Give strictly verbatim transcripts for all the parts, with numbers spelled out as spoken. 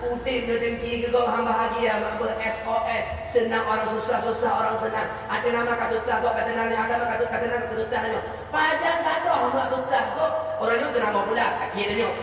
Udeb nyoe dengki keu gob han bahagia, mak beuh S O S. Seunang orang susah, susah orang seunang. Até nama ka tutah gob ka teunang nyoe, até nama ka tutah, ka teunang ka tutah nyoe. Pajan gadoh mak tutah gob, orang nyoe teunang gob pula, sakét nyoe.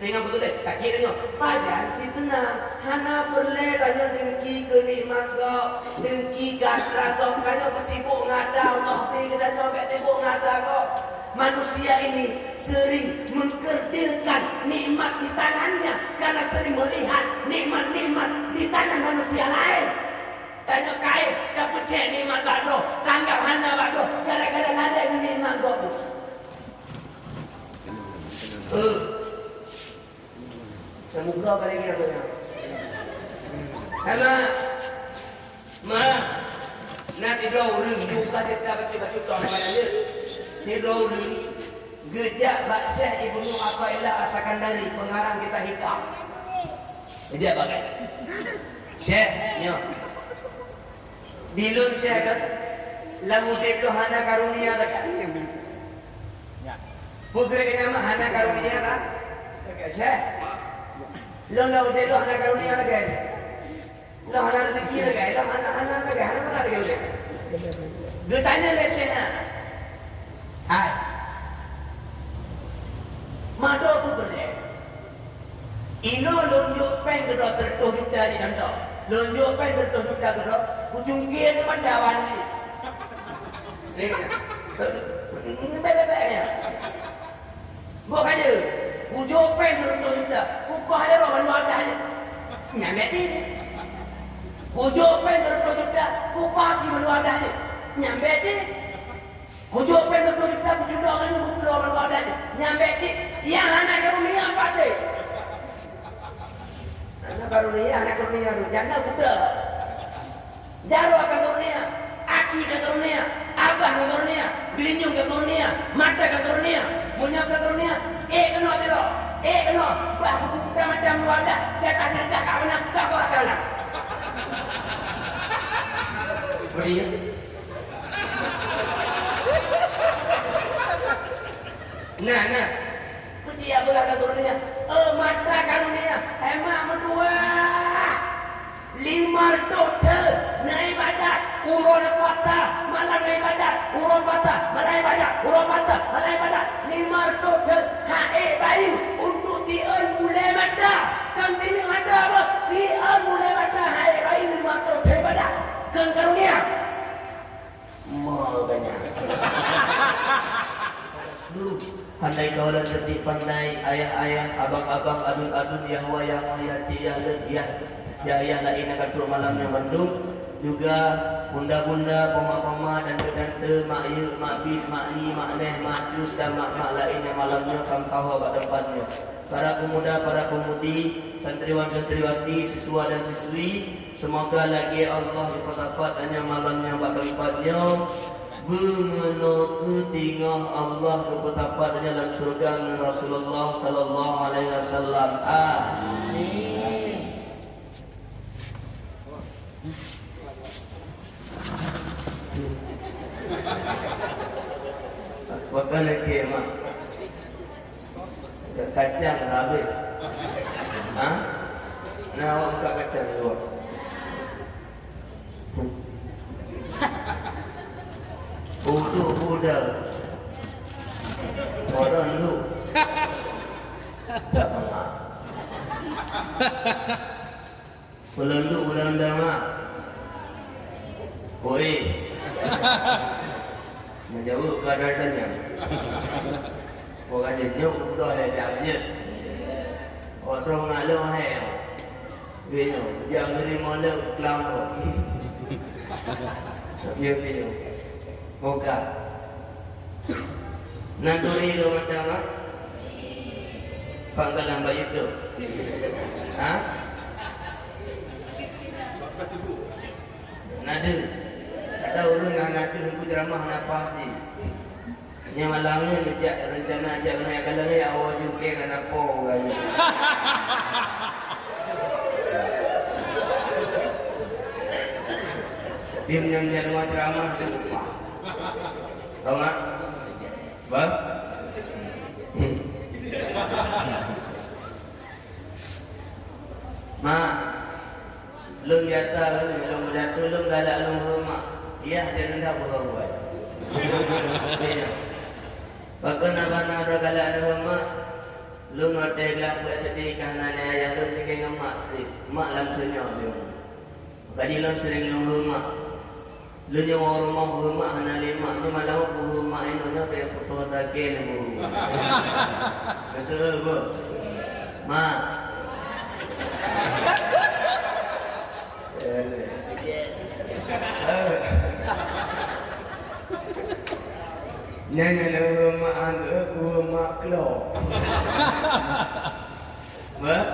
Teuingat beutôi deh, sakét nyoe. Pajan cit teunang, hana peureulée tanyoe dengki keu nikmat gob, dengki gata gob. Tanyoe beusibok ngon ata Allah bri keu tanyoe, bék sibok ngon ata gob. Manusia ini sering mengkerdilkan nikmat di tangannya karena sering melihat nikmat-nikmat di tangan manusia lain. Tanyoe kayém tapeucék nikmat bak droe, tanggap hana bak droe gara-gara lalée ngon nikmat gob. Eh. Samudra kali ni agaknya. Karena, ma, na sidroe ureueng, di muka kita bacut-bacut toh nama dia. Sidroe ureueng geujak bak Syekh Ibnu Athaillah As-Sakandari, pengarang kitab Hikam. Geujak bak Syekh, nyoe. Di lôn Syekh kan, lam udeb lôn hana karunia lagée. Peue keureuna nyan hana karunia kan? Lagée Syekh. Lôn lam udeb lôn hana karunia lagée. Lôn hana rezeki lagée, lôn hana, hana lagée, hana meunan lagée udeb. Geutanyong lé Syekh nyan, "Hai, mado peue beudée?" Inoe lôn jok péng keudroe seureutôh juta jih contoh. Lôn jok péng seureutôh juta keudroe, kucungké di mata awak nyan. Bèk, bèk, bèk, ya. Boh ka jeuet, kujok péng seureutôh juta, kukoh lé roh bandua dah jih. Nyan bèk jih. Kujok péng seureutôh juta, kukoh aki bandua dah jih. Nyan bèk jih. Kujok péng dua ploh juta, kucudok keu nyoe dua ploh dua belas. Nyan bèk cit, nyang hana karunia patéh. Hana karunia, hana karunia tu, janda buta. Jaroe ka karunia, aki ka karunia, abah ka karunia, geulinyueng ka karunia, mata ka karunia, meunyoe ka karunia, ék keunoe tiroe, ék keunoe, bah buku-buku macam dua belas, jatah teureukah ka meunan, ka keu akalna. Beri. Nah, nah. Meuti ya belah ka karunia. Eh, mata karunia. Hemat meutuah. Lima ratus thon na ibadat. Uroe patah, malam na ibadat. Uroe patah, malam ibadat. Uroe patah, malam ibadat. Lima ratus thon. Hai bayu untuk tiôn bulée mata. Kan tileuk mata apa? Tiôn bulée mata. Hai bayu lima ratus thon ibadat. Kan karunia. Makanya. Pada seluruh handai kaula cerdik pandai, ayah-ayah, abang-abang, adun-adun, yahwa-yahwa, yacik, yahleuet, yah, yah-yah laén nyang ka trok malam nyoe bandum, juga bunda-bunda, poma-poma, tante-tante, mak yeu, mak bit, mak ni, mak neh, mak cut, dan mak-mak laén nyang malam nyoe ka meukaho bak teumpat nyoe. Para pemuda, para pemudi, santriwan, santriwati, siswa dan siswi, semoga lagée Allah geupeusapat tanyoe malam nyoe bak teumpat nyoe, beumeunoe keu teungoh Allah geupeusapat tanyoe lam syeuruga ngon Rasulullah sallallahu alaihi wasallam. Amin. Maka lagée mak. Kacang dah habéh. Ha? Nah, awak buka kacang dua. Uduk budak. Orang lu. Tak pernah. Peulunduk beudang-dang, ha? Oi. Meujaweueb keu ata tanyong. Wah, ka jeuet nyoe, keu beudôh lé jak jeuet. Wah, droe ngalong hai. Bèk nyoe, jak ngirim molek keu Klambok. Piye-piye. Moga. Na turi lôn mantong, ha? Pak galang bayu tu. Ha? Na deuh. Ada ureueng hana deuh, ku ceramah hana pah jih. Nyang malam nyoe geujak rencana jak keunoe, jak keunoe, ya Allah, jukée kana po, kan. Tapi meunyoe nyan dua ceramah tu, pah. Tahu tak? Bah? Hmm. Mak, lôn nyata lôn, lôn beudatu lôn galak lôn horeumat. Yah, jadi dah beuheuwan. Pakon hana droe galak lôn horeumat? Lôn watèe gleh peuet seudeh ka hana lé ayah lôn, tinggai ngon mak. Mak lam tunyok lôn. Maka jih lôn seuring lôn horeumat. Lôn nyoe rumoh horeumat hana lé mak, nyoe malam ku horeumat inoe nyoe payah putôh takée lé bu. Beutôi, Bu? Mak. Yes. Nyan, nyan lôn horeumat, ku horeumat klok. Mak?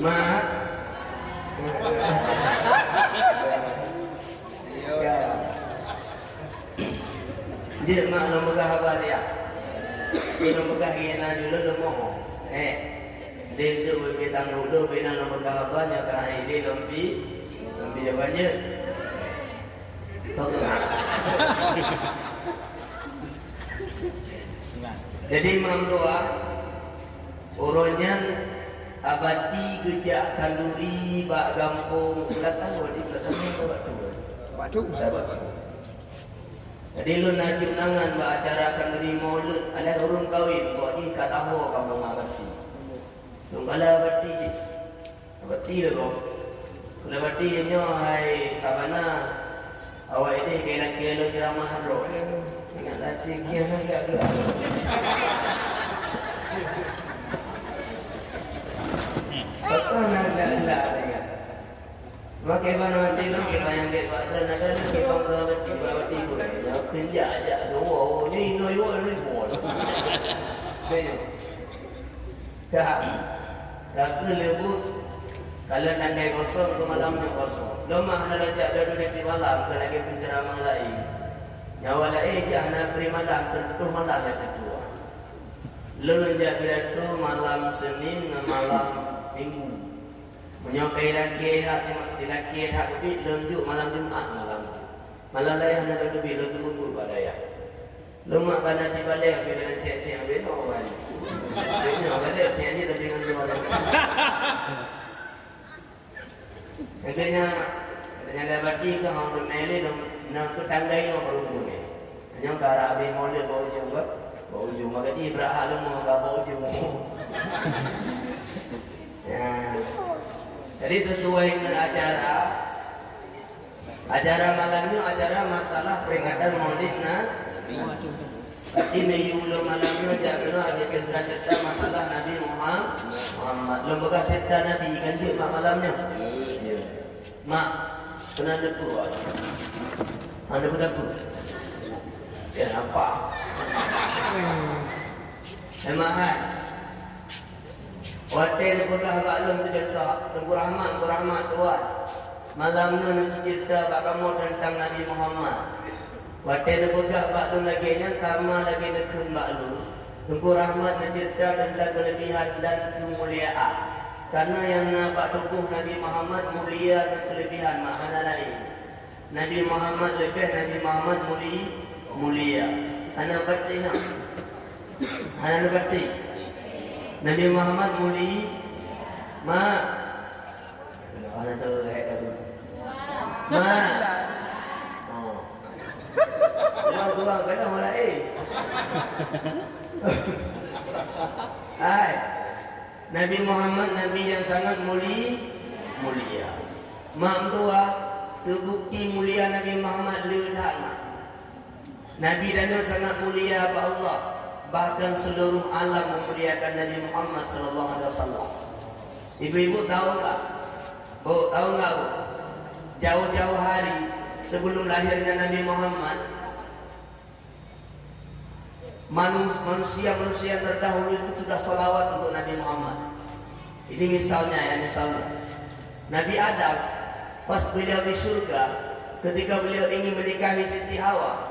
Mak? Ya. Jeuet mak lôn peugah haba siat. Lôn peugah keu na jih lôn leumoh. Eh. Deuh tu bukon tanggong lôn, bina lôn peugah haba nyoe ka hai lé lôn pi. Lôn pi jawaban jeuet. Peugah. Jadi, Mam Tuah, uroe nyan Abati geujak khanduri bak gampông, ulat tahu, di ulat tahu, ulat tahu. Batu. Ulat batu. Jadi, lôn na cium tangan bak acara khanduri maulud, alah ureueng kawin, kok jih ka tahu kamoe ngon Abati. Lôn kala Abati jih. Abati lé gob. Keu Abati nyoe hai ka bana, awak idéh keu lakée lôn jeuramah droe. Ingat lati kiah nyan jak gleh. Pakon na gleh-gleh ingat. Makai bana hati lôn, kiban nyang gét bak droe, na droe kiban keu Abati, bak Abati pun. Nyoe kheun jak, jak dua, ni inoe iwoe ni buet. Beu. Ka, ka keuh leubeh, ka lôn tinggai kosong keu malam nyoe kosong. Lôn mah hana lôn jak dadu tiep malam keu lagée penceramah laén. Nyawa laén jak hana bri malam, teututoh malam nyang teututoh. Lôn, lôn jak pidato malam Senin ngon malam Minggu. Meunyoe ka ilakée that, ilakée that keubiet, lôn jok malam Jumat malam. Malam laén hana lôn teubiet, lôn teumeubeuet bak dayah. Lôn mak bana cit balek, habéh keunan cék-cék, habéh nyoe wan. Habéh nyoe balek, cék jih tapi ngon dua balek. Nyang keu nyan, nyang lé Abati keu hong keuneuk lé, nang, nang keu tanggai nyoe baru keuneuk. Nyoe ka rab habéh maulid bak ujong, bak, bak ujong. Maka jih brat ha leumo ka bak ujong. Ya. Jadi, sesuai ngon acara, Acara malam nyoe acara masalah peringatan Maulid Nabi. Tapi meunyoe ulôn malam nyoe jak keunoe ada cerita-cerita masalah Nabi Muham-, Muhammad. Lôn peugah cerita Nabi kan jeuet mak malam nyoe. Ya. Mak, pernah debu awak? Hana debu-debu. Ya, nampak. Memang hai. Watée neupeugah bak lôn teudeuntok, Teungku Rahmat, Teungku Rahmat, tuan. Malam nyoe neuceuta bak kamoe teuntang Nabi Muhammad. Watée neupeugah bak lôn lagée nyan, sama lagée neukheun bak lôn. Teungku Rahmat neuceuta teuntang keuleubihan dan keumuliaan. Kareuna nyang na bak tuboh Nabi Muhammad mulia ngon keuleubihan, mak, hana laén. Nabi Muhammad leubeh, Nabi Muhammad muli-, mulia. Hana batéh, ha? Hana batéh. Nabi Muhammad muli-, ma. Hana teuhek dah. Ma. Oh. Orang tua kena orang lain. Hai. Nabi Muhammad nabi nyang sangat muli-, mulia. Mak meutuah, teubukti mulia Nabi Muhammad le that na. Nabi tanyoe sangat mulia bak Allah, bahkan seluruh alam memuliakan Nabi Muhammad sallallahu alaihi wasallam. Ibu-ibu tahu enggak? Bu, tahu enggak, Bu? Jauh-jauh hari sebelum lahirnya Nabi Muhammad, Manus-, manusia-manusia terdahulu itu sudah salawat untuk Nabi Muhammad. Ini misalnya ya, misalnya. Nabi Adam, pas beliau di surga, ketika beliau ingin menikahi Siti Hawa,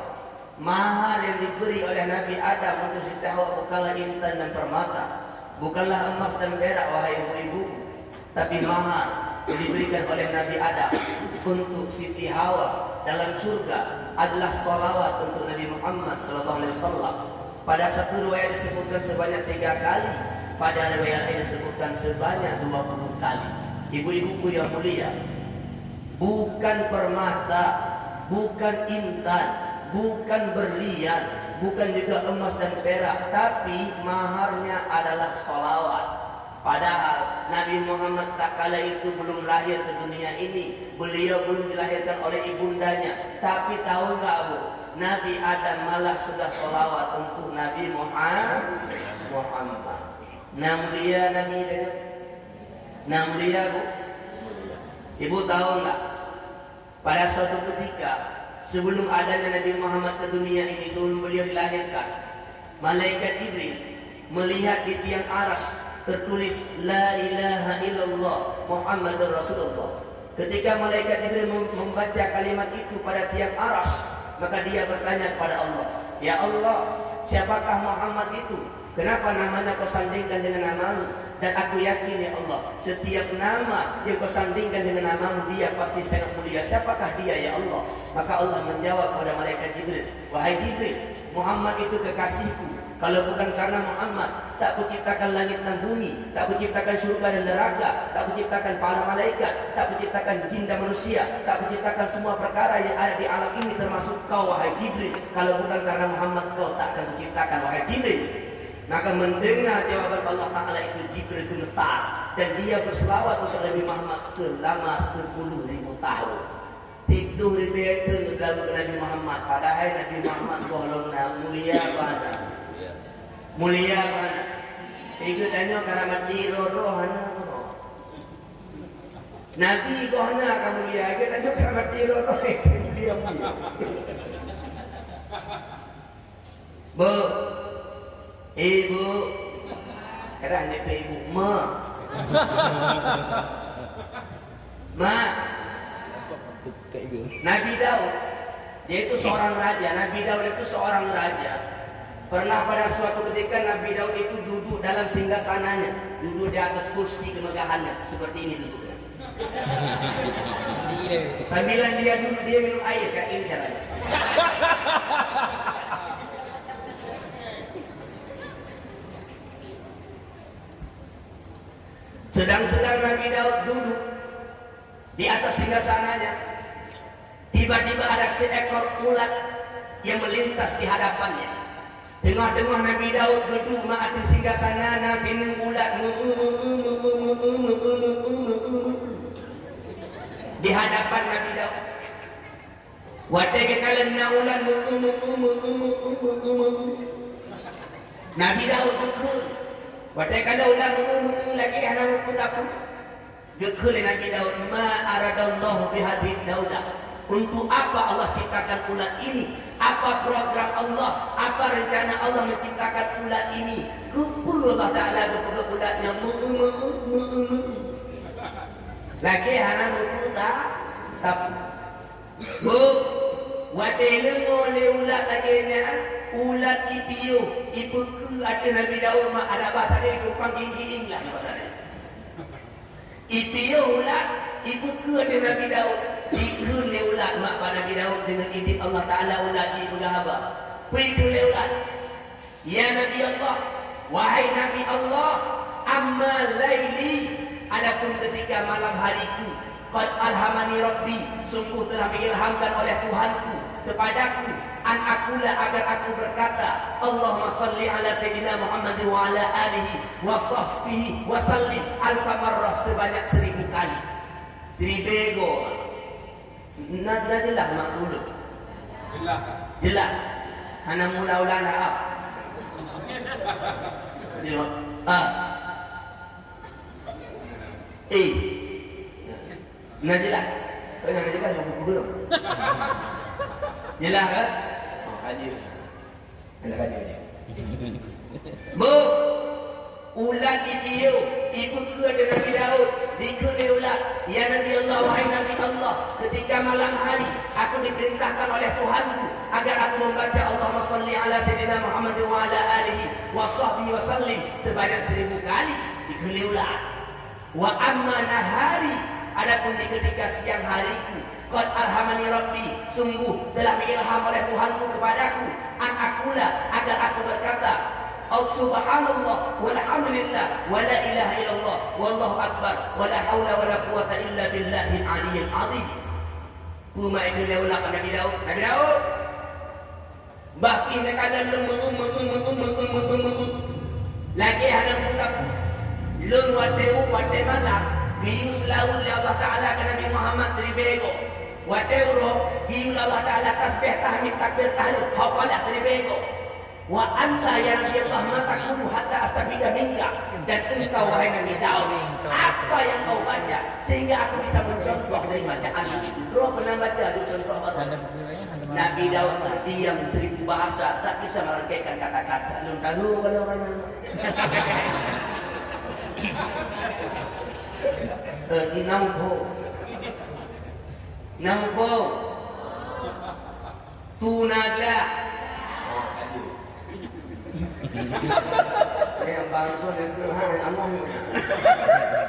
mahar yang diberi oleh Nabi Adam untuk Siti Hawa bukanlah intan dan permata, bukanlah emas dan perak, wahai ibu-ibu. Tapi mahar yang diberikan oleh Nabi Adam untuk Siti Hawa dalam surga adalah salawat untuk Nabi Muhammad sallallahu alaihi wasallam. Pada satu riwayat disebutkan sebanyak tiga kali, pada riwayat lain disebutkan sebanyak dua puluh kali. Ibu-ibu yang mulia, bukan permata, bukan intan, bukan berlian, bukan juga emas dan perak, tapi maharnya adalah salawat. Padahal Nabi Muhammad tatkala itu belum lahir ke dunia ini, beliau belum dilahirkan oleh ibundanya. Tapi tahu nggak, Bu? Nabi Adam malah sudah salawat untuk Nabi Muha-, Muhammad. Nah, mulia Nabi dah. Nah, mulia, Bu. Ibu tahu nggak? Pada suatu ketika, sebelum adanya Nabi Muhammad ke dunia ini, sebelum beliau dilahirkan, malaikat Jibril melihat di tiang aras tertulis, "La ilaha illallah Muhammadur Rasulullah." Ketika malaikat Jibril mem-, membaca kalimat itu pada tiang aras, maka dia bertanya kepada Allah, "Ya Allah, siapakah Muhammad itu? Kenapa namanya kau sandingkan dengan namamu? Dan aku yakin, ya Allah, setiap nama yang kau sandingkan dengan namamu, dia pasti sangat mulia. Siapakah dia, ya Allah?" Maka Allah menjawab kepada malaikat Jibril, "Wahai Jibril, Muhammad itu kekasihku. Kalau bukan karena Muhammad, tak kuciptakan langit dan bumi, tak kuciptakan syurga dan neraka, tak kuciptakan para malaikat, tak kuciptakan jin dan manusia, tak kuciptakan semua perkara yang ada di alam ini, termasuk kau, wahai Jibril. Kalau bukan karena Muhammad, kau tak akan kuciptakan, wahai Jibril." Maka mendengar jawaban Allah Ta'ala itu, Jibril gemetar dan dia berselawat untuk Nabi Muhammad selama sepuluh ribu tahun. Tiep dua ribée teun geuganggu Nabi Muhammad, padahai Nabi Muhammad gohlom na mulia bana. Mulia bana. Igeut tanyoe karamat di roh-roh hana roh. Nabi goh na ka mulia, igeut tanyoe karamat di roh-roh, mulia, mulia. Bu, ibu, kadang hanya ke ibu, ma. Ma. Nabi Daud, dia itu seorang raja. Nabi Daud itu seorang raja. Pernah pada suatu ketika Nabi Daud itu duduk dalam singgasananya, duduk di atas kursi kemegahannya, seperti ini duduknya. Sambilan dia duduk, dia minum air, kayak ini caranya. Sedang-sedang Nabi Daud duduk di atas singgasananya, tiba-tiba ada seekor ulat yang melintas di hadapannya. Teungoh-teungoh Nabi Daud geuduek mak ateueh singgasana, na keuneuk ulat meu-eu, meu-eu, meu-eu di hadapan Nabi Daud. Watée geukalon na ulat meu-eu, meu-eu, meu-eu, meu-eu, meu-eu, meu-eu, Nabi Daud geukheun. Watée kalon ulat meu-eu, meu-eu lagée hana mupeue sapeue, geukheun lé Nabi Daud, "Ma aradallahu bihadzid daulah?" Untuk apa Allah ciptakan ulat ini? Apa program Allah? Apa rencana Allah menciptakan ulat ini? Keupeue Allah Ta'ala geupeugah ulat nyan meu-eu, meu-eu, meu-eu, meu-eu lagée hana mupeue ta-, sapeue? Bu, watée leungoe lé ulat lagée nyan, ulat ipiôh, ipeukeue ateueh Nabi Daud mak, ada bah tadi tumpang gieng-gieng lah, ada bah tadi. Ipiôh ulat, ipeukeue ateueh Nabi Daud, ikheun lé ulat mak bak Nabi Daud deungon idin Allah Ta'ala ulat ipeugah haba. Peue ikheun lé ulat? Ya Nabi Allah, wahai Nabi Allah, amma laili, adapun ketika malam hariku, qad alhamani Rabbi, sungguh telah mengilhamkan oleh Tuhanku kepadaku, an aqula, agar aku berkata, Allahumma salli ala Sayyidina Muhammad wa ala alihi wa sahbihi wa sallim alfa marrah, sebanyak seribu kali. Ribée goe. Na, na jeulaih mak ulôn? Jeulaih. Jeulaih. Hana mula-ula na, ah. Jeulaih. Ah. Eh. Na jeulaih. Kau na jeulaih, buku dulu. Jeulaih kan? Oh, haji. Alah, raja dia. Bu, ulat ipiôh, ipeukeue ateueh Nabi Daud, dikheun lé ulat, "Ya Nabi Allah, wahai Nabi Allah, ketika malam hari, aku diperintahkan oleh Tuhanku agar aku membaca Allahumma salli ala Sayyidina Muhammad wa ala alihi wa sahbihi wa sallim sebanyak seribu kali," dikheun lé ulat. "Wa amma nahari, adapun di ketika siang hariku, qad alhamani Rabbi, sungguh telah mengilham oleh Tuhanku kepadaku, an aqula, agar aku berkata, Subhanallah, walhamdulillah, wala ilaha illallah, wallahu akbar, wala haula wala quwwata illa billahil aliyyil azim. Peue ma ikeu lé ulang Nabi Daud? Nabi Daud, bah pih neukalon lôn meu'um, meu'um, meu'um. Lagèe hana peue-peue. Lôn watèe u, watèe malam, geuyue seulaweuet lé Allah Taala keu Nabi Muhammad siribèe goe. Watèe uroe, geuyue lé Allah Taala tasbih, tahmid, takbir, tahlil, hauqalah siribèe goe. Wa anta, ya Nabi Allah, ma taqulu hatta astafida minka, dan engkau, wahai Nabi Daud, apa yang kau baca sehingga aku bisa mencontoh dari bacaanmu? Droe pernah baca di contoh Allah. Nabi Daud terdiam seribu bahasa, tak bisa merangkaikan kata-kata. Lôn tahu kalau mana. Eh, nampu. Nampu. Tuna glah. Oh, tadi. Memang bangsa dan Tuhan Allah.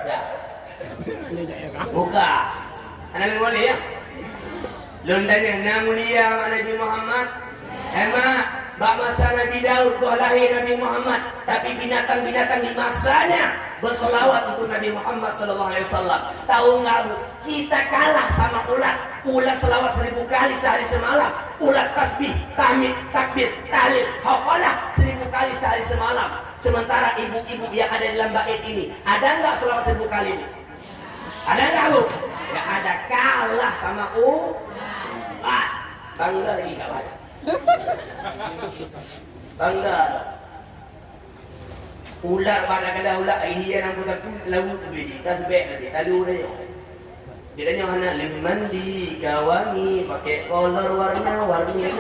Ya. Buka. Anak boleh ya? Lôn tanya, na mulia mak Nabi Muhammad? Emang, bak masa Nabi Daud goh lahé Nabi Muhammad, tapi binatang-binatang di masanya berselawat untuk Nabi Muhammad sallallahu alaihi wasallam. Tahu nggak, Bu? Kita kalah sama ulat. Ulat selawat seribu kali sehari semalam. Ulat tasbih, tahmid, takbir, tahlil, hauqalah seribu kali sehari semalam. Sementara ibu-ibu yang ada dalam bait ini, ada nggak selawat seribu kali ini? Ada nggak, Bu? Nggak ada, kalah sama ulat. Bangga lagi kawan. Bangga. Ulat pada kena ulat, hian nyang beutapui, lalu tu biji, tasbih tadi, lalu dia nyoe. Dia nyoe hana leuh mandi, ka wangi, pakai kolor warna-warni.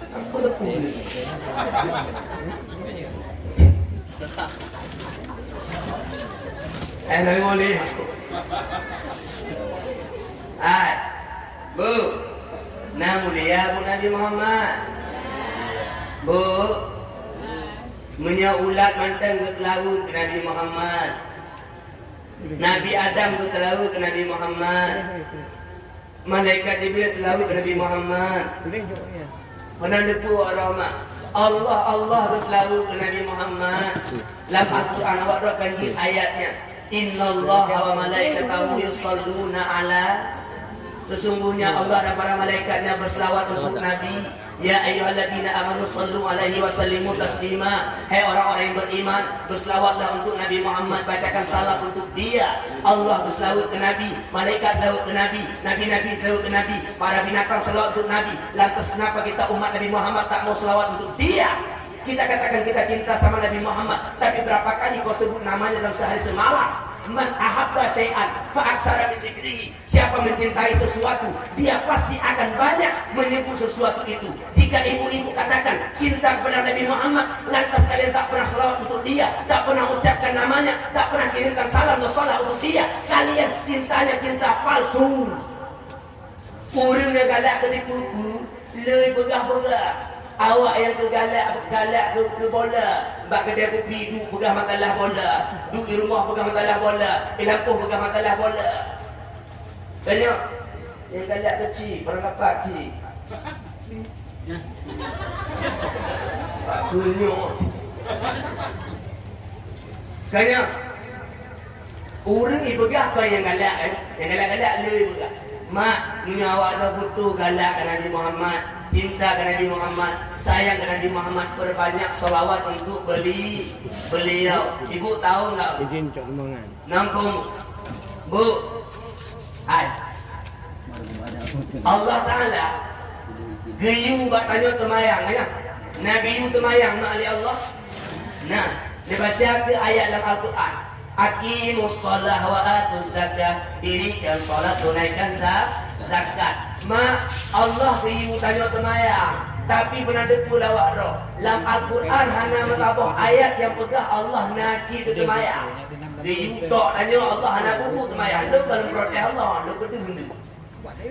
Apa tepui ni? Eh, Nabi Muhammad. Hai. Bu, na mulia Bu Nabi Muhammad. Bu, meunyoe ulat mantong geuteulaweuet keu Nabi Muhammad. Nabi Adam geuteulaweuet keu Nabi Muhammad. Malaikat Jibril teulaweuet keu Nabi Muhammad. Meunan teupeu awak droe mak. Allah, Allah geuteulaweuet keu Nabi Muhammad. Lam Al-Quran awak droe kan jeuet ayatnya. Innallaha wa malaikatahu yusalluna ala. Sesungguhnya Allah dan para malaikatnya berselawat untuk Nabi. Ya ayyuhalladzina amanu sallu alaihi wa sallimu taslima. Hai orang-orang yang beriman, berselawatlah untuk Nabi Muhammad, bacakan salam untuk dia. Allah berselawat ke Nabi, malaikat selawat ke Nabi, nabi-nabi selawat ke Nabi, para binatang selawat untuk Nabi. Lantas kenapa kita umat Nabi Muhammad tak mau selawat untuk dia? Kita katakan kita cinta sama Nabi Muhammad, tapi berapa kali kau sebut namanya dalam sehari semalam? Man ahabba syai'an fa aksara min dzikrihi. Siapa mencintai sesuatu, dia pasti akan banyak menyebut sesuatu itu. Jika ibu-ibu katakan cinta kepada Nabi Muhammad, lantas kalian tak pernah selawat untuk dia, tak pernah ucapkan namanya, tak pernah kirimkan salam dan salam untuk dia, kalian cintanya cinta palsu. Ureuëng nyang galak keu tipu-tipu, le peugah-peugah. Awak nyang keu galak, galak keu, keu bola, bak keudè kupi duek peugah matalah bola, duek di rumoh peugah matalah bola, di lampôh peugah matalah bola. Tanyoe, nyang galak keu cit, peurangkapat cit. Pak Gulnyo. Tanyoe, ureuëng ipeugah kon nyang galak, eh? Nyang galak-galak le ipeugah. Mak, meunyoe awak droe butuh galak keu Nabi Muhammad, cinta keu Nabi Muhammad, sayang keu Nabi Muhammad, perbanyak selawat untuk beli, beliau. Ibu tahu enggak? Izin cok sumbangan. Nampung. Bu. Hai. Allah Taala geuyue bak tanyoe teumayang, ya. Na geuyue teumayang mak lé Allah. Nah, dibaca keu ayat lam Al-Quran. Aqimus shalah wa atuz zakah. Dirikan salat, tunaikan za-, zakat. Mak, Allah geuyue tanyoe teumayang. Tapi beuna deupeu lawak droe. Lam Al-Quran hana meusaboh ayat nyang peugah Allah na cit teumayang. Di utok tanyoe Allah hana bubu teumayang. Lôn kon lôn protes Allah, lôn peudeuh lôn.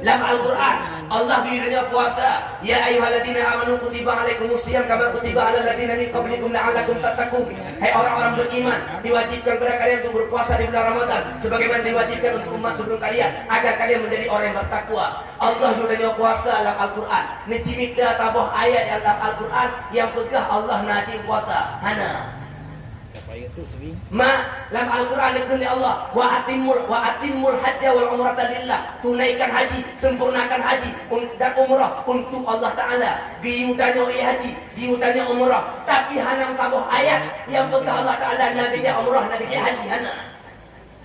Lam Al-Quran, Allah geuyue tanyoe puasa, "Ya ayyuhalladzina amanu kutiba alaikumus siyam kama kutiba alal ladzina min qablikum la'allakum tattaqun." Hai orang-orang beriman, diwajibkan kepada kalian untuk berpuasa di bulan Ramadan, sebagaimana diwajibkan untuk umat sebelum kalian, agar kalian menjadi orang yang bertakwa. Allah geuyue tanyoe puasa lam Al-Quran. Neucit mita saboh ayat nyang lam Al-Quran nyang peugah Allah na cit puasa? Hana. Ma, lam Al-Quran dikheun lé Allah, "Wa atimmul, wa atimmul hajja wal umrata lillah." Tunaikan haji, sempurnakan haji un-, dan umrah untuk Allah Taala. Geuyue tanyoe ie haji, geuyue tanyoe umrah. Tapi hana saboh ayat nyang peugah Allah Taala na geujak umrah, na geujak haji, hana.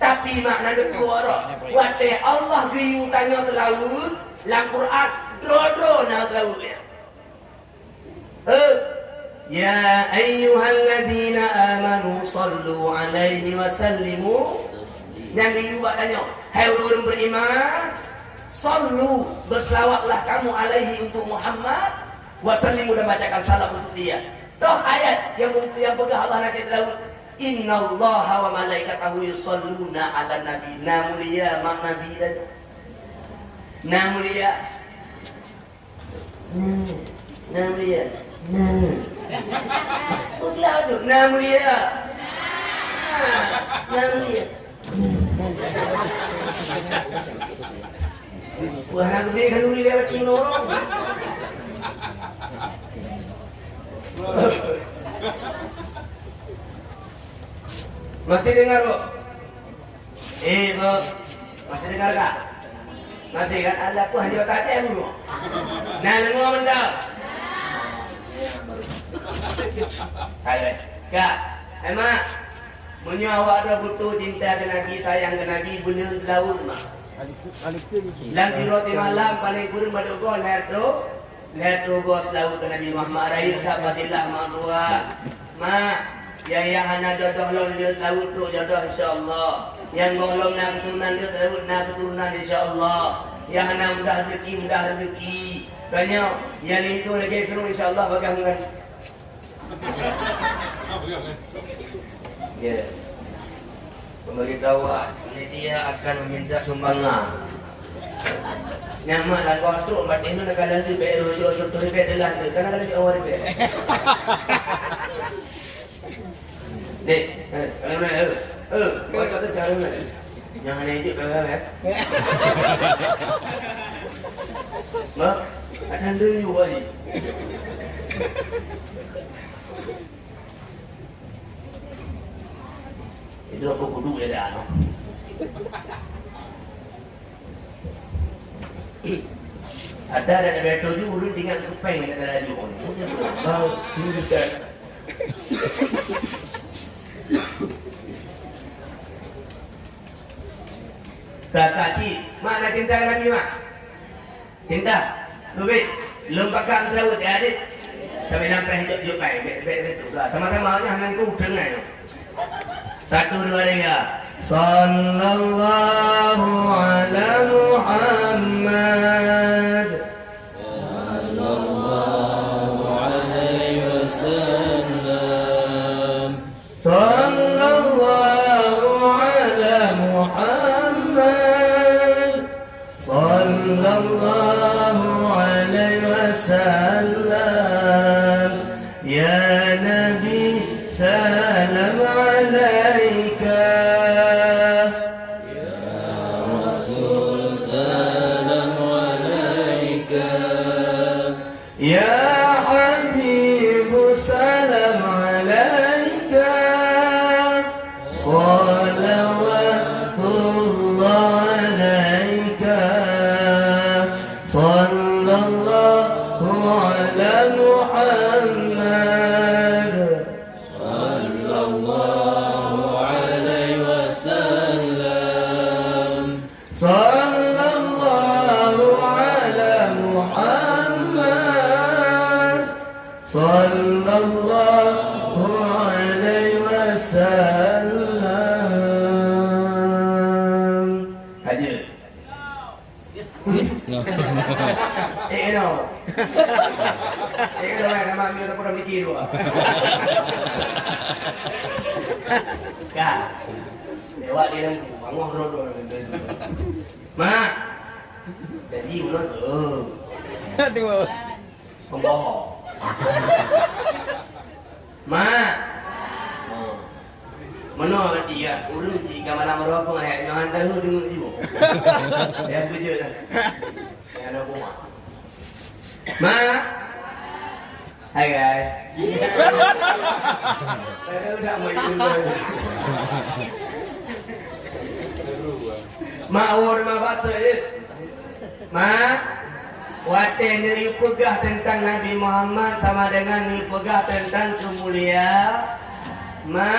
Tapi makna deuh tuwoe roh, watée Allah geuyue tanyoe teulaweuet, lam Quran, droe-droe na teulaweuet nyan. Eh, "Ya ayyuhalladzina amanu sallu alaihi wa sallimu." Nyang geuyue bak tanyoe, "Hai ureuëng beriman, sallu, berselawatlah kamu alaihi untuk Muhammad, wa sallimu, dan bacakan salam untuk dia." Toh ayat nyang, nyang peugah Allah na cit teulaweuet, "Innallaha wa malaikatahu yusalluna 'alan nabi." Na mulia mak Nabi tanyoe. Na mulia. Na, na mulia. Na. Peugah tu, na mulia. Na, na mulia. Wah, na geubri khanuri lewat inoe. Masih dengar, Bu? Eh, Bu, masih dengar ka? Masih kan? Alah, ku hana tajak, Bu. Nah, deungoe mantong. Hai, ka. Hai, Mak. Meunyoe awak droe beutôi cinta keu Nabi, sayang keu Nabi, beuneun teulaweuet, Mak. Lam tiroe timalam, paléng kureueng badoe goe lhèe reutôh. Lhèe reutôh goe seulaweuet keu Nabi Muhammad, rayeuk that fadilah mak dua. Mak, yah, yah hana jodoh lom, lheueh seulaweuet trok jodoh, insya Allah. Nyang gohlom na keuturonan, lheueh seulaweuet na keuturonan, insya Allah. Yah hana mudah rezeki, mudah rezeki. Tanyoe, nyang linto lagèe keunoe, insya Allah, bagaih ngon. Ya. Pemerintah awak, panitia akan meminta sumbangan. Nyan mak langkah trok, batin tu nak kalah tu, bèk rojok, rojok tu ribet dah lah tu. Kan ada lagi awak ribet. Dek, eh, kalau nak, eh, eh, kau cakap tu cara mana? Nyang hana idup dalam, eh? Mak, ada leu you ai. Itu aku kudu ya dah. Ada, ada, ada betul juga urut tinggal kepeng ada laju. Mau tunjukkan. Kakak cik, mak nak cinta Nabi, mak? Cinta. Teubiet. Lôn pakat meuteulaweuet, ya, adik? Sambil lampai jok-jok pai. Bèk, bèk, bèk, bèk. Sama-sama, nyan, nyan, ku, dengar. Satu, dua, tiga. Sallallahu ala Muhammad. Sallallahu alaihi wasallam. Sallallahu ala Muhammad. Sallallahu alaihi wasallam. Ya Nabi, salam alaika. Ya Rasul, salam alaika. Ya Habibu, salam alaika, salawatullah alaika, sallallahu ala Muhammad. Sallallahu alaihi wasallam. Sallallahu ala Muhammad. Sallallahu alaihi wasallam. Haji. No. Eh, no. Eh, no, eh, nama ambil orang pernah mikir dua. Kan? Lewat dia dalam bangoh rodo. Mak, Jadi meunoe tu. Aduh. Pembohong. Mak. Oh. Meunoe berarti ya, ureueng jih ka malam rokok, eh, nyoe han tahu deungoe ju. Ya, beujeuet dah. Ya, ada rumah. Ma. Hai, guys. Saya dah mau ikut. Ma, awak dah mau baca, eh? Ma, watèe neuyue peugah teuntang Nabi Muhammad sama dengan neuyue peugah teuntang keumulia. Ma,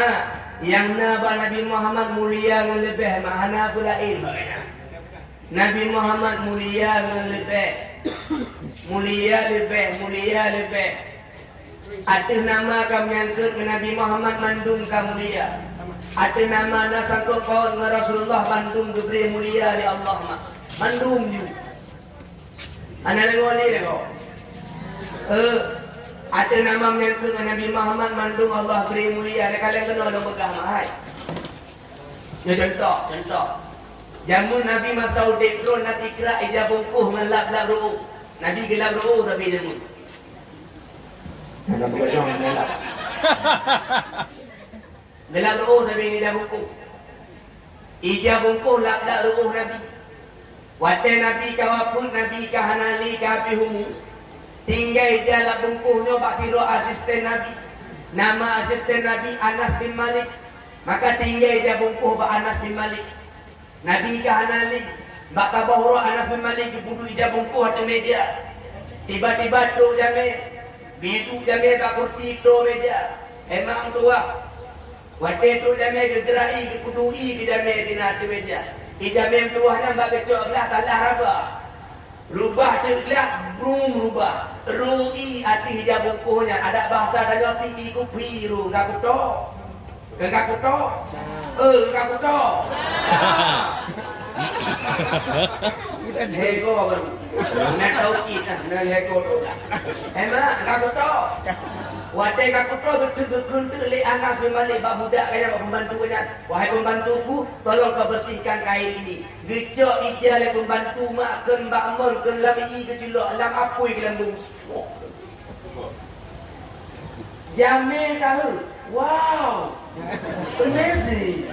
nyang na bak Nabi Muhammad mulia ngon leubeh, ma, hana peue laén. Nabi Muhammad mulia ngon leubeh. Mulia leubeh, mulia leubeh. Ateueh nama ka meunyangkot ngon Nabi Muhammad mandum ka mulia. Ateueh nama na sangkot paut ngon Rasulullah mandum geubri mulia lé Allah ma-, mandum ju. Hana deungoe lé deungoe. Eh, ateueh nama meunyangkot ngon Nabi Muhammad mandum Allah bri mulia. Lé kaleng keunoe lôn peugah ma hai. Nyoe contoh, contoh. Jameun Nabi masa udeb droe na tikrak ija bungkôh ngon lap-lap ru'uh. Nabi geulap ru'uh tapi jameun. Hana beugöt nyoe, hana lap. Geulap ru'uh tapi ija bungkôh. Ija bungkôh lap-lap ru'uh Nabi. Watèe Nabi ka wafeuet, Nabi ka hana lé, ka habéh umu. Tinggai ija lap bungkôh nyoe bak sidroe asisten Nabi. Nama asisten Nabi Anas bin Malik. Maka tinggai ija bungkôh bak Anas bin Malik. Nabi ka hana lé. Bak saboh uroe Anas bin Malik geupeuduek ija bungkôh ateueh meja. Tiba-tiba trok jamé. Beuduek jamé bak kursi toe meja. Emang tuah. Watèe trok jamé geugeurak ie, geupeuduek ie keu jamé di na ateueh meja. Ie jamé meutuwah nyan bak geucok glah talah raba. Rubah teuk glah, brung rubah. Ru ie ateueh ija bungkôh nyan, adak bahasa tanyoe pih ie kupi ru, ka kuto. Ka kuto. Eh, ka kuto. Hego baru. Na tauhid nah, na hego tu dah. Emang ka kuto. Watèe ka kuto, geuteuk geukheun teuk lé Anas bin Malik bak budak nyan, bak pembantu nyan. Wahai pembantuku, tolong kau bersihkan kain ini. Geucok ija lé pembantu mak kheun bak mon kheun lam ie geuculok lam apui geulambung. Jamé tahu. Wow. Amazing.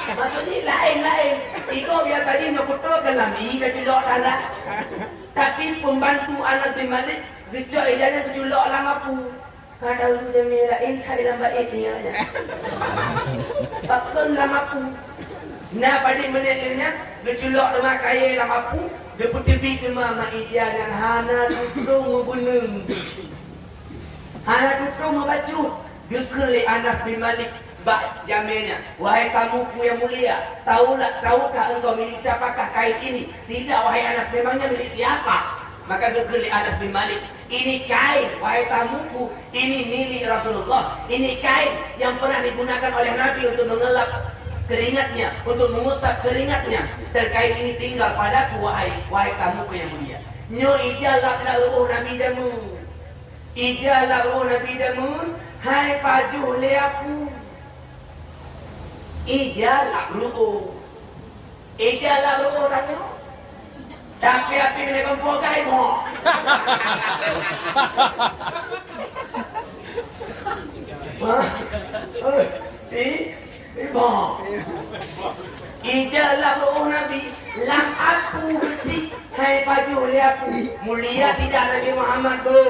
Maksud jih laén-laén. Iko biasa jih nyoe kuto keu lam ie geuculok tanah. Tapi pembantu Anas bin Malik geucok ija nyan geuculok lam apui. Ka tahu jamé laén that lam bait nyan. Pakon lam apui. Na padum minét lheueh nyan, geuculok teuma kayèe lam apui, geupeuteubiet teuma mak ija nyan hana tutong meubeuneung. Hana tutong meubacut, geukheun lé Anas bin Malik bak jamé nyan, "Wahai tamuku yang mulia, tahulah, tahukah engkau milik siapakah kain ini?" "Tidak, wahai Anas, memangnya milik siapa?" Maka geukheun lé Anas bin Malik, "Ini kain, wahai tamuku, ini milik Rasulullah. Ini kain yang pernah digunakan oleh Nabi untuk mengelap keringatnya, untuk mengusap keringatnya. Dan kain ini tinggal padaku, wahai, wahai tamuku yang mulia." Nyoe ija lap-lap ru'uh Nabi jameun. Ija lap ru'uh Nabi jameun, hai pajoh lé apui. Ija lap ru'uh. Ija lap ru'uh tanyoe. Tapi api keuneuk gompo gai mo. Hah? Eh, i-, i-, mo. Ija lap ru'uh Nabi, lam apui beuti, hai pajoh lé apui. Mulia tidak Nabi Muhammad, Bu?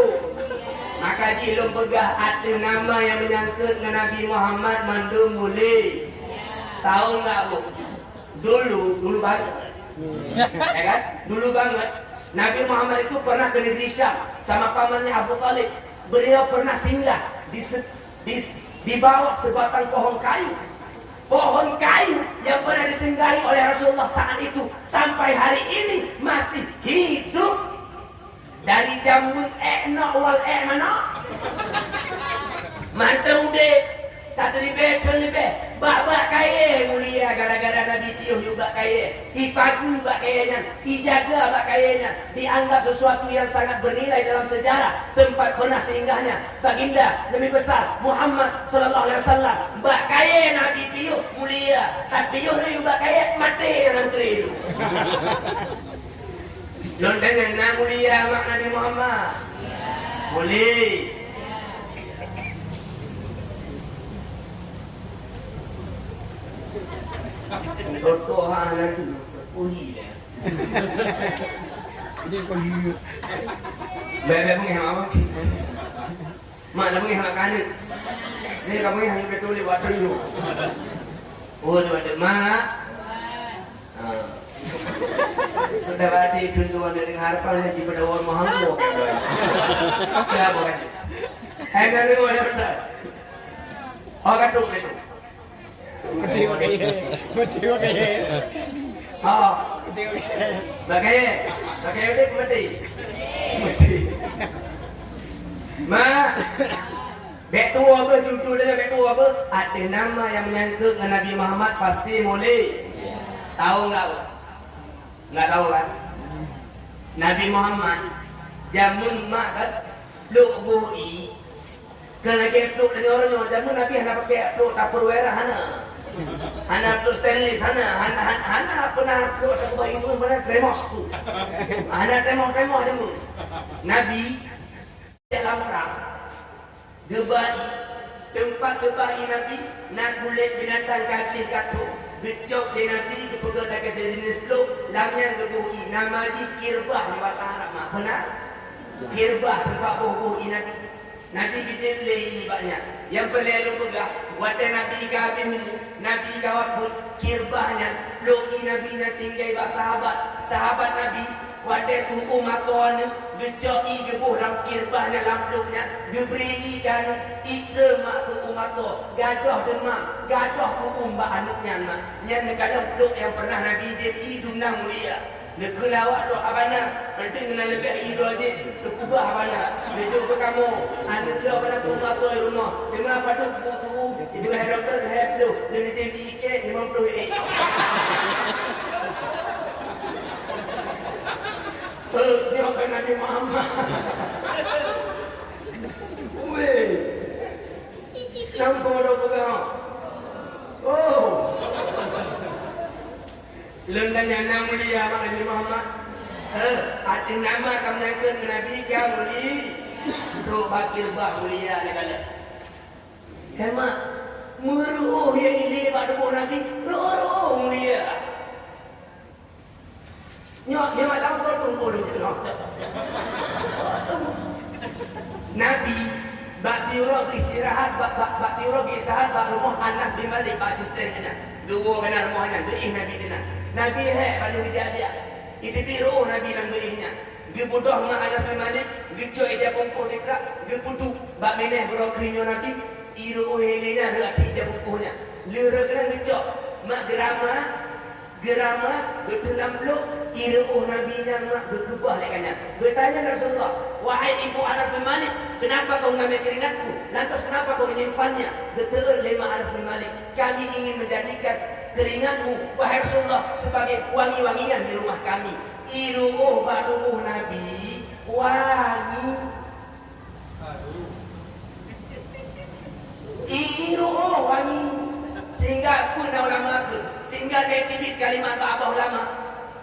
Maka jih lôn peugah ateueh nama nyang meunyangkot ngon Nabi Muhammad mandum mulia. Tahu enggak, Bu? Dulu, dulu banget. Ya kan? Dulu banget. Nabi Muhammad itu pernah ke negeri Syam sama pamannya Abu Thalib. Beliau pernah singgah di se-, di, di bawah sebatang pohon kayu. Pohon kayu yang pernah disinggahi oleh Rasulullah saat itu sampai hari ini masih hidup. Dari jameun ék nok wal ék manok. Mantong udeb, ka teulibée, teulibée. Bak-bak kayèe mulia gara-gara Nabi piôh yue bak kayèe. Ipageue bak kayèe nyan, ijaga bak kayèe nyan, dianggap sesuatu yang sangat bernilai dalam sejarah tempat pernah singgahnya Baginda Nabi besar Muhammad sallallahu alaihi wasallam. Bak kayèe Nabi piôh mulia, tapi piôh na yue bak kayèe maté nyang na meukeureudu. Lôn deungon na mulia mak Nabi Muhammad. Mulia. Toto ha Nabi, puhi dah. Ini puhi. Bèk, bèk beungèh mak. Mak dah beungèh mak keuneuk. Ni ka beungèh hana beutôi lé waktu nyoe. Oh, tu ada mak. Ha. Sudah berarti itu tuan dengan harapan yang daripada orang mahal. Ya, bukan. Hai, nanu ada betul. Oh, katuk, katuk. Mati, mati. Mati, mati. Oh. Mati, mati. Bak kayèe. Bak kayèe udép mati. Mati. Mak. Bèk tuwo beuh, jujur saja bèk tuwo beuh. Ateueh nama nyang meunyangkot ngon Nabi Muhammad pasti mulia. Tahu enggak, Bu? Enggak tahu, kan? Nabi Muhammad, jameun mak, kan, pluek boh ié, kon lagèe pluek tanyoe-nyoe, jameun Nabi hana pakai pluek Tupperware, hana. Hana pluek stainless, hana, hana, hana, hana pernah pluek Tupperware itu, pernah termos tu. Hana termos-termos jameun. Nabi Dalam prang, geuba ié, teumpat geuba ié Nabi na kulét binatang ka gleh ka thô, geucok lé Nabi geupeugöt lagèe sijeuneuh pluek, lam nyan geuboh ié, nama jih kirbah di basa Arab, mak. Peue nan? Kirbah, teumpat boh-boh ié Nabi. Nabi geujép lé ié bak nyan. Nyang peureulèe lôn peugah, watèe Nabi ka habéh umu, Nabi ka wafeuet, kirbah nyan, pluek ié Nabi nyan tinggai bak sahabat. Sahabat Nabi, watèe tu'uem atoe aneuk, geucok ié geuboh lam kirbah nyan lam pluek nyan, geubri ié keu aneuk, itrön mak tu'uem atoe, gadôh deumam, gadôh tu'uem bak aneuk nyan mak. Nyan neukalon pluek nyang peureunah Nabi jép ié dumna mulia. Neukheun lé awak droe, "Abana, nanti keunan leubeh ié droe jih, teukeubah abana." Neujok keu kamoe, aneuk droe keunan tu'uem atoe rumoh. Teuma padub bu tu'uem, itu hai dokto, hai ploh, lheuh nitém ié kèe, limong ploh ék. Eh, nyoe keuh Nabi Muhammad. Weh. Nampak droe peugah. Oh. Lôn tanya, na mulia mak Nabi Muhammad? Eh, ateueh nama ka meunyangkot ngon Nabi ka mulia. Trok bak kirbah mulia neukalon. Hai mak, meureuoh nyang ilé bak tuboh Nabi, reuoh-reuoh mulia. Nyoe, nyoe lam kotong ureueng nyoe. Nabi, bak tiroe geuistirahat, bak, bak, bak tiroe geuistirahat bak rumoh Anas bin Malik, bak asisten geuh nyan. Geuwoe keunan rumoh nyan, geuéh Nabi di nan. Nabi hék, ban geujak-jak. Iteubiet reuoh Nabi lam geuéh nyan. Geupeudoh mak Anas bin Malik, geucok ija bungkôh di trak, geupeuduek bak binéh beurokeuh nyoe Nabi, ié reuoh ilé nyan rhot ateueh ija bungkôh nyan. Lheueh rhot keunan geucok, mak geurama, Geurama, geuteulam pluek, ié reuoh Nabi nyan mak geukeubah lé ka nyan. Geutanya lé Rasulullah, "Wahai ibu Anas bin Malik, kenapa kau mengambil keringatku? Lantas kenapa kau menyimpannya?" Geuteuôt lé mak Anas bin Malik, "Kami ingin menjadikan keringatmu, wahai Rasulullah, sebagai wangi-wangian di rumah kami." Ié reuoh bak tuboh Nabi wangi. Ié reuoh wangi. Sehingga peue na ulama kheun, sehingga na teubiet kalimat bak babah ulama,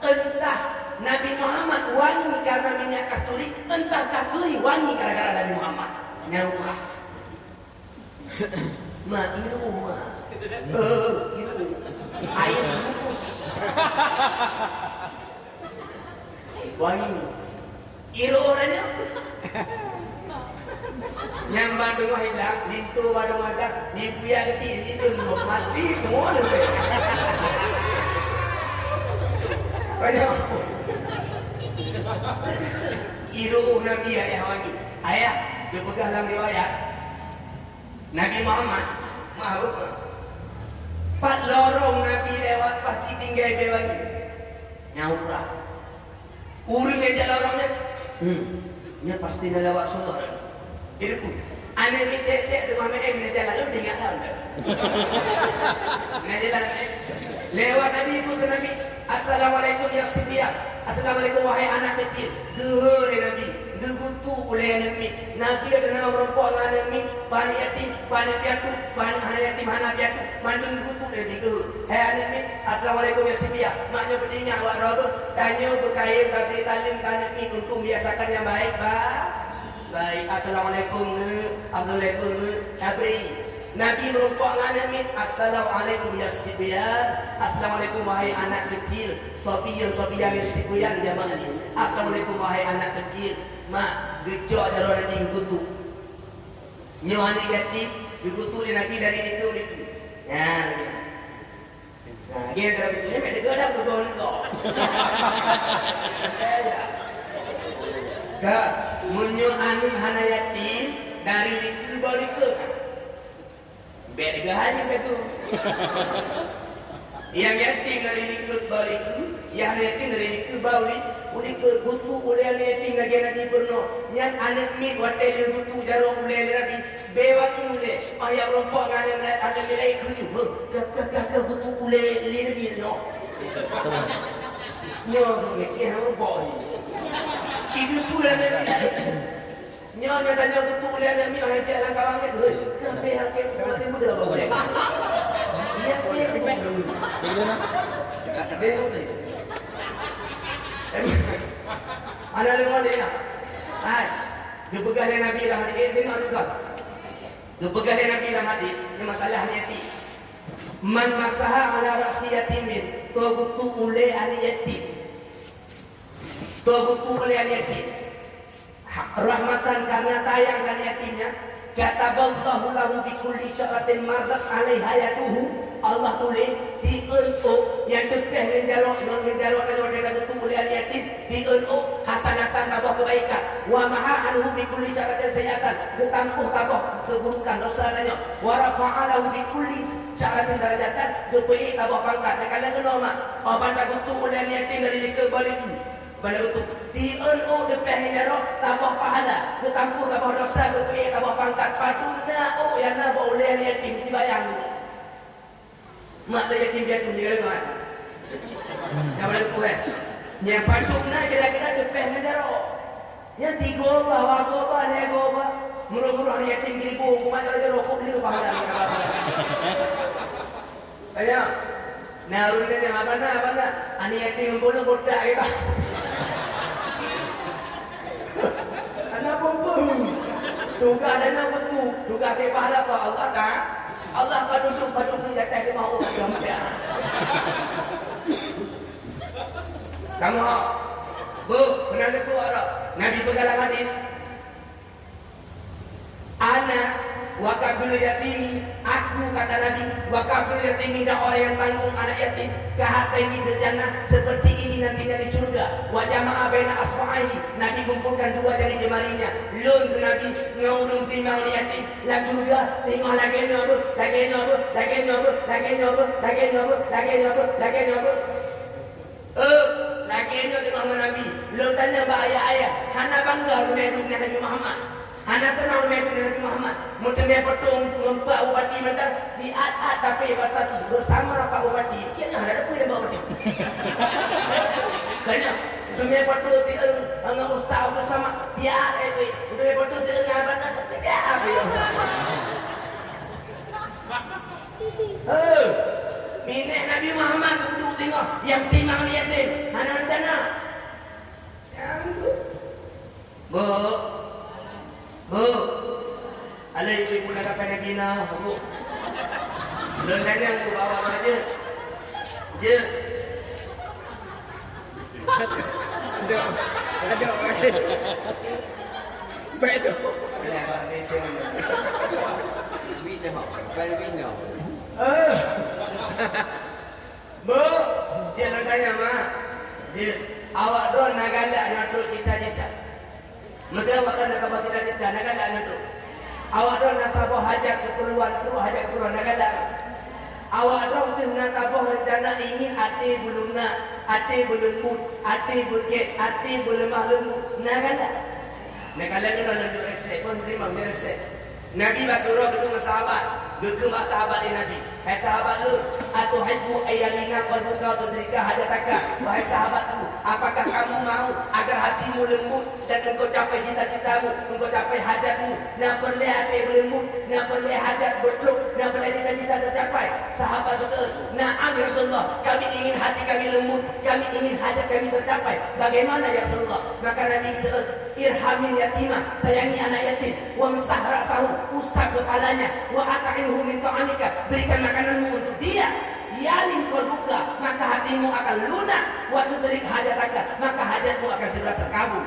entah Nabi Muhammad wangi karena minyak kasturi, entah kasturi wangi gara-gara Nabi Muhammad. Nyan uroe. Ma, ié reuoh, ma. Eh, ié reuoh. Air lurus. Wangi. Ié reuoh nyan. Nyang ban teungoh ilang, linto ban teungoh ilang, di kuya geuti, di tu mati, teungoh lé. Banyak. Ié reuoh Nabi ayah wangi. Ayah, geupeugah lam riwayat, Nabi Muhammad, meuheuét. Pat lorong Nabi lewat pasti tinggai bée wangi. Nyan uroe. Ureueng nyang jak lorong nyan, hmm, nyan pasti na lewat Rasulullah. Jadi pun, Aneuk miet cek-cek teuma meu'en na jalan, lôn teuingat lom. Na jalan, eh. Lewat Nabi pun keu Nabi, "Assalamualaikum ya sibyan." "Assalamualaikum wahai anak kecil." Geuhôi lé Nabi, geugutu ulèe aneuk miet. Nabi ada nama meurumpok ngon aneuk miet, bak aneuk yatim, bak aneuk piatu, bak aneuk hana yatim, hana piatu, mandum geugutu lé Nabi geuhôi. "Hai aneuk miet, assalamualaikum ya sibyan." Mak nyoe beudingat awak droe beuh, tanyoe beukayém tabri saleuem keu aneuk miet untuk membiasakan yang baik, ba- Baik, assalamualaikum, Neuk. Assalamualaikum, Neuk. Tabri. Nabi meurumpok ngon aneuk miet, "Assalamualaikum ya sibyan." Assalamualaikum, wahai anak kecil. Sobiyun, sobiyun, ya sibyan, ya makni. Assalamualaikum, wahai anak kecil. Mak, geucok jaroe Nabi geukutuk. Nyoe aneuk yatim, geukutuk lé Nabi dari likot-likot. Nyan, nyan. Nah, dia antara betul ni, mek teugah dah berubah leugo. Ka, meunyoe aneuk hana yatim, dari likot bak likot. Bèk teugah hana teugah. Nyang yatim dari likot bak likot, nyang hana yatim dari likot bak li-, likot. Geukutuk ulèe aneuk yatim lagèe Nabi peurunoe. Nyan aneuk miet watèe lheueh geukutuk jaroe ulèe lé Nabi. Bèk waki ulèe, oh, ya meurumpok ngon aneuk, aneuk miet laén keu nyoe. Beuh, ka, ka, ka, ka, geukutuk ulèe lé Nabi nyoe. Nyoe geuh, eh, meurumpok nyoe. Ibu pun aneuk miet. Nyoe, nyoe tanyoe geukutuk ulèe aneuk miet, oh, hai jak lam kawang nyoe. Hei, ka bèk hakém, ka mati muda bawa ulèe. Iya, iya, iya. Aneuk leumo dia. Hai, geupeugah lé Nabi lam hadis, eh, tengok tu kan. Geupeugah lé Nabi lam hadis, ni masalah aneuk yatim. "Man masaha ala ra'si yatimin," toh geukutuk ulèe aneuk yatim. Toh geukutuk ulèe aneuk yatim. Ha, rahmatan, karena sayang keu aneuk yatim nyan. "Kataballahu lahu bi kulli sya'ratin marrat alaiha yaduhu." Allah tuléh, di eun ôk nyang teupèh ngon jaroe, ngon, ngon jaroe tanyoe watèe geukutuk ulèe aneuk yatim. Di eun ôk hasanatan, saboh keubaikan. "Wa maha anhu bi kulli sya'ratin sayyi'atan," geutampôh saboh keuburukan, dosa tanyoe. "Wa rafa'a lahu bi kulli sya'ratin darajatan," geupeuék saboh pangkat. Nyang ka lheueh keunoe mak, oh, ban tageukutuk ulèe aneuk yatim dari likot bak likot. Ban tageukutuk. Di eun ôk teupèh ngon jaroe saboh pahala, geutampôh saboh dosa, geupeuék saboh pangkat. Padum na ôk nyang na bak ulèe aneuk yatim, ci bayang dulu. Mak lé yatim piatu nyoe lé mak. Nyang paléng tuha. Nyang padum na kira-kira teupèh ngon jaroe. Nyan tiga bah, dua bah, lhèe bah. Meurunoe-runoe aneuk yatim geuribu, kumat jaroe-jaroe, kok lheueh pahala. Tanya. Na ureueng tanya, "Abang na, abang na?" Aneuk yatim ngon bolong botak, ya. Hana peue-peue. Tugaih tanyoe beutôi, tugaih teuh pahala bak Allah Taala. Allah padum-dum, padum di ateueh limong ureueng agam dia. Kamoe, bu, keunan teupeue arah. Nabi peugah lam hadis, "Ana wa kafilul yatimi," aku, kata Nabi, "wa kafilul yatimi, dan orang yang tanggung anak yatim, kahataini fil jannah, seperti ini nantinya di surga." Wa jama'a baina asbu'aihi, Nabi kumpulkan dua jari jemarinya. Lôn keu Nabi ngon ureueng teurimong aneuk yatim lam surga, teungoh lagèe nyoe beuh, lagèe nyoe beuh, lagèe nyoe beuh. Eh, lagèe nyoe teungoh ngon Nabi. Lôn tanyong bak ayah-ayah, hana bangga teumè duek ngon Nabi Muhammad. Hana teunang teumè duek ngon Nabi Muhammad. Meuteumè photo ngon Pak Bupati mantong, diat-at tapi bak status bersama Pak Bupati. Kira hana ada pun yang bawa bupati. Tanya, teumè photo ti ngon Ustaz Abdul Samad, diat, eh, teumè photo ti ngon abang, diat, apa ya? Heh, minèh Nabi Muhammad geuduek teungoh nyang timang yatim, hana rencana. Nyang tu. Bu, bu, alai ibu-ibu nak kata Nabi na, bu. Lôn tanyong bu, bawa je. Je. Aduh, aduh. Baik tu. Alah, bak bintang. Bintang, bintang. Eh. Bu, dia nak tanya, Mak. Dia, awak dua nak galak nak trok cita-cita. Meuteumèe awak droe na saboh cita-cita, na galak nyan troh. Awak droe na saboh hajat keupeurluan, troh hajat keupeurluan, na galak. Awak droe teuh na saboh reuncana ingin até beulunak, até beuleumbot, até beugèt, até beuleumah leumbot, na galak. Meukalang keunoe lôn jok resep, kon teurimong nyoe resep. Nabi bacut droe geuduek ngon sahabat, geukheun bak sahabat lé Nabi, "Hai sahabat lôn, atuhibbu ayyalina qalbuka wa tudrika hajataka?" Wahai sahabatku, apakah kamu mau agar hatimu lembut dan engkau capai cita-citamu, engkau capai hajatmu? Na peureulée até beulembut, na peureulée hajat beutrok, na peureulée cita-cita teucapai? Sahabat geukheun, "Na'am ya Rasulullah, kami ingin hati kami lembut, kami ingin hajat kami tercapai. Bagaimana ya Rasulullah?" Maka Nabi geukheun, "Irhamil yatima, sayangi anak yatim, wamsah ra'sahu, usap kepalanya, wa at'imhu min ta'amika, berikan makananmu untuk dia. Yalin qalbuka, maka hatimu akan lunak, wa tudrik hajataka, maka hajatmu akan segera terkabul."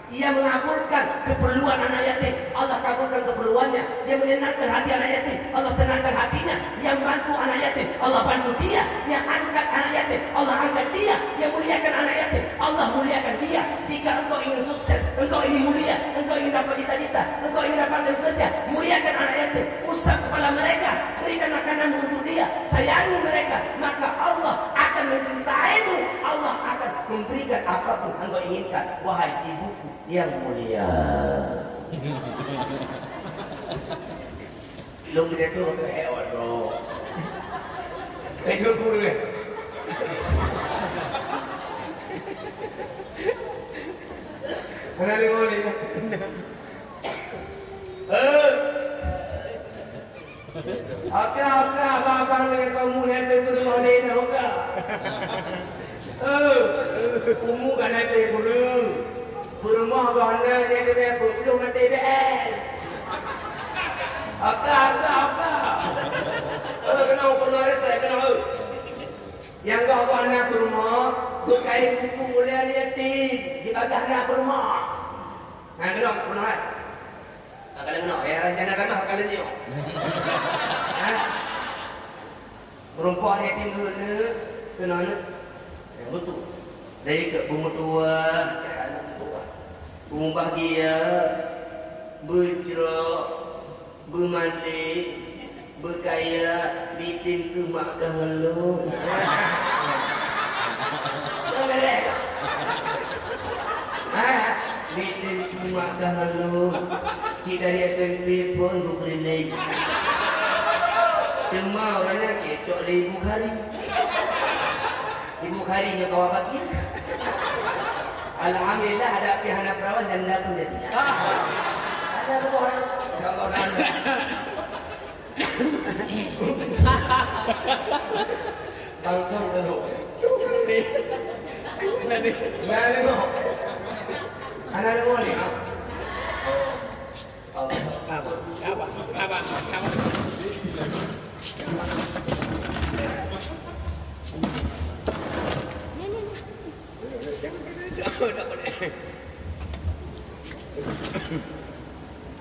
Ia mengabulkan keperluan anak yatim, Allah kabulkan keperluannya. Ia menyenangkan hati anak yatim, Allah senangkan hatinya. Yang bantu anak yatim, Allah bantu dia. Yang angkat anak yatim, Allah angkat dia. Yang muliakan anak yatim, Allah muliakan dia. Jika engkau ingin sukses, engkau ingin mulia, engkau ingin dapat cita-cita, engkau ingin dapatkan kerja, muliakan anak yatim, usap kepala mereka, berikan makanan untuk dia, sayangi mereka, maka Allah akan mencintaimu, Allah akan memberikan apapun engkau inginkan, wahai ibuku yang mulia. Lôn geutanyoe keuhai awak droe. Keuhai guru, eh. Hana deungoe lé. Eh. Oke, oke, abang-abang lé kaum muda lé peurumoh lé na oke. Eh, umu ka na lé guru. Peurumoh gobnyan lé lé peuet ploh na T B L. Oke, oke, oke. Eh, kena pernah rasa kena. Nyang goh-goh na peurumoh, beukain buku ulée yatim, dibagah na peurumoh. Nah, kena pernah. Kadang-kadang, ya, rencana tanah kalian nyoe. Ha? Meureumpok aneuk yatim keuneuk, keuneuk, ya, beutôi. Dari ke peumeutuwah, ke aneuk tuwah. Peumubahgia, beujroh, beumalék, beukaya, bitin keu mak kah ngon lôn. Ka beres. Ha, bitin keu mak kah ngon lôn. Cit dari S M P phon geukeurileng. Teuma ureueng nyan kecok lé Ibu Khari. Ibu Khari nyoe kawa bakit. Alhamdulillah, ada pih hana perawan dan dah pun jadi. Ada buah. Insyaallah dah. Langsung dulu. Nah, ni. Anak dulu ni, ha? Allah. Apa? Apa? Apa? Apa?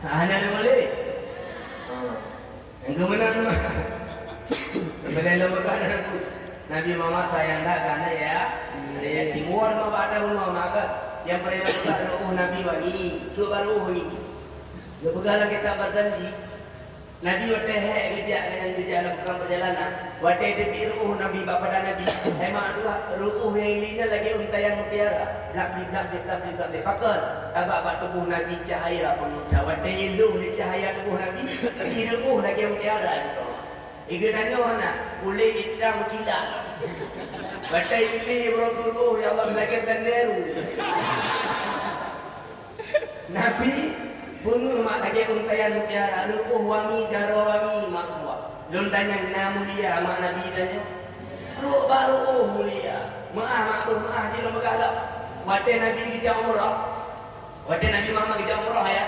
Hana ada boleh. Ha. Yang kemenangan mah. Kembali lama kan aku. Nabi Muhammad sayang dah kan ya. Ada yang timur mah pada rumah mah kan. Yang pernah juga roh Nabi wangi. Tu baru wangi. Dia pegang lagi tak berjanji. Nabi watée hék geujak ngon nyang geujak lam tukang peurjalanan, watée teubiet ru'uh Nabi bak pada Nabi, hai mak dua, ru'uh nyang ilée nyan lagée unta nyang mutiara, blak-blik, blak-blik, blak-blik, blak-blik. Pakon? Sabab bak tuboh Nabi cahya peumuta. Watée ilée lé cahya tuboh Nabi, di ru'uh lagée mutiara. Igeunanyoe hana, ulée itam kilat. Watée ilée uroe tuboh, ya Allah, lagée teuneru. Nabi beungeuh mak lagée unta nyang mutiara, ru'uh wangi, jaroe wangi mak buah. Lôn tanyong, na mulia mak Nabi tanyoe? Trok bak ru'uh mulia. Meu'ah mak beuh, meu'ah jih lôn peugah lom. Watée Nabi geujak umroh, watée Nabi Muhammad geujak umroh ya.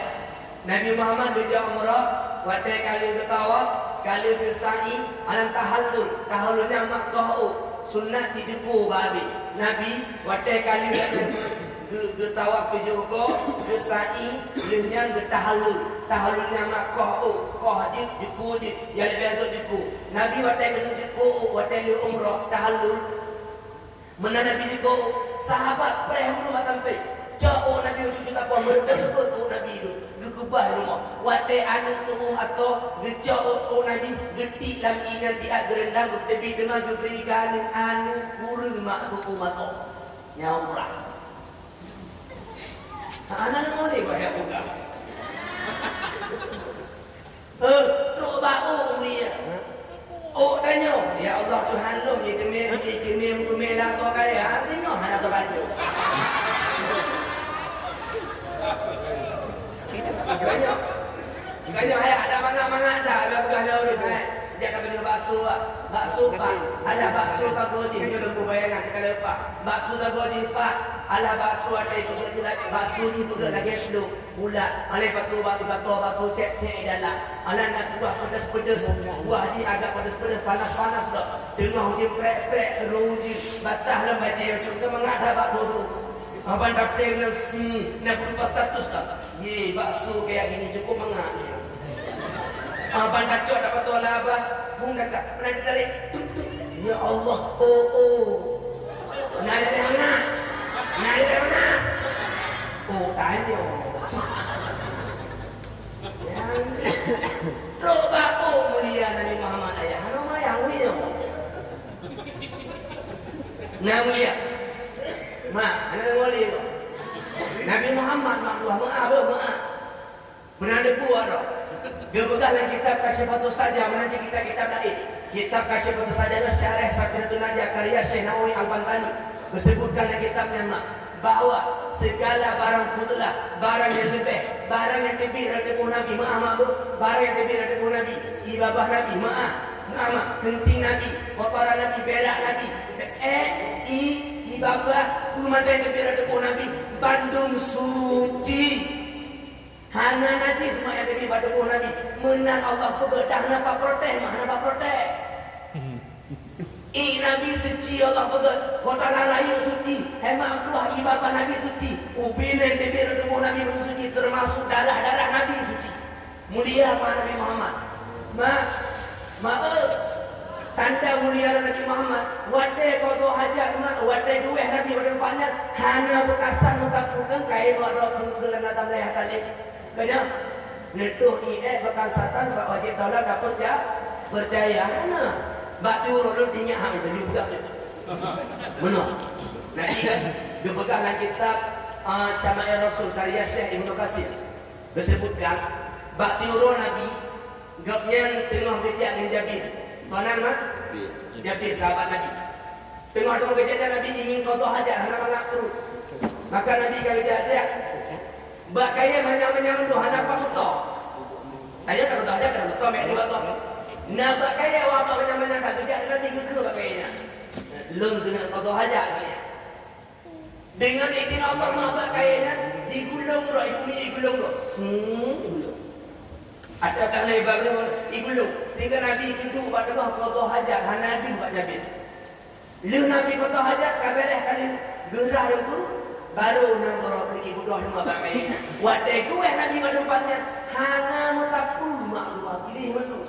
Nabi Muhammad geujak umroh, watée ka lheueh geutawaf, ka lheueh geusa'i, alam tahallul. Tahallul nyan mak koh ôk, sunat jijeuku bak Nabi. Nabi watée ka lheueh geu-, geutawaf tujoh goe, geusa'i, lheueh nyan geutahallul. Tahallul nyan mak koh ôk, koh jeuet, jeuku jeuet, nyang leubeh gét jeuku. Nabi watée keuneuk jeuku ôk, watée lheueh umroh, tahallul. Meunan Nabi jeuku ôk, sahabat preh meunyoe bak tampéh. Cok ôk Nabi bak cucu tapoh, meureubeut-reubeuet ôk Nabi dum. Geukeubah rumoh. Watée aneuk teu'uem atô, geucok ôk, ôk Nabi, geutiek lam ié nyan tiat, geureundam, geuteubiet teuma geubri keu aneuk, aneuk kureueng mak teu'uem atô. Nyan umrah. Hana deungoe lé wahai ureueng. Eh, trok bak ôk mulia. Ôk tanyoe, "Ya Allah, Tuhan lôn, jikeuneuk, jikeuneuk meuteumé lakoe kaya, arti nyoe hana teubacut." Bukan nyoe. Bukan nyoe, hai, ada mangat-mangat dah, biar peugah lé ureueng, hai. Jak ka peunyoe bakso, ah. Bakso pat, alah bakso ka goh jih, nyoe lôn bayangan teuka leupah. Bakso ka goh jih pat, alah bakso até peugah jih, bakso jih peugah lagèe sidroe. Bulat, alah pato bak, pato bakso cèk-cèk dalam. Alah na kuah peudeuh-peudeuh, kuah jih agak peudeuh-peudeuh, panas-panas dak. Teungoh ujeuen prèk-prèk, rôh ujeuen, bataih lam bajèe, cok keu mangat dah bakso tu. Abang dapet nasi, na beurubah status dah. Ye, bakso kaya gini cukup mangat ni. Abang dacok dapat tuan abah, bung dah tak pernah ditarik. Tuk, tuk. Ya Allah, oh, oh. Na ada mangat. Na ada mangat. Oh, tanyoe. Trok bak ôk mulia Nabi Muhammad ayah. Hana mayang mulia. Na mulia. Mak, hana mulia. Nabi Muhammad mak dua, meu'ah, beuh, meu'ah. Pernah deungoe dak? Geupeugah lam kitab Kasyifatus Sajah, meunan cit kitab-kitab laén. Kitab Kasyifatus Sajah nyoe syarah Safinatun Najah karya Syekh Nawawi Al-Bantani. Geusebutkan lam kitab nyan mak, bahwa segala barang fudlah, barang nyang leubeh, barang nyang teubiet rot tuboh Nabi, meu'ah mak beuh, barang nyang teubiet rot tuboh Nabi, ie babah Nabi, meu'ah, meu'ah mak, keuncing Nabi, kotoran Nabi, berak Nabi, ék, ie, ie babah, peue mantong nyang teubiet rot tuboh Nabi, bandum suci. Hana najis mak nyang teubiet bak tuboh Nabi. Meunan Allah peugah, dah hana paprotéh mak, hana paprotéh. Ie Nabi suci Allah peugah, kotoran rayeuk suci, hai mak meutuah, ie babah Nabi suci, ubé nyang teubiet rot tuboh Nabi bandum suci, teumasuk darah-darah Nabi suci. Mulia mak Nabi Muhammad. Mak, mak, eh, tanda mulia Nabi Muhammad. Watèe qadha hajat mak, watèe geuwéh Nabi bak teumpat nyan, hana beukasam meusapeue keu kayèe mak droe kheun-kheun lam natam lé hata lé. Keunyan, neutoh ie ék bak kansatan bak wajéb taulan ka peuca-, peucaya hana. Bak tiroe lôn ingat hana laju peugah tu. Meunoe. Nabi kan geupeugah lam kitab, ah, Syama'il Rasul karya Syekh Ibnu Katsir. Geusebutkan, bak tiroe Nabi, gobnyan teungoh geujak ngon Jabir. Tuan mak? Jabir, sahabat Nabi. Teungoh-teungoh geujak Nabi ingin qadha hajat, hana mangat pruet. Maka Nabi ka geujak, "Bak kayèe manyang-manyang mandum hana pat meuto." Tanyoe ka meuto hajat, ka meuto, meu'ah dua meuto. Na bak kayèe, wah, bak manyang-manyang ka geujak Nabi geukheun bak kayèe nyan. Lôn keuneuk qadha hajat. Deungon idin Allah mak bak kayèe nyan, digulong droe, ibu minyeuk igulong droe. Sung, igulong. Atau dah lé baru igulong. Tinggai Nabi duduek bak teungoh qadha hajat, hana deuh bak Jabir. Lheueh Nabi qadha hajat, ka bèrèh ka lheueh geurah teungku, baru nyan baroe keu ibu doh teuma bak kayèe nyan. Watèe geuwéh Nabi bak teumpat nyan, hana meusapeue mak dua, piléh mandum.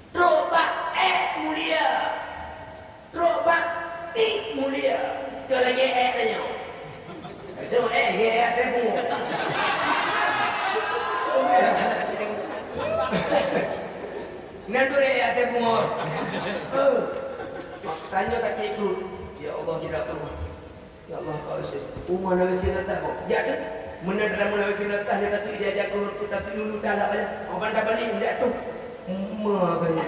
Trok bak ék mulia. Trok bak ék mulia. Keu lagèe ék tanyoe. Itu ék, ék, ék até pungo. Nyan tu ék até pungo. Oh. Tanyoe sakét pruet. Ya Allah, tidak pruet. Ya Allah, Pak Husin. Uma na Husin atah kok. Ya tu. Meunan dalam meunan Husin atah, dia tatu ija-ija kurun tu, tatu dulu dah lah banyak. Orang dah balik, lihat tu. Uma banyak.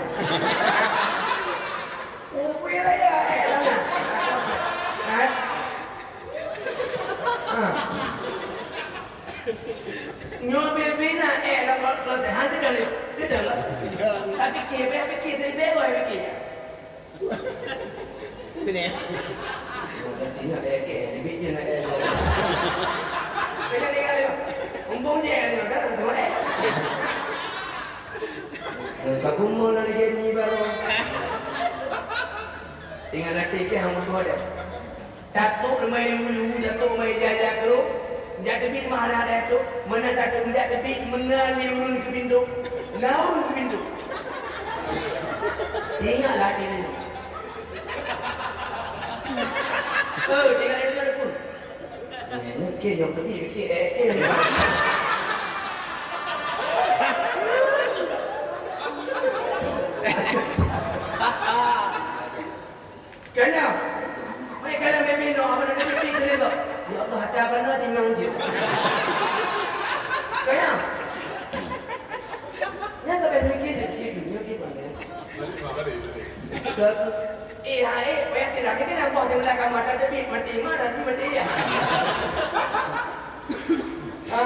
Oh, pergi raya, eh, lama. Ha? Ha. Nyoe bebe na, eh, lam kloset. Han dia dah lewat. Dia dah lah. Tapi kebe, tapi kebe, bewa, kebe. Ini. Nanti nak eh, ke, ni biji nak eh. Beda dia dia. Umpung je dia, kan? Teman eh. Eh, tak guna nak dia ni baru. Ingat nanti ke, hang butuh ada. Datuk leumah luwu-luwu, datuk leumah ija-ija keu, jak teubiet mah hana-hana datuk, meunan datuk jak teubiet meungan lé ureueng keu pintoe. Na ureueng keu pintoe. Ingat lagèe nyoe. Oh, tinggai lagèe nyoe pun. Eh, nyoe kèe nyang teubiet, kèe, eh, kèe. Kanya, mai kalian bebe no, apa nak kena pergi ke lego? Ya Allah, ada apa nak di mang je? Kanya, Ka ku, eh, hai, eh, payah tiram. Ini kan boh teulah ka mata teubiet, mati ma, dan mati ya. Ha,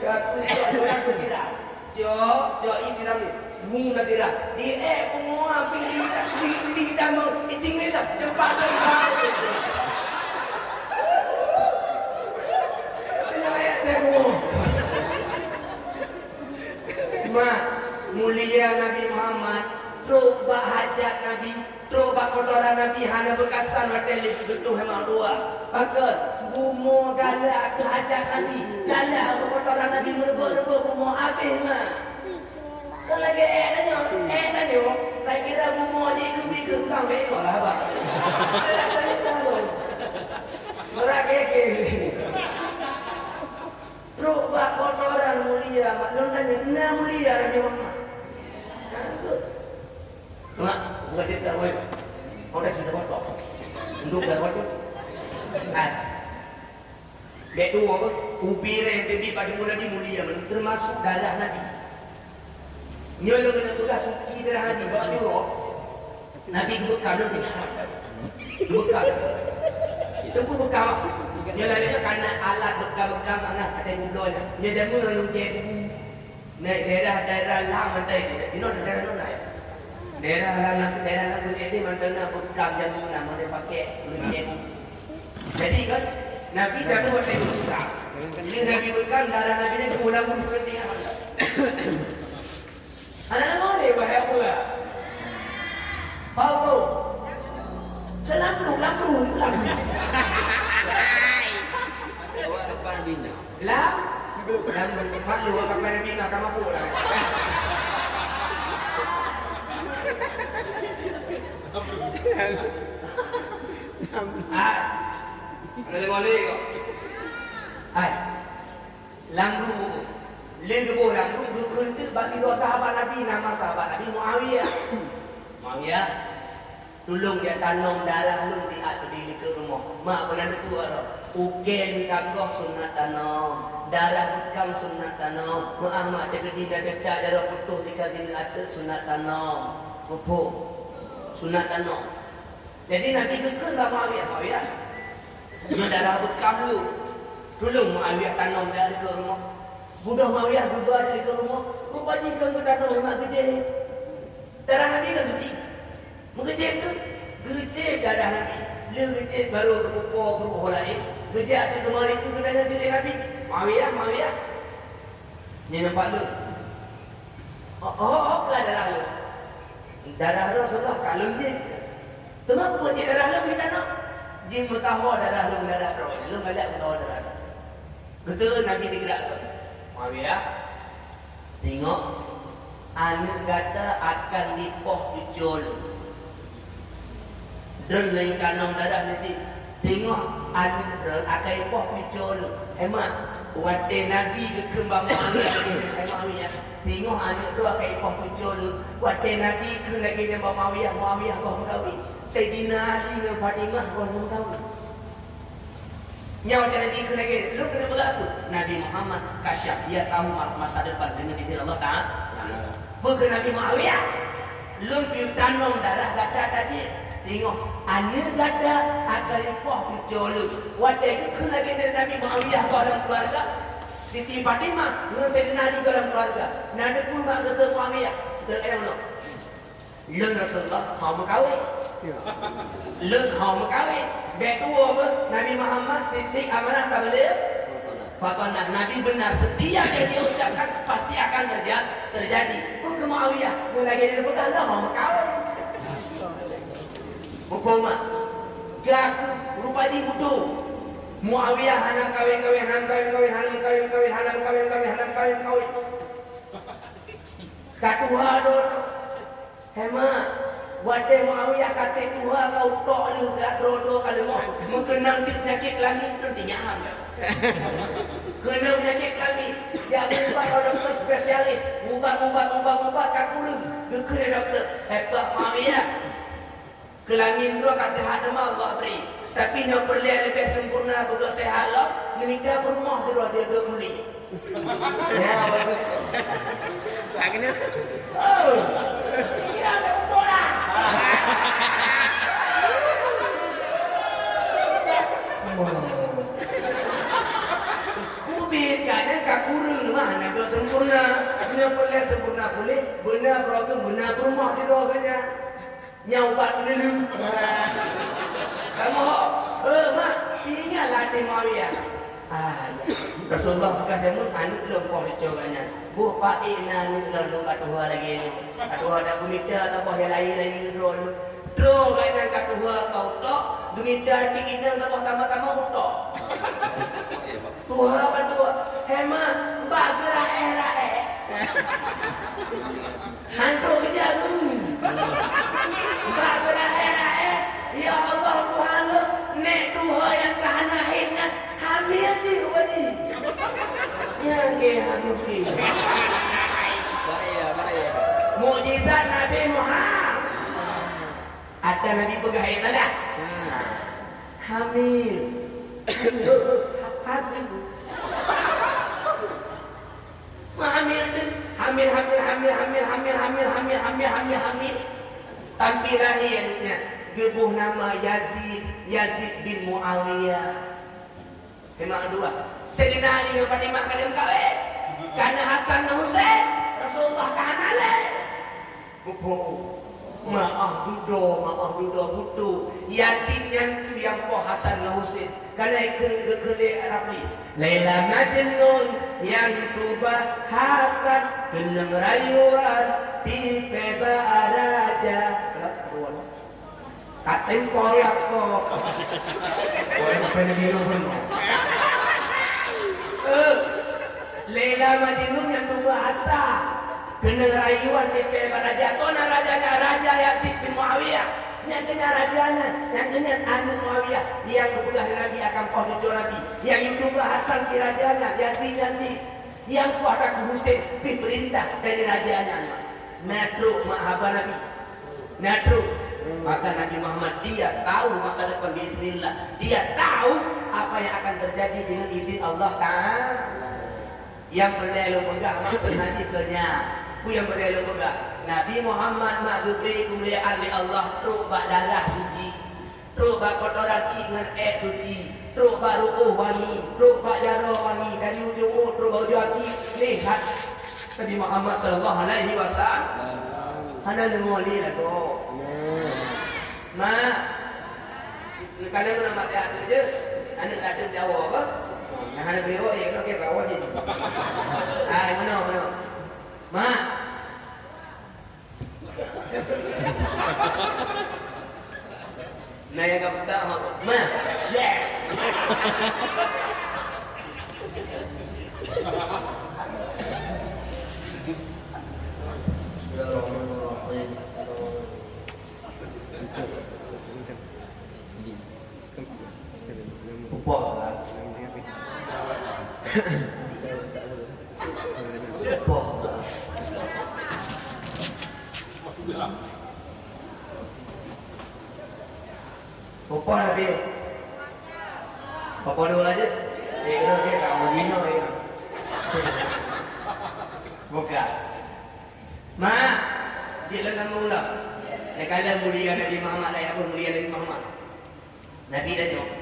ka ku, cok, cok, aku tiram. Cok, cok, i tiram ni. Mu na tiram. Di, eh, pungo api di, di, di, damu. I tinggi lah. Tempat tempat. Kena ayat teh pungo. Mak, mulia Nabi Muhammad, trok bak hajat Nabi, trok bak kotoran Nabi hana beukasan watèe lé geutuh mak dua. Pakon, bumoe galak keu hajat Nabi, galak keu kotoran Nabi meureubot-reubot bumoe abéh mak. Kon lagèe èk tanyoe, èk tanyoe, takira bumoe jih keu bri keu bang bèk inoe lah bah. Meurah gègèng. Trok bak kotoran mulia, mak lôn tanyong, na mulia Nabi Muhammad? Na tu. Mak, bukan cerita weh. Kau dah cerita kotor. Untuk dah kotor. Hai. Bèk tuwo apa? Ubé nyang teubiet bak tuboh Nabi mulia, termasuk darah Nabi. Nyoe lôn keuneuk peugah suci darah Nabi, bak tuwo. Nabi geubeukam lôn ingat that. Geubeukam. Teungku beukam. Nyoe laén nyoe kana alat beukam-beukam tanah ateueh bubloe nyan. Nyoe jameun lôn keu kubu. Nyoe daerah-daerah lam mantai nyoe. Inoe daerah nyoe laén. Daerah lam, lam, daerah lam Bukit Tinggi mantai na beukam jameun na model pakai lôn keu kubu. Jadi kan Nabi jameun watèe beukam. Lheuh Nabi beukam darah Nabi nyan geuboh lam buah keutik. Aneuk-aneuk deh, wahai Abu, ya? Bau, bau. Ke lam lu, lam lu, lam lu. Awak lepas bina. Lam? Lam, mak lu, akan mana bina, kamu apa lah? Ah. Ada lima ni kok. Hai. Lam lu, lé geuboh lam lu, geukheun teuk bak sidroe sahabat Nabi, nama sahabat Nabi Muawiyah. "Muawiyah, tulông jak tanom darah lôn di at di likot rumoh. Mak peunan teupeue aro. Ukèe lheuh tagoh sunat tanom, darah beukam sunat tanom. Meu'ah mak, teukeudi na teutak jaroe putôh tika di ateueh sunat tanom." Muphom? Sunat tanom. Jadi Nabi geukheun bak Muawiyah, "Muawiyah, nyoe darah beukam lôn. Tulông Muawiyah tanom di likot rumoh." Beudôh Muawiyah geuba di likot rumoh, rupa jih kon geutanom, memang geujieb. Darah Nabi kan geujieb. Meugeujép tu, geujieb darah Nabi. Lheuh geujieb barô geupupo beuruh laén. Geujak di teuma itu geutanyong di Nabi, "Muawiyah, Muawiyah, nyoe nyan pat lôn?" "Oh, oh, oh, ka darah lôn." "Darah Rasulullah ka lôn jieb." "Teuma peue jieb darah lôn di tanoh?" "Jimeukaho darah lôn, darah droe. Lôn galak meukaho darah lôn." Geuteu'en Nabi digerak lom. "Muawiyah, tengok, aneuk gata akan dipoh cucoe lôn." Droeneuh tanom darah niti. Teungoh aneuk droe akai poh cucoe lôn. Hai mak, watèe Nabi geukheun bak Muawiyah, hai Muawiyah, teungoh aneuk droe akai poh cucoe lôn. Watèe Nabi kheun lagèe nyan bak Muawiyah, Muawiyah boh meukawen. Saidina Ali ngon Fatimah boh meukawen. Nyan watèe Nabi kheun lagèe nyan, lôn keuneuk peugah peue? Nabi Muhammad kasyaf, dia tahu ma-, masa depan keuneuk dideungon Allah Taala. Peue kheun Nabi Muawiyah? Lôn pih tanom darah gata tadi. Teungoh aneuk gata akan ipoh cucoe lôn. Watèe geukheun lagèe nyan Nabi Muawiyah goh lam keuluwarga, Siti Fatimah ngon Saidina Ali goh lam keuluwarga. Na teupeue mak geuteu'en Muawiyah? Geuteu'en nyoe. Lôn Rasulullah hana meukawen. Lôn hana meukawen. Bèk tuwo beuh, Nabi Muhammad siddiq amanah tabligh. Fatonah, Nabi benar, setiap yang dia ucapkan pasti akan terja-, terjadi. Peue kheun Muawiyah, ngon lagèe nyan peugah lôn hana meukawen. Muphom mak, gak rupa jih beutôi. Muawiyah hana meukawen-kawen, hana meukawen-kawen, hana meukawen-kawen, hana meukawen-kawen, hana meukawen-kawen. Ka tuha droe. Hai mak, watèe Muawiyah ka trép tuha ka utok lheueh, ka droe-droe ka leumoh, meukeunong teuk peunyakét keulamit, lôn ingat han. Keunong peunyakét keulamit, jak beurubat bak dokto spesialis, ubat-ubat, ubat-ubat ka kureueng, geukheun lé dokto, "Hebat Muawiyah. Keulamit droe ka seuhat teuma Allah bri. Tapi nyoe peureulèe leubeh sempurna beugöt seuhat lom, neumita peurumoh sidroe jeuet geuh muli." Ya, betul. Tak kena. Oh, kira betul lah. Rumoh di doa geuh nyan. Nyang ubat peuleueh. Kamoe, "Hei, mak, ingatlah até Muawiyah." Ah, ya. Rasulullah peugah jameun aneuk lôn poh teucok geuh nyan. Boh paék na aneuk lôn, lôn ka tuha lagèe nyoe. Ka tuha dak geumita saboh nyang laén-laén droe lôn. Droe geuh nyan ka tuha ka utok, geumita até inong saboh tamah-tamah utok. Tuha bandua, "Hei mak, bak geuraéh-raéh." Hantom keujagong. Bak geuraéh-raéh, "Ya Allah, Tuhan lôn, nèk tuha nyang ka hana hèn nyan hamil cit ubak jih." Nyang keu hamil cit. Bahaya, bahaya. Mukjizat Nabi Muhammad. Ada Nabi peugah ayat Allah. Hamil. Hamil. Hamil tu. Hamil, hamil, hamil. Tapi lahé aneuk nyan, geuboh nama Yazid, Yazid bin Muawiyah. Teuma dua. Saidina Ali ngon Fatimah ka lheueh meukawen. Kana Hasan ngon Husein, Rasulullah ka hana lé. Muphom. Meu'ah dudoe, meu'ah dudoe buto. Yazid nyan keuh nyang poh Hasan ngon Husein. Kana ikheun geukheun lé Rafli. Laila Majnun nyang tuba Hasan, keunong rayuan pipée bak raja. Ka tempo ya ko. Boleh apa ni bingung pun. Eh, Laila Majnun nyang tuba Hasan. Keunong rayuan pipée bak raja. Toh na raja nyan, Raja Yazid bin Muawiyah. Nyang keuh nyan raja nyan, nyang keuh nyan aneuk Muawiyah nyang geupeugah lé Nabi akan poh teucok Nabi. Nyang geutuba Hasan keu raja nyan, Yazid nyan cit. Nyang poh takue Husein pih peurintah dari raja nyan. Na trok mak haba Nabi. Na trok. Maka Nabi Muhammad, dia tahu masa depan biiznillah. Dia tahu apa yang akan terjadi dengan izin Allah Ta'ala. Nyang peureulèe lôn peugah maksud hadis tu nyan. Peue nyang peureulèe lôn peugah? Nabi Muhammad mak geubri keumuliaan lé Allah trok bak darah suci. Trok bak kotoran ié ngon èk suci, trok bak ru'oh wangi, trok bak jaroe wangi, dari ujong uet trok bak ujong aki, lihat Nabi Muhammad sallallahu alaihi wasallam. Hana deungoe lé lagoe. Mak, neukalon meunan mak teuh jeuet, aneuk teuh jawoe apa? Nah, hana bri woe, ya, kena kira kawan je. Hai, meunoe, meunoe. Mak, Na nyang ka peugah hok. Ma. Yeah. Bismillahirrahmanirrahim. Upah lah. Upah lah. Upah Nabi. Upah dua aja. Eh, kena, kena, kamu dino, ya. Buka. Mak, dia lengah mula. Dia kala mulia Nabi Muhammad, dah ya, mulia Nabi Muhammad. Nabi tanyoe,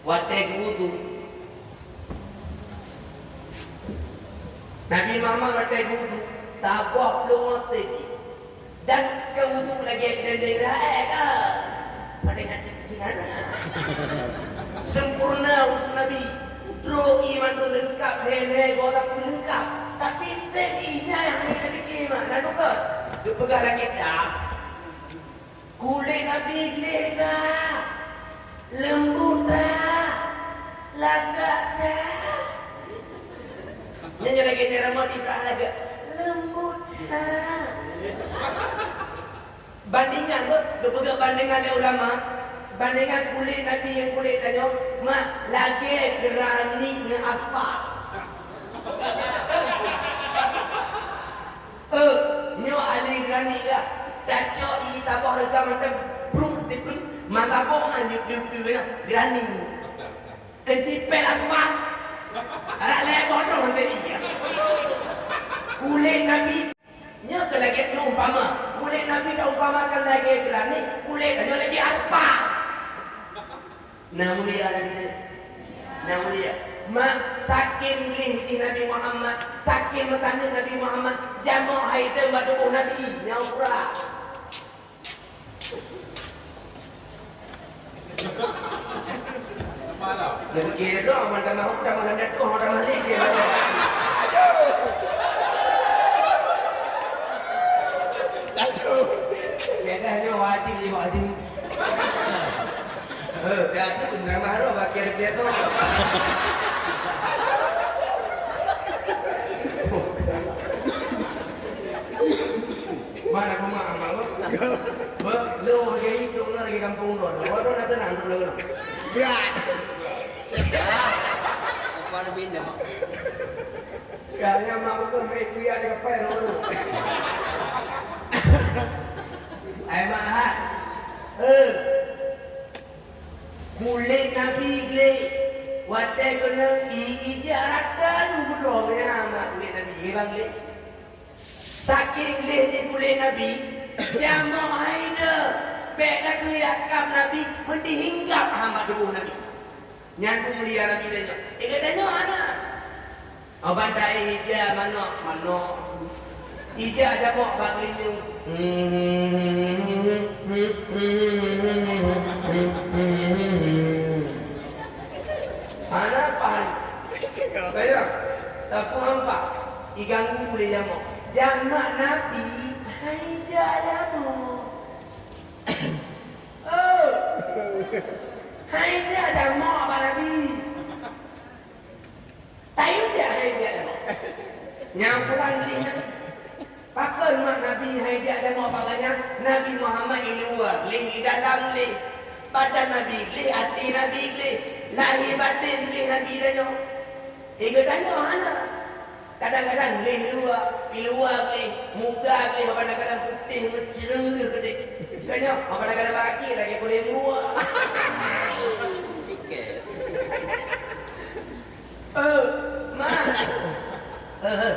watèe geuwudu. Nabi Muhammad watèe geuwudu, saboh plueng watèe jih. Dan keu wudu lagèe keudendeng raek ka. Padahai cing-cing hana. Sempurna wudu Nabi. Droe ié mandum leungkap, lhèe-lhèe goe tapi leungkap. Tapi tem ié nyan nyang hana tapike, mak, na dukon. Geupeugah lagèe dam. Kulét Nabi gleh that, leumbot that, lagak that. Nyan, nyan lagèe nyan ramot Ibrahim lagak, leumbot that. Bandingan, beuh, geupeugah bandingan lé ulama, bandingan kulét Nabi ngon kulét tanyoe, mak, lagèe granit ngon aspal. Eh, nyoe ahli granit lah. Tacok ié taboh reuga mantong, bruk, dibruk. Mata boh han jeuet piu-piu nyoe, granit. Keuci pèl asma. Arak lhèe boh droe mantong ié. Kulét Nabi, nyoe keu lagèe nyoe umpama. Kulét Nabi taumpamakan lagèe granit, kulét tanyoe lagèe aspal. Na mulia Nabi nyan. Na mulia. Mak, saking gleh jih Nabi Muhammad, saking meutanyoe Nabi Muhammad, jamok hai deueng bak tuboh Nabi, nyoe prah. Neupike droe, man tamah hu, tamah lam datu, tamah lé, dia macam. Aduh. Aduh. Kedah nyoe wajib, wajib. Eh, dah tu ceramah tu, bak kira-kira tu. Mana aku mak, mak lu? Be, lu lagi hidup, lu lagi kampung lu. Lu dah tenang tu, lu. Berat. Ah, apa lebih dah? Kayaknya mak betul, main kuya di kapai, lu, lu. Ai mak, hai. Eh. Kulét Nabi gleh, watée keuneuk i, ija rata ju keudroe, meunan mak kulét Nabi, ngieng bang gleh. Saking gleh jih kulét Nabi, jamok hai deueng, bék takeuyak kab Nabi, meudeh hinggab hamba tuboh Nabi. Nyan peumulia Nabi tanyoe. Eh, geutanyoe hana. Oban taéh ija manok, manok. Ija jamok bak geulinyueng. Hana paih. Kaya, tapi hampa. Iganggu lé jamok. Jamak Nabi, hai ija jamok. Oh. Hai ija jamok bak Nabi. Tayu jak hai jak jamok. Nyang pulang gleh Nabi. Pakon mak Nabi hai jak jamok bak gobnyan? Nabi Muhammad i luwa gleh, i dalam gleh. Badan Nabi gleh, até Nabi gleh. Lahé batén gleh Nabi tanyoe. Eh, geutanyoe hana. Kadang-kadang gleh luwa, i luwa gleh, muka gleh, kadang-kadang putéh meucreung deuh keudéh. Geutanyoe, kadang-kadang bak akhé lagèe kulét meuluwa. Tiket. Eh, ma. Eh, eh.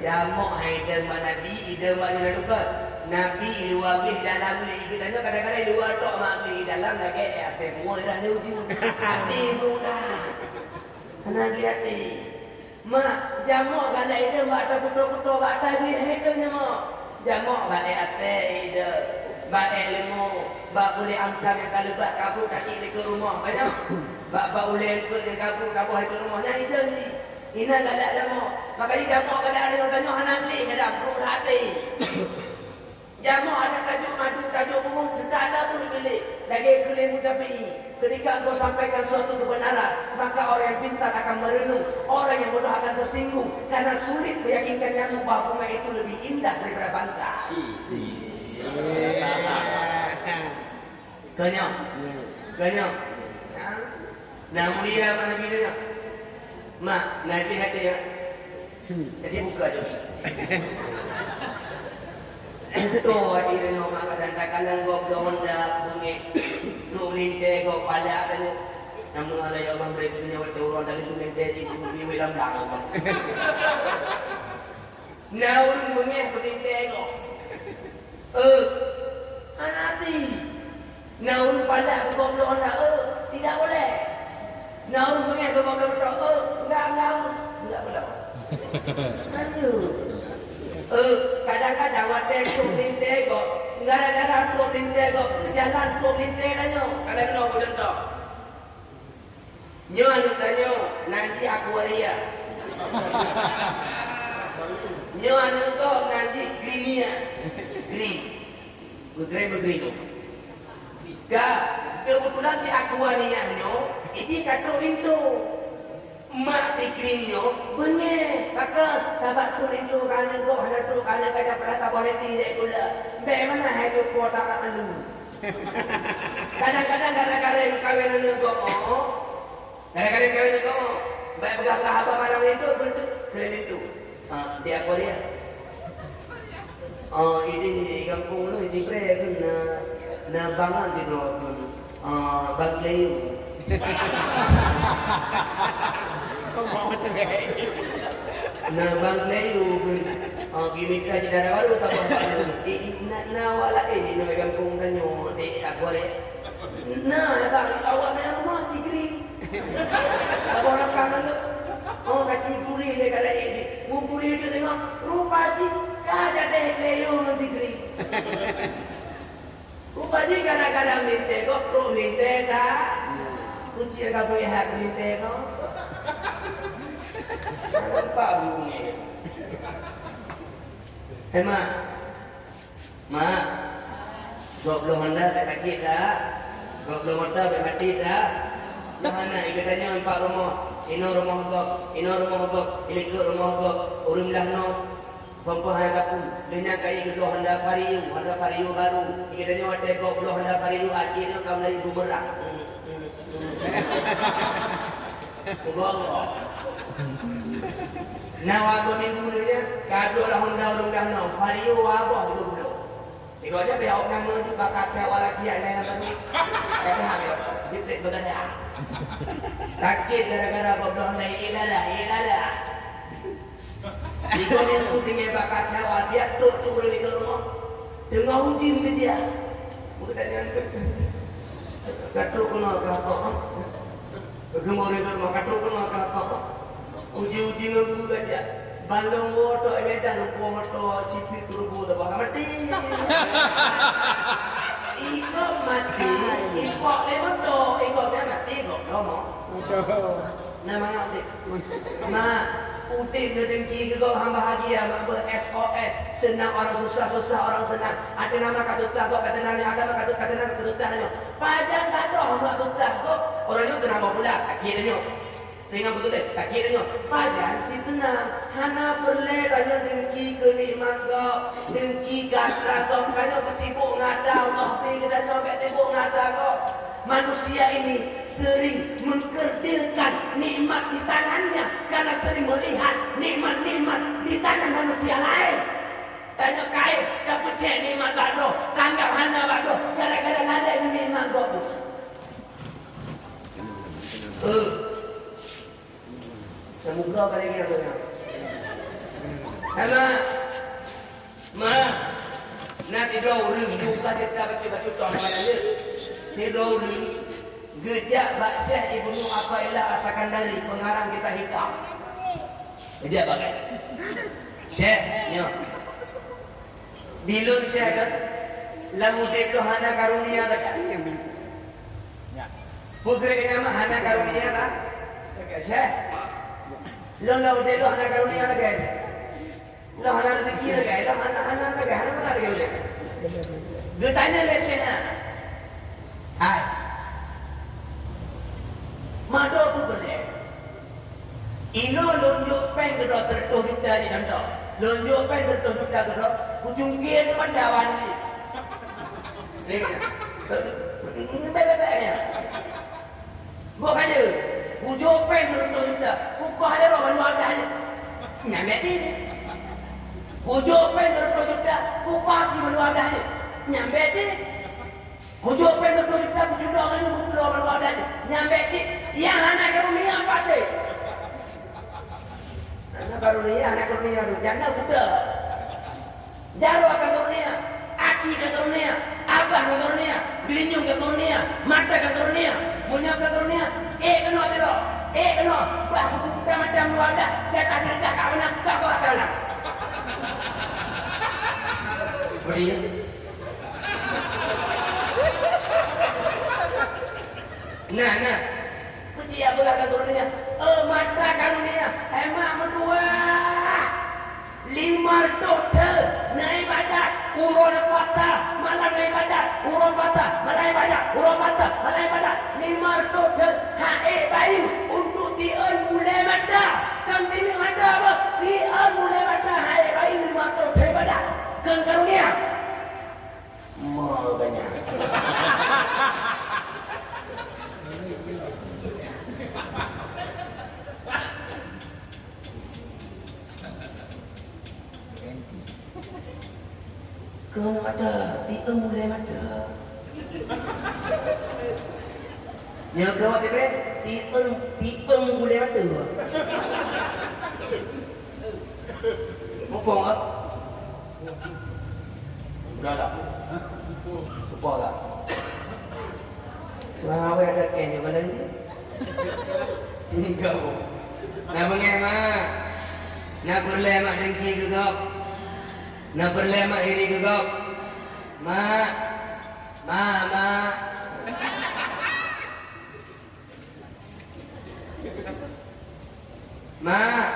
Jamok hai deueng bak Nabi, i deueng bak nyoe na lukon. Nabi i luwa gleh, dalam gleh, i geutanyoe kadang-kadang i luwa tok mak gleh, i dalam lagèe até bungoh irah Yahudi. Até buta. Hana gleh até. Mak, jamok bak aneuk i deueng bak ata kuto-kuto bak ata gleh hai deueng jamok. Jamok bak èk até i deueng, bak èk leumô, bak kulét amtam nyang ka leubah ka brôk takiek dikeue rumoh, ka nyoe. Bak, bak ulèe eungkôt nyang ka brôk taboh dikeue rumoh, nyan i deueng jih. Inan galak jamok. Maka jijamok galak aneuk tanyoe hana gleh, hana brôk that até. Jamok aneuk tajok madu, tajok bungong, teuntang ata pun milék. Lagèe kheun Imam Syafi'i, "Ketika engkau sampaikan suatu kebenaran, maka orang yang pintar akan merenung, orang yang bodoh akan tersinggung, karena sulit meyakinkan nyamuk bahwa bunga itu lebih indah daripada bangkai." Keu nyoe. Keu nyoe. Na mulia mak Nabi nyoe. Mak, na gleh até, ya? Jadi buka jih. Beutôi, até deungoe mak, kadang-kadang gob bloe honda beungéh. Trôk meulintèe gob palak tanyoe. Namun ada ya Allah, beri dunia waktu orang dari tu meulintèe di bumi, wei lam blang, ya Allah. Na ureueng beungéh beulintèe gob. Eh, hana até. Na ureueng palak keu gob bloe honda, eh, tidak boleh. Na ureueng beungéh keu gob bloe moto, eh, enggak, enggak, enggak boleh. Aduh. Eh, kadang-kadang watèe trôk lintèe gob, gara-gara trôk lintèe gob, keu jalan trôk lintèe tanyoe. Ka lheueh keunoe beu contoh. Nyoe aneuk tanyoe nan jih Aquaria. Nyoe aneuk gob nan jih Grinia. Green. Beugreen, beugreen tu. Ka, keubeutulan di Aquaria nyoe, iji ka trôk linto. Mak ti Green nyoe beungéh, pakon? Sabab trôk linto keu aneuk gob, hana trôk keu aneuk gata, padahai taboh lé ti jai gula. Bèk meunan hai trôk po ta alu. Kadang-kadang gara-gara meukawen aneuk gob, oh. Gara-gara meukawen aneuk gob, oh. Bèk peugah-peugah haba malam linto, keuneuk keuneuk linto. Ah, di Aquaria. Ah, idéh gampông lôn, idéh pré keuh na, na bangan di droe keuh. Ah, Bang Kleyu. Na Bang Kleyu keuh. Ah, geumita di dara barô tamah bak lôn. Eh, na, na awak laén di gampông tanyoe, di Aquaria. Na, bang, awak na rumoh di Green. Saboh lakang mandum. Oh, ka jituri lé kala ék jih. Meuturi jih teungoh, rupa jih ka jadeh lé yue ngon degree. Rupa jih gara-gara mintée gob, trok mintée that. Kunci ka beuihat mintée gob. Nampak bunyi. Hei, mak. Mak, gob bloe honda bèk sakét dak? Gob bloe moto bèk maté dak? Nyoe hana, i geutanyoe empat rumoh, inoe rumoh gob, inoe rumoh gob, i likot rumoh gob, ureueng meulah noe, phon-phon hana tapeue. Lheueh nyan ka i geubloe honda vario, honda vario baru. I geutanyoe watèe gob bloe honda vario, até nyoe ka mulai bumerang. Muboh-boh. Na waboh minggu lheueh nyan, ka dua lah honda ureueng dah nyoe, vario waboh tiga puluh. Tiga nyan pihak orang nyoe ju baka sewa lagi, aneh nama ni. Kata ha, dia, dia trik bergadang. Sakét gara-gara gob bloe honda, eh, lala, eh, lala. Tiga minggu tinggai baka sewa, dia tok tu ureueng di rumoh. Teungoh uji meungeujak. Bukan tanya, ka trok keunoe keu apa? Geumoe ringat mah ka trok keunoe keu apa? Uji-uji ngon guru gajah. Ban lôn woe tok i Medan, lôn puwoe moto Civit turbo tabah ka maté. Ikot maté, ipok lé moto, ikot nyan maté, goblok mo. Betul. Na mangat udép. Mak, udép nyoe dengki keu gob han bahagia, mak beuh S O S. Seunang orang susah, susah orang senang. Até nama ka tutah gob, ka teunang nyoe, até nama ka tutah, ka teunang ka tutah nyoe. Pajan gadoh mak tutah gob, orang nyoe teunang boh bulat, sakét nyoe. Teuingat beutôi deh, sakét nyoe. Pajan cit teunang, hana peureulèe tanyoe dengki keu nikmat gob, dengki keu atra gob. Tanyoe beusibuk ngon atra Allah, pi geutanyoe bèk sibuk ngon atra gob. Manusia ini sering mengkerdilkan nikmat di tangannya karena sering melihat nikmat-nikmat di tangan manusia lain. Tanyoe kayém, tapeucék nikmat bak droe, tanggap hana bak droe, gara-gara lalée ngon nikmat gob tu. Eh. Samudra ka lagée apa nyan? Sama. Ma, na sidroe ureueng, di uka cerita bacut-bacut toh nama nyan. Sidroe ureueng geujak bak Syekh Ibnu Athaillah As-Sakandari, pengarang kitab Hikam. Geujak bak geuh. Syekh, nyoe. Di lôn Syekh kan, lam udeb lôn hana karunia lagée. Peue keuh nyan mah hana karunia kan? Lagée Syekh. Lôn lam udeb lôn hana karunia lagée Syekh. Lôn hana rezeki lagée, lôn hana, hana lagée, hana meunan lagée ulée. Geutanyong lé Syekh nyan, "Hai, mado peue keuh lé? Inoe lôn jok péng keu droe seureutôh juta jih contoh. Lôn jok péng seureutôh juta keu droe, kucungké ngon mata awak nyan jih." Bèk, bèk, bèk, ya. Boh ka jeuet, kujok péng seureutôh juta, kukoh lé droe bandua blah jih. Nyan bèk jih. Kujok péng seureutôh juta, kukoh aki bandua blah jih. Nyan bèk jih. Kujok péng seureutôh juta, kucudok lé kukeue bandua blah jih. Nyan bèk jih. Nyang hana karunia patéh. Hana karunia, hana karunia tu. Janda buta. Jaroe ka karunia, aki ka karunia, abah ka karunia, geulinyueng ka karunia, mata ka karunia, meunyoe ka karunia, ék keunoe sidroe, ék keunoe, bah buku-buku mata dua blah, jatah teureugah ka meunan, ka keu ata na. Beri ya. Nah, nah. Kuci ya belah ka karunia. Eh, mata karunia. Hemat meutuah. Lima reutôh thon na ibadat, uroe na puasa, malam na ibadat, uroe puasa, malam ibadat, uroe puasa, malam ibadat. Lima reutôh thon, han ék bayeue untuk tiyeuen bulée mata. Kon tiyeuen mata bah, tiyeuen bulée mata han ék bayeue lima reutôh thon ibadat. Kon karunia. Mo ganya. Keu mata, tiyeuen bulée mata. Nyoe keu awak tiyeuen, tiyeuen bulée mata. Muphom ah? Udah lah. Lupa lah. Wah, awak ada keh juga tadi. Enggak, Bu. Na beungéh, Mak. Na peureulée Mak dengki keu gob. Na peureulée Mak iri keu gob. Mak. Ma, Mak. Mak.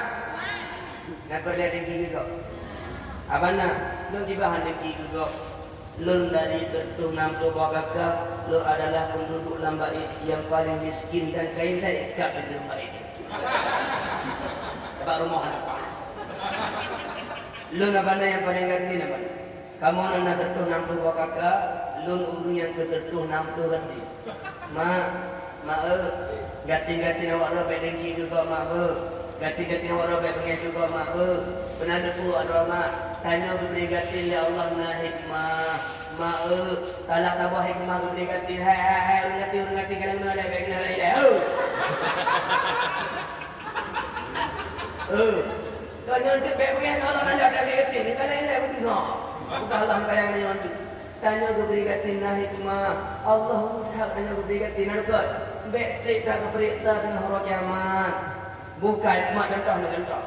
Na peureulée dengki keu gob. Abang na, lôn kiban han dengki keu gob. Lôn dari sireutoh nam ploh boh kakak, lôn adalah penduduk lam bait nyang paléng miskin dan kain that ikat di dalam bait nyoe. Sabab rumoh hana paih. Lôn abang na nyang paléng gasien abang na. Kamoe na sireutoh nam ploh boh kakak, lôn ureuëng nyang keu sireutoh nam ploh gasien. Mak, Mak eu, gasien-gasien awak droe bék dengki keu gob Mak beuh. Gasien-gasien awak droe bék beungéh keu gob Mak beuh. Peureunah teupeue awak droe Mak, tanyoe geubri gasien lé Allah na hikmah. Mak eu, salah saboh hikmah geubri gasien. Hai, hai, hai, ureuëng gasien, ureuëng gasien, kadang na lé bék keuneuk lé. Eu. Eu. Tanyoe deuek bék beungéh ngon Allah, na lé bék gasien. Ni kadang lé beudeuh ha. Bukan Allah na tayang nyoe tu. Tanyoe geubri gasien na hikmah. Allah mudah tanyoe geubri gasien na rukon. Bék treb that geupeuriksa teungoh uroe kiamat. Bukai, mak contoh, mak contoh.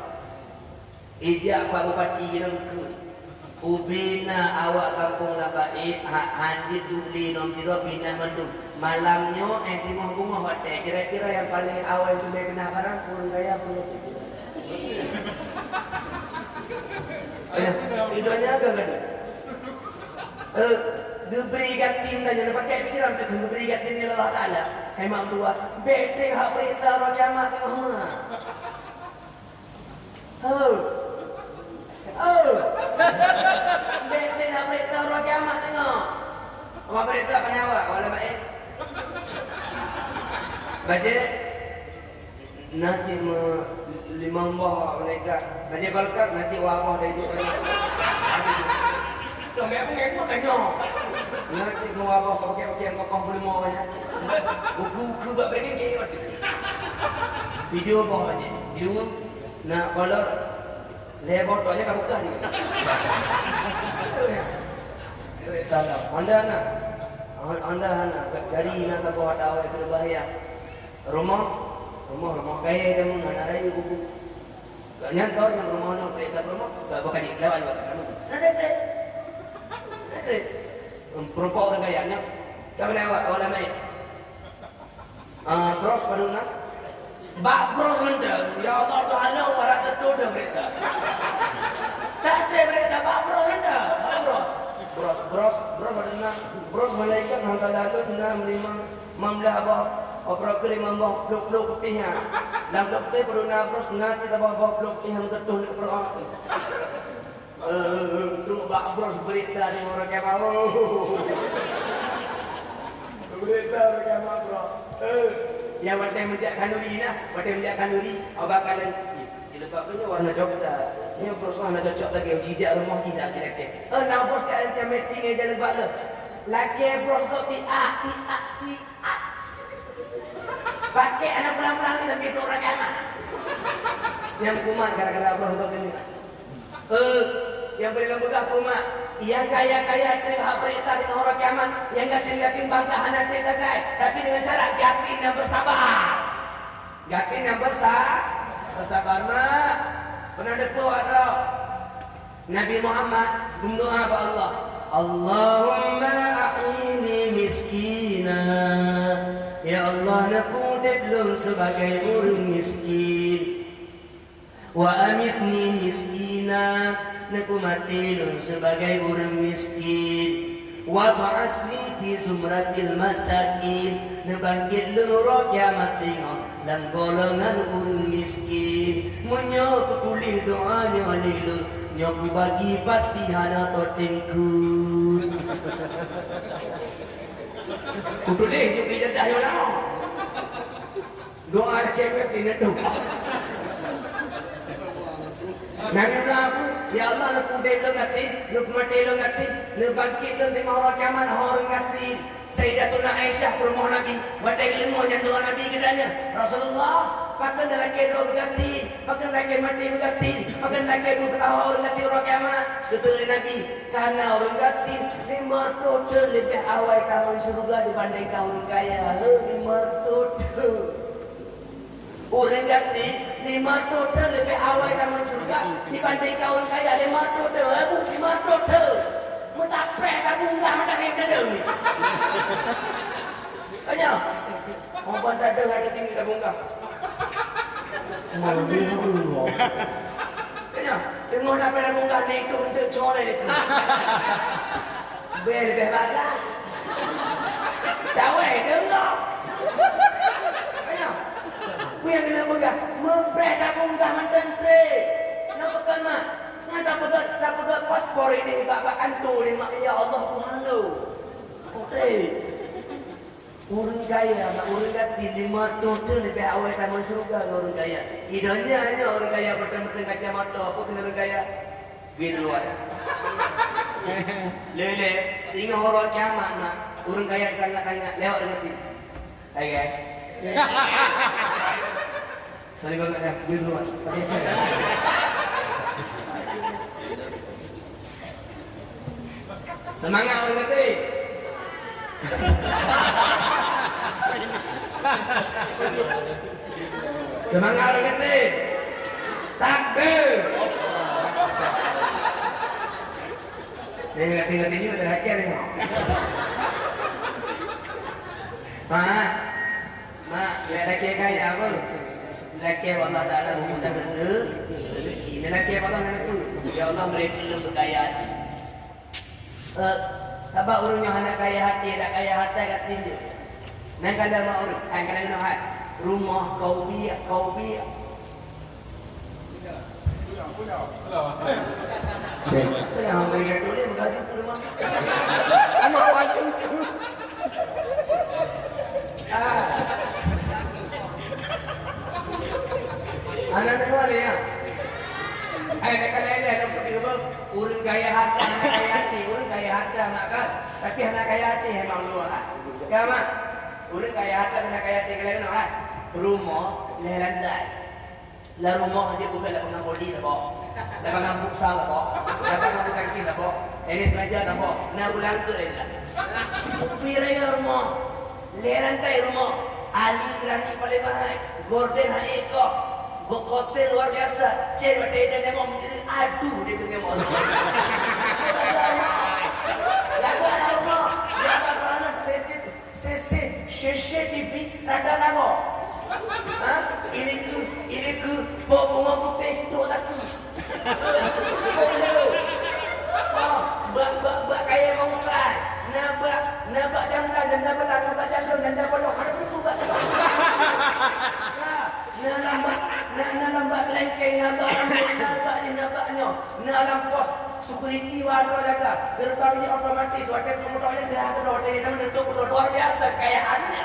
Ijak Pak Bupati jinoe geukheun. Ubena awak gampông Labaet, ha, han jeuet duek lé lom sidroe pinah mandum. Malam nyoe éh timoh beungoh watée, kira-kira nyang paléng awai teumé pinah barang, ureuëng kaya, ureuëng miskin. Ayah, idonya agak gadoh. Eh, geubri gasien tanyoe, pakai pikiran teuh geubri gasien lé Allah Taala. Hai mak meutuah, bék treb hak peuriksa uroe kiamat teungoh ma. Heuh. Heuh. Bék treb hak peuriksa uroe kiamat teungoh. Awak peuriksa peunyawa, awak lam bait. Bajée. Na cit meu limong boh malaikat. Na cit malaikat, na cit dua boh dari jih. Kami apa ngai pun tanya. Na cit meu dua boh pakai-pakai yang kokoh belum mau ya. Buku-buku bak beri ni. Video boh aja. Video na kolor lé boh tu aja ka buka ni. Anda na. Anda na. Jadi na tak buat awak kena bahaya. Rumoh, rumoh, rumoh kayée jameun hana rayeuk buku. Gobnyan kon nyang rumoh nyoe, peurintah rumoh, bah, bah kaji, lewat, lewat, lewat. Hana treb. Hana treb. Em, peurumpok ureuëng kaya nyoe. Ka beuna awak, awak lam bait. Ah, bros padum na? Bak bros mantong. Ya Allah, Tuhan Allah, warak teutô dah berita. Tak ada berita, bak bros mantong. Bak bros. Bros, bros, bros padum na? Bros malaikat, enam tanda tu, enam, lima. Mam blah boh, oh, peuruku limong boh, pluek-pluek putih nyan. Lam pluek putih peureuna bros, na cit saboh boh pluek putih nyang teutoh neuk peuruku. Eh, duek bak bros berita di uroe kiamat. Berita uroe kiamat, bro. Eh, ya, watée meujak khanduri na, watée meujak khanduri, oh, bak kalen. Jilbab tu nyoe warna coklat. Nyoe bros hana cocok lagée uji jak rumoh jih dak kira-kira. Eh, na bros nyang matching ngon jilbab le. Lakée bros kok piak, piak si. Pakai aneuk pulang-pulang ni tapi tu orang kiamat. Nyang kumat gara-gara Allah untuk ini. Eh, nyang boleh lom peugah kumat. Nyang kaya-kaya teuh hak berita di orang kiamat, nyang gasien-gasien bangga hana teuh tagai, tapi dengan syarat gasien nyang bersabar. Gasien nyang bersa-, bersabar mak. Pernah depo atau Nabi Muhammad geumeudoá bak Allah, "Allahumma ahyini miskina." Ya Allah, neupeu udeb lôn sibagai ureuëng miskin. "Wa amitni miskina," neupeu maté lôn sibagai ureuëng miskin. "Wa ba'asni fi zumratil masakin," neubangkét lôn uroe kiamat teungoh lam golongan ureuëng miskin. Meunyoe kutuléh doa nyoe lé lôn, nyoe kubagi pasti hana totem kheun. Kutuléh nyoe bri jadah nyoe lawa. Doa lagée nyoe pih neudong. Nabi Ibrahim, "Ya Allah, neupeu udeb lôn gasien, neupeu maté lôn gasien, neubangkét lôn teungoh uroe kiamat ho ureuëng gasien." Sayyidatuna Aisyah peurumoh Nabi, watée geuleumo nyan doa Nabi geutanya, "Rasulullah, pakon lakée droe beugasien, pakon lakée maté beugasien, pakon lakée beugasien ho ureuëng gasien uroe kiamat?" Geuteupeue lé Nabi, "Kareuna ureuëng gasien lima reutôh thon leubeh awai tamong syeuruga dibandingkan ureuëng kaya." Heuh, lima reutôh thon. Ureuëng gaki lima ratus thon leubeh awai tamong syeuruga dibandingkan ureuëng kaya lima ratus thon. Eh, bu, lima ratus thon. Meusapreh tabong gah meutarém tadong. Tanya. Mau ban tadong ada tinggi tabong gah. Mau dia Allah. Tanya. Tengok nak pada tabong gah ni tu untuk coreh itu. Bèe leubeh bagah. Dawai deungoe. Ayah. Peue nyang keuneuk peugah? Meupreh tabong gah mantong trép. Nyoe pakon, Mak? Nyan tapeugah, tapeugah paspor idéh bak, bak kantô lé, Mak. Ya Allah, Tuhan lôn. Oke. Ureuëng kaya, Mak, ureuëng gaki lima ratus thon leubeh awai tamong syeuruga ngon ureuëng kaya. Di donya nyoe ureuëng kaya mantong-mantong kacamata, peue keuneuk ureuëng kaya? Gitu luar. Lé-lé, ingat hari kiamat, Mak. Ureuëng kaya tangga-tangga, lewat deungon ti. Hai, guys. Sorry banget dah, gitu luar. Semangat ureuëng gaki. Semangat ureuëng gaki. Takbir. Nyang gaki-gaki ni beutôi lagèe ni. Mak, mak, nyang lagèe kaya apa? Lagèe Allah Taala meumudah rezeki. Nyang lagèe Allah na peue? Ya Allah, bri keu lôn beukaya. Eh, sabab ureuëng nyang hana kaya hati, hana kaya hati ka tinjeueng. Nyan ka lheueh mak ureuëng, hai ka lheueh hai. Rumoh kau biak, kau biak. Cek. Apa yang orang kata ni bergaji pun rumah? Sama wajib tu. Ah. Anak-anak wali ya. Hai, nak kalian lihat, nak pergi ke mana? Ureuëng kaya harta, hana kaya até, ureuëng kaya harta mak kan, tapi hana kaya até memang dua kan. Ka mak, ureuëng kaya harta hana kaya até kalian kan. Rumoh lhèe lantai. Lam rumoh jeuet buka lapangan voli saboh. Lapangan futsal saboh. Lapangan bulu tangkis saboh. Tenis meja saboh. Na bulang keu lain lah. Kupi raya rumoh. Lhèe lantai rumoh, ali granit paleng mahai, gorden hai ék koh, beukosen luar biasa, cen watèe ida nyamong meunjeue, aduh, dia keu nyamong. Lagu anak rumoh, lagu anak sesi, sesi, sesi T V, rada lama. Ha? Ini ku, ini ku, po bunga putih, dua takut. Bak, bak, bak kayèe bonsai. Na bak, na bak jamblan, na bak, na bak jamblan, na bak, na bak, na bak. Na, na lam bak, na, na lam bak kelengkeng, na bak rambut, na bak ni, na bak nyoe. Na lam pos security, waduh, jaga. Gerbang jih otomatis, watèe peue moto nyan dah keudroe, watèe nyan meututup keudroe. Luar biasa kekayaannya.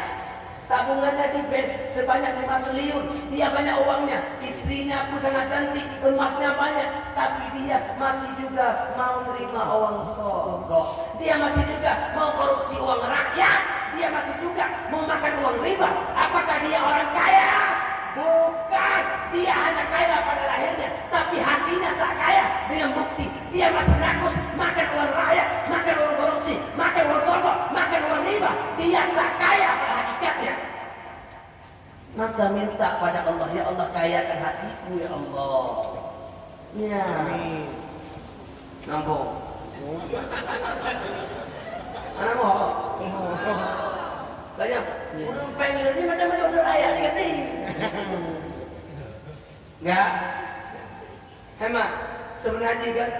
Tabungannya di bank sebanyak lima triliun. Dia banyak uangnya, istrinya pun sangat cantik, emasnya banyak, tapi dia masih juga mau nerima uang sogok. Dia masih juga mau korupsi uang rakyat. Dia masih juga mau makan uang riba. Apakah dia orang kaya? Bukan. Dia hanya kaya pada lahirnya, tapi hatinya tak kaya. Dengan bukti, dia masih rakus, makan uang rakyat, makan uang korupsi, makan uang sogok, makan uang riba. Dia tak kaya pada hakikatnya. Maka minta pada Allah, "Ya Allah, kayakan hatiku, ya Allah." Ya. Amin. Nampak. Mana mau? Banyak. Ureuëng péng ni macam mana ureuëng rakyat ni kata. Enggak. Hemat. Sebenarnya kan,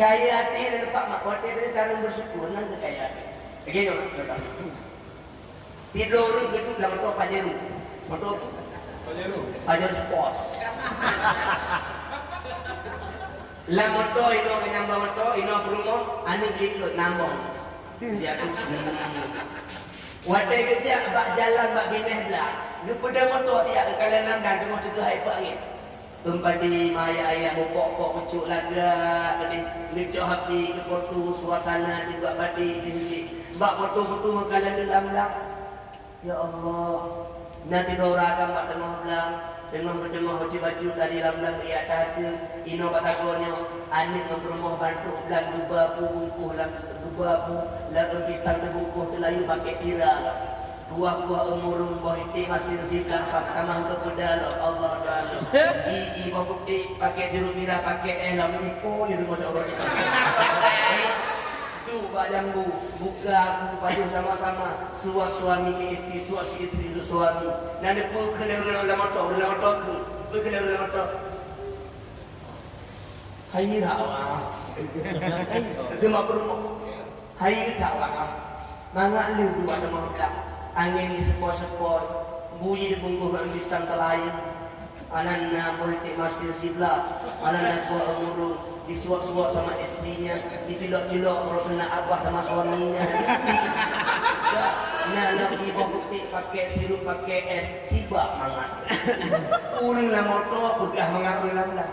kaya até dan tempat mak, watèe ada cara bersyukur, nan kaya até. Lagi nyoe, contoh. Tiga orang gedung dalam motor Pajero. Motor apa? Pajero. Pajero Sports. Lam motor, inoe ka nyambang motor, inoe peurumoh, aneuk likot nambong. Dia tu. Watèe geujak bak jalan bak binéh blah, geupeudong motor tiak keukalon lam dan teungoh teuga hai peuangén. Teumpat di maya ayah mupok-pok ucok lagak tadi, ngeucok api keu foto suasana di bak padi di hili. Bak foto-foto meukalon di lam-lam. Ya Allah, na tidoe ureueng agam bak teungoh blang, teungoh meuteungoh bacut-bacut dari lam-lam riak that teuh, inoe bak tagoe nyoe, aneuk ngon peurumoh bantok blang geuba bu bungkôh lam geuba bu, lam pisang teubungkôh teulayu pakék tira. Kuah-kuah umurung boh iték masin siblah, pat tamah keu peuda lom Allah Taala. I, i boh putéh pakai jeruk nira, pakai eh lam ipo di rumah Allah. Tu bak jambu, buka aku pajoh sama-sama, suap suami ke istri, suap si istri untuk suami. Nah, depu keu lé ureueng lam moto, ureueng lam moto keu, keu lé ureueng lam moto. Hai hak awak. Keu mak peurumoh. Hai hak awak. Mangat lheueh dua teumah utak. Angén di sepot-sepot. Buyi di bungkôh ngon pisang teulai. Anan na boh iték masin siblah. Anan na boh umurung. Disuap-suap sama istrinya. Ditilok-tilok baru kena abah sama suaminya. Na lom di boh putéh pakai sirup, pakai es. Sibak mangat. Ureueng lam moto peugah mangat ureueng lam blang.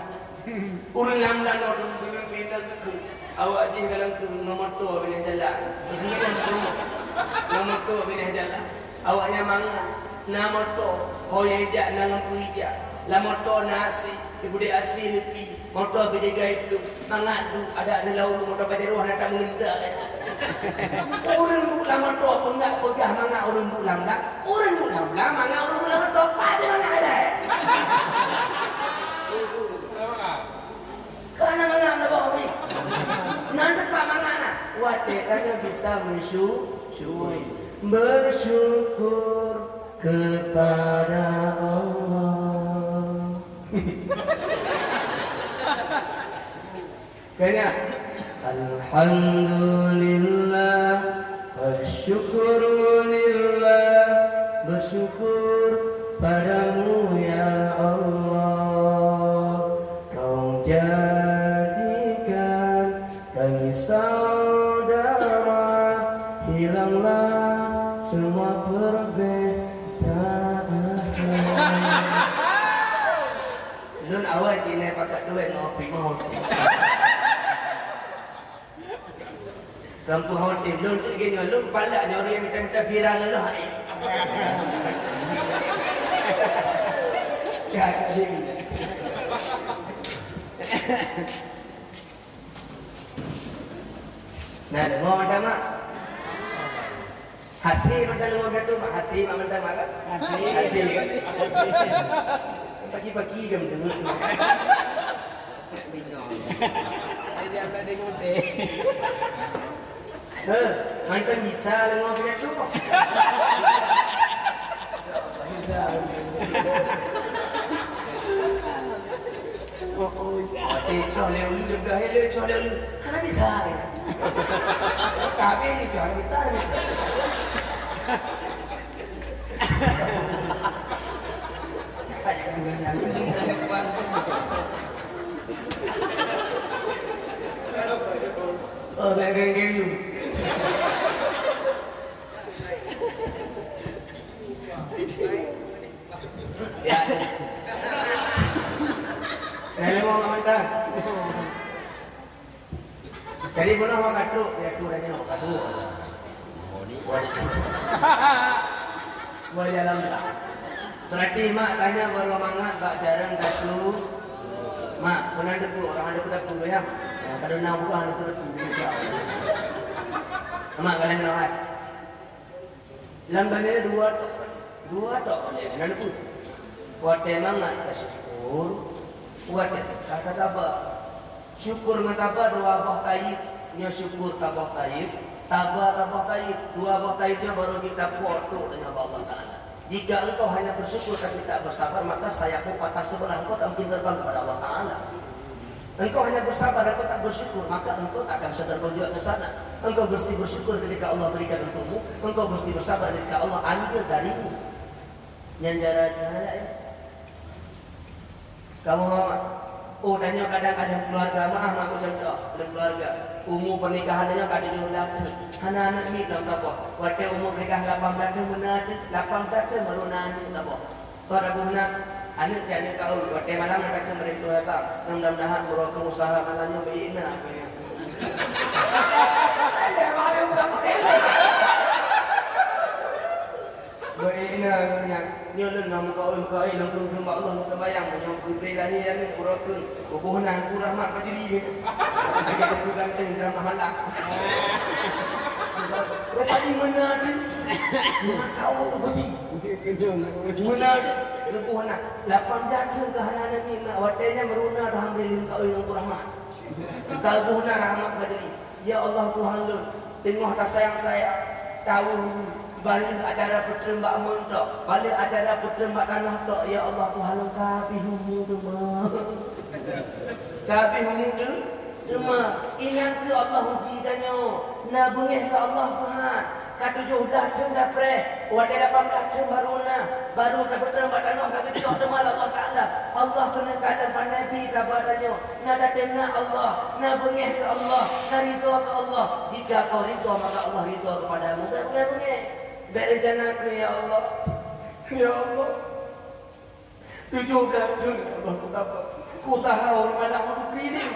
Ureueng lam blang nyoe dum-, dum-, dum-, dum-, geukheun. Awak jih galeng keu ngon moto binèh jalan. Ngon moto binèh jalan. Awak nyan mangat. Na moto, ho nyang ijak na ngon peu ijak. Lam moto na asi, ibu dek asi neupi. Moto bidega itu. Mangat duek, adak neulalu moto Pajero hana tameulunta. Ureueng duek lam moto peugah, peugah mangat ureueng duek lam blang. Ureueng duek lam blang mangat ureueng duek lam moto, pati mangat ilèe. Kana mangat na boh mi. Nan teumpat mangat na. Watèe tanyoe bisa meusu-, syukuri. Bersyukur kepada Allah. Kanya, Alhamdulillah, wa syukurulillah, bersyukur padamu ya Allah, kau jadikan kami saudara, hilanglah semua perbedaan. Lôn awai cit nyan pakat duek ngon pih moh. Kampung Hotim, lôn tu gini, lôn palak nyoe ureueng mita-mita viral ngon lôn hai. Ya, kat sini. Nah, deungoe mantong, Mak. Hase mantong deungoe pidato, Mak. Hase, Mak, mantong, Mak, kan? Hase. Hase, kan? Hase. Pagi-pagi jam dua tu. Bingung. Dia pula dengar teh. Eh, mantong bisa deungoe pidato, Mak. Bisa. Oh, oh, ya. Okey, cok lé ulu dah, eh, lé cok lé ulu. Hana bisa, ya. Tapi ni cok, hana bisa, hana bisa. Oh, baik, baik, baik. Ya. Nah, lewat Kalimantan. Jadi, meunan awak ka trok, ya, tu dah nyoe, ka trok. Wah, jalan dah. Berarti mak tanya baru mangat bak jalan kasu. Mak, meunan depu, orang ada depu, ya. Ya, kadang nak buka ada depu, ya. Mak, kalian kenal, eh? Lam badan dua tok, dua tok lé nan pun. Watèe mangat tasyukur, watèe teuka tataba. Syukur ngon taba dua boh taib, nyoe syukur taboh taib, taba taboh taib, dua boh taib nyoe baru jitapok trok deungon Allah Taala. Jika engkau hanya bersyukur tapi tak bersabar, maka sayapmu patah sebelah, engkau tak mungkin terbang kepada Allah Taala. Engkau hanya bersabar, engkau tak bersyukur, maka engkau tak akan bisa terbang juga ke sana. Engkau mesti bersyukur ketika Allah berikan untukmu, engkau mesti bersabar ketika Allah ambil darimu. Nyan cara, cara lain. Kamu, oh, tanyoe kadang-kadang keluarga, maaf, mak, aku contoh, dalam keluarga. Umu pernikahan tanyoe ka tujoh blah thon. Hana aneuk miet lam kapoh. Watèe umu pernikahan lapan blah thon, meunan thon, lapan blah thon baru na aneuk kapoh. Toh taboh na, aneuk jak aneuk kawin, watèe malam na takheun bri tuha bang, mudah-mudahan uroe keu usaha malam nyoe bèk na, kheun nyan. Bèk na, kheun nyan. Nyoe lôn na meukawen-kawen, lôn kheun-kheun bak Allah, lôn seumayang, meunyoe geubri lahé aneuk uroe kheun, boh na Teungku Rahmat Fajri nyoe. Lagèe Teungku ganteng ceramah malam. Rupanya meunan. Meunan kawöm, Haji. Meunan geuboh na. Lapan blah thon ka hana neumiet, watèe nyan meuruna dah hamre lé kawöm nyang kurang mat. Ka geuboh na rahmat bak diri. Ya Allah Tuhan lôn, teungoh tasayang-sayang, taweuh-weuh, ban lheueh acara peutreun bak mon tok, ban lheueh acara peutreun bak tanoh tok, ya Allah Tuhan lôn, ka habéh umu teuma. Ka habéh umu teu-, teuma. Ingat keu Allah uji tanyoe, na beungèh keu Allah meuhat. Ka tujoh blah thon tapreh, watèe lapan blah thon baru na, baru tapeutreun bak tanoh ka geucok teuma lé Allah Taala. Allah keuneuk kalon pandai bi taba tanyoe. Na tatem na Allah, na beungèh keu Allah, na ridha keu Allah. Jika kau ridha, maka Allah ridha kepadamu. Bèk beungèh-beungèh. Bèk rencana keu, "Ya Allah, ya Allah, tujoh blah thon, ya Allah, kutaba. Kutaha ureueng malam kukeliling."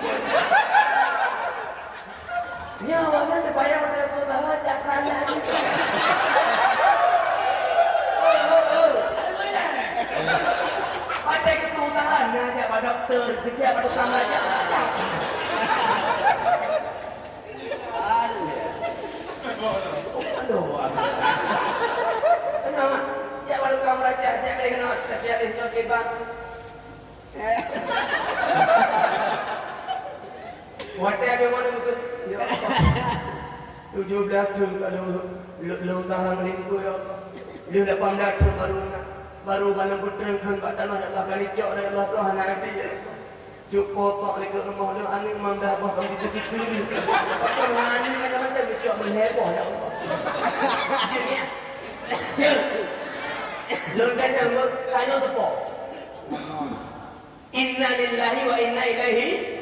Nyoe awaknyan teubayang watèe kutaha jak keurandah jih. Oh, oh, oh. Watèe keu kutaha, na jak bak dokto, keujak bak tukang raja. Aduh, aduh. Kenapa? Jak bak tukang raja, jak beli kena spesialis nyoe kiban. Watèe abéh meunan beutôi. Ya Allah. Tujoh blah thon ka lôn, lôn, lôn tahan ringkue, ya Allah. Lheueh lapan blah thon baru na. Baru ban lôn peutreun kheun bak tanoh, ya Allah, ka neucok, ya Allah, Tuhan hana rapi, ya Allah. Cok po tok likot rumoh lôn, aneuk mam dah boh ka meuteuteu-teuteu lé. Kon aneuk macam mana neucok meuheboh, ya Allah. Jeuet, ya? Jeuet. Lôn tanyong, lôn tanyong teupo. Inna lillahi wa inna ilaihi.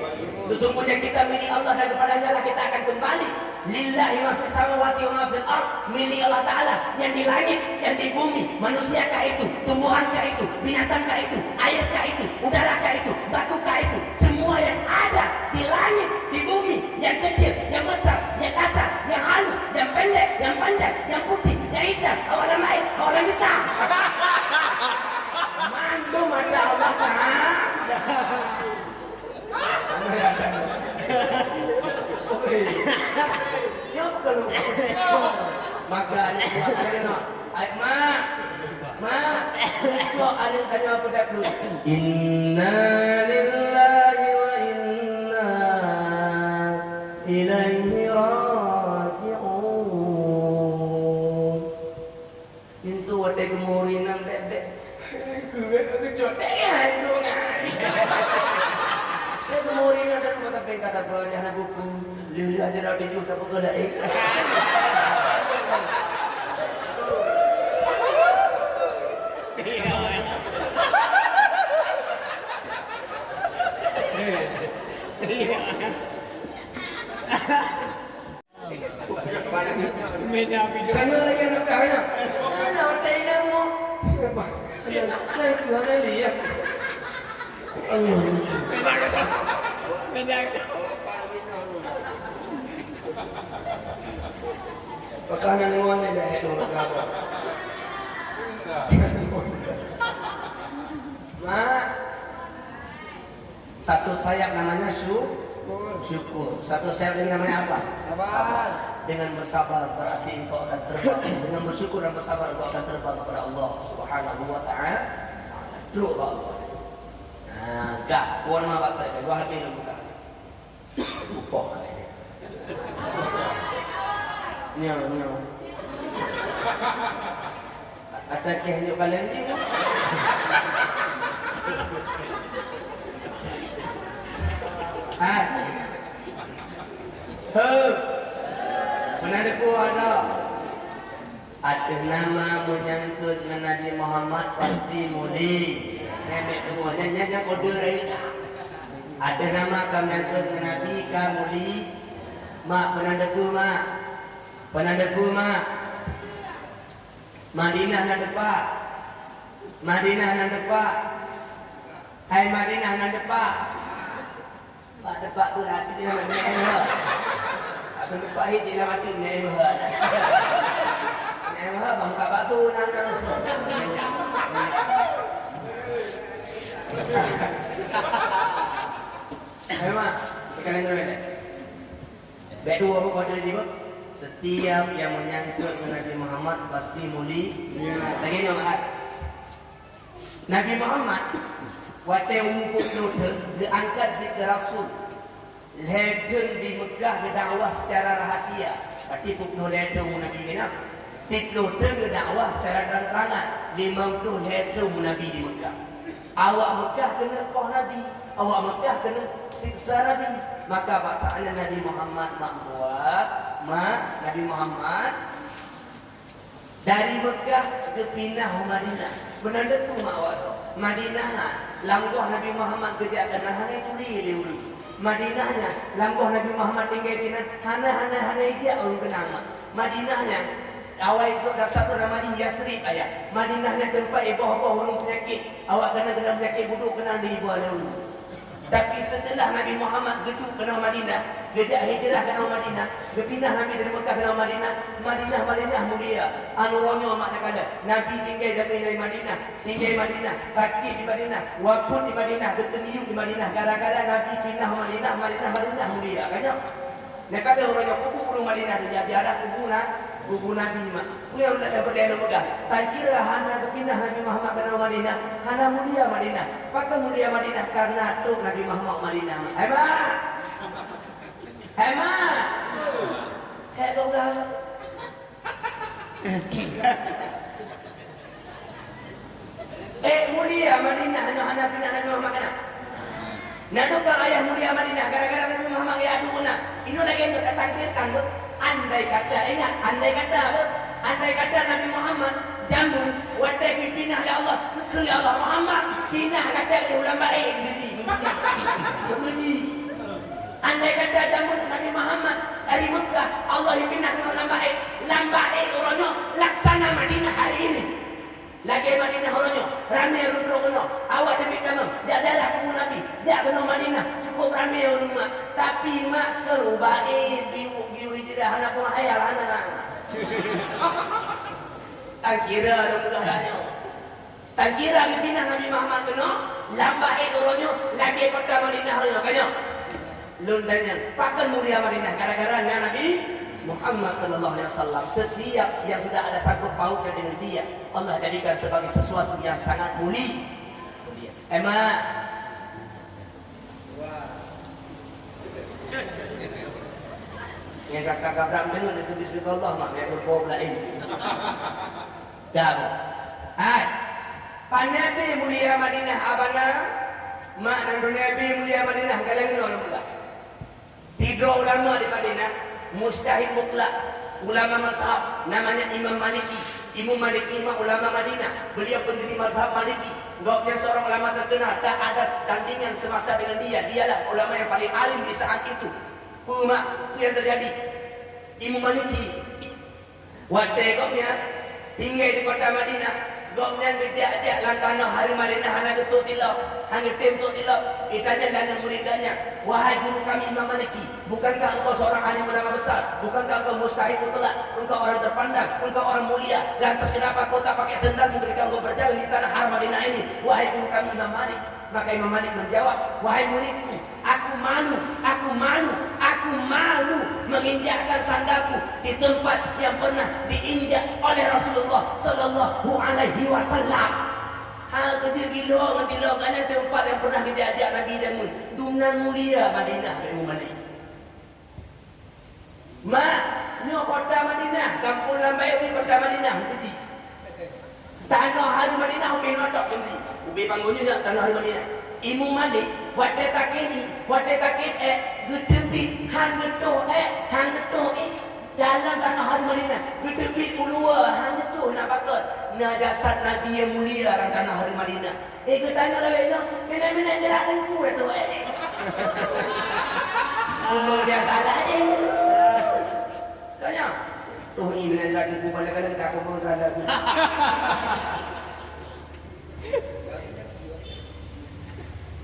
Sesungguhnya kita milik Allah dan kepadanya lah kita akan kembali. Lillahi ma fis samawati wa ma fil ard, milik Allah Taala yang di langit, yang di bumi. Manusia kah itu, tumbuhan kah itu, binatang kah itu, air kah itu, udara kah itu, batu kah itu, semua yang ada di langit, di bumi, yang kecil, yang besar, yang kasar, yang halus, yang pendek, yang panjang, yang putih, yang hitam, awak lam air, awak lam hitam. Mandum ada Allah Taala. Oi. Nyoe bukan. Maka aneuk buah kata kena, "Ai, mak, mak, cok aneuk tanya apa dah tu?" Inna lillahi wa inna ilaihi raji'un. Pintoe watèe geumuri nan bèk-bèk. Keuhai geucok deh, hai, dong, hai. Watèe geumuri nan, tapi kata peue, hana buku. Lheueh-lheueh aja dah tujoh, tapi keu laén. Beda, beda. Kan lagi anak dah, ya? Mana otak inang mu? Apa? Anak, anak, anak dia. Allah. Beda. Apakah nang ngon ni dah hidup berapa? Mak. Satu sayap namanya syu-, syukur. Satu sayap lagi namanya apa? Sabar. Sabar. Dengan bersabar berarti engkau akan terbang. Dengan bersyukur dan bersabar engkau akan terbang kepada Allah Subhanahu wa Ta'ala. Trok bak Allah. Nah, dah. Gua nama batai. Gua habis dah buka. Upah. Nyo, nyo. Ata keh nyoe paléng jih, kan? Hai. He. Meunan deungoe adoe. Ateueh nama meunyangkot ngon Nabi Muhammad pasti muli. Nyan bèk tuwoe, nyan, nyan, nyan kode raya. Ateueh nama ka meunyangkot ngon Nabi ka muli. Mak, meunan deungoe, Mak. Meunan deungoe, Mak. Madinah nan teupat. Madinah nan teupat. Hai Madinah nan teupat. Bak teupat tu lah, tu nama Meuhö. Atau teupat hit nama tu Meuhö. Meuhö bang buka bakso nan, nan. Hai Mak, tekan yang dulu ni. Bèk tuwoe pun kode jih, Bang. Setiap nyang meunyangkot ngon Nabi Muhammad pasti muli-, lagèe nyoe, Mat. Nabi Muhammad, watèe umu peuet ploh thon, geuangkat jeuet keu rasul. Lhèe thon di Meukah geudakwah seucara rahasia, berarti peuet ploh lhèe thon umu Nabi keunan. Peuet ploh thon geudakwah seucara terang-terangan, limong ploh lhèe thon umu Nabi di Meukah. Awak Meukah keuneuk poh Nabi, awak Meukah keuneuk siksa Nabi. Maka bak saat nyan Nabi Muhammad mak buah, mak Nabi Muhammad dari Meukah geupinah u Madinah. Meunan teupeu mak awak tu. Madinah, lam goh Nabi Muhammad geujak keunan hana turi lé ureueng. Madinah nyan, lam goh Nabi Muhammad tinggai keunan hana, hana, hana ijak ureueng keunan mak. Madinah nyan, awai trok dasar tu nama jih Yasrib, ayah. Madinah nyan teumpat iboh-boh ureueng peunyakét. Awak keunan keunong peunyakét budok keunan di iboh lé ureueng. Tapi seuteulah Nabi Muhammad geuduek keunoe Madinah, geujak hijrah keunoe Madinah, geupinah Nabi dari Meukah keunoe Madinah, Madinah, Madinah mulia. Anu uroe nyoe mak neukala, Nabi tinggai jameun di Madinah, tinggai Madinah, sakét di Madinah, wafeuet di Madinah, geuteumiyueb di Madinah, gara-gara Nabi pinah Madinah, Madinah, Madinah mulia. Ka nyoe? Neukala uroe nyoe kubu ureueng Madinah, di ziarah kubu na-, kubu Nabi mak. Peue nyang ulôn peureulèe lôn peugah? Takira hana geupinah Nabi Muhammad keunoe Madinah, hana mulia Madinah. Pakon mulia Madinah? Karena trok Nabi Muhammad Madinah. Hai mak! Hai mak! Hai peugah. Eh, mulia Madinah nyoe hana pinah Nabi Muhammad keunan. Na dukang ayah mulia Madinah gara-gara Nabi Muhammad geuyue adu keunan. Inoe lagèe nyoe tatangkirkan beuh. Andai kata, ingat, andai kata beuh. Andai kata Nabi Muhammad jameun watèe geupinah lé Allah, geukheun lé Allah, "Muhammad, pinah gata u Lam Baét," geujih, geujih. Andai kata jameun Nabi Muhammad dari Meukah, Allah geupinah keunoe Lam Baét, Lam Baét uroe nyoe laksana Madinah hari ini. Lagèe Madinah uroe nyoe, ramè reudoh keunoe. Awak teubiet tamong, jak ziarah kubu Nabi, jak keunoe Madinah, cukup ramè ureueng mak. Tapi mak keu Lam Baét, geuyue, geuyue hijrah, hana peuhayal, hana. Takira lôn peugah tanyoe. Takira geupinah Nabi Muhammad keunoe, Lam Baét uroe nyoe, lagèe kota Madinah uroe nyoe, ka nyoe. Lôn tanyong, pakon mulia Madinah? Gara-gara na Nabi Muhammad sallallahu alaihi wasallam. Setiap yang sudah ada sangkut pautnya dengan dia, Allah jadikan sebagai sesuatu yang sangat muli-, mulia. Eh, mak. Nyang kakak-kakak deungon itu bismillah, mak, biar berbohong lain. Dah. Hai. Pan Nabi mulia Madinah abana, mak, nanggroe Nabi mulia Madinah, galeng ngon lôn peugah. Sidroe ulama di Madinah, mujtahid mutlak, ulama mazhab, namanya Imam Maliki. Imam Maliki mak ulama Madinah, beliau pendiri mazhab Maliki. Gobnyan seorang ulama terkenal, tak ada tandingan semasa dengan dia. Dialah ulama yang paling alim di saat itu. Peue mak, peue nyang terjadi? Imam Maliki Watèe gobnyan tinggai di kota Madinah, gobnyan geujak-jak lam tanoh hareuem Madinah hana geutôk tilok, hana geutém tôk tilok. Geutanyong lé aneuk murit gobnyan, "Wahai guru kami Imam Maliki, bukankah engkau seorang alim ulama besar? Bukankah engkau mujtahid mutlak? Engkau orang terpandang, engkau orang mulia. Lantas kenapa kau tak pakai sendalmu ketika engkau berjalan di tanah haram Madinah ini, wahai guru kami Imam Malik?" Maka Imam Malik menjawab, "Wahai muridku, aku malu, aku malu, aku malu menginjakkan sandalku di tempat yang pernah diinjak oleh Rasulullah sallallahu alaihi wasallam." Hal keujeuet gilo ngon gilo, karena tempat yang pernah dijak-jak Nabi dan Nabi. Dumnan mulia Madinah, Imam Malik. Mak, nyoe kota Madinah, gampông Lam Baét nyoe kota Madinah, ubé jih. Tanoh hareuem Madinah ubé notok, ubé jih. Ubé panggong nyoe tanoh hareuem Madinah. Imam Malik, watèe takém ié, watèe takém èk, geuteubiet, han geutôh èk, han geutôh ié. Dalam tanoh hareuem Madinah, geuteubiet u luwa, han geutôh na pakon. Na jasad Nabi nyang mulia lam tanoh hareuem Madinah. Eh, geutanyong lagèe nyoe, minèt-minèt jeurat teungku dah tuha, eh. Umur dia kalah je. Tanya. Tuh, ini minèt jeurat teungku, pada kadang tak apa pun rada tu.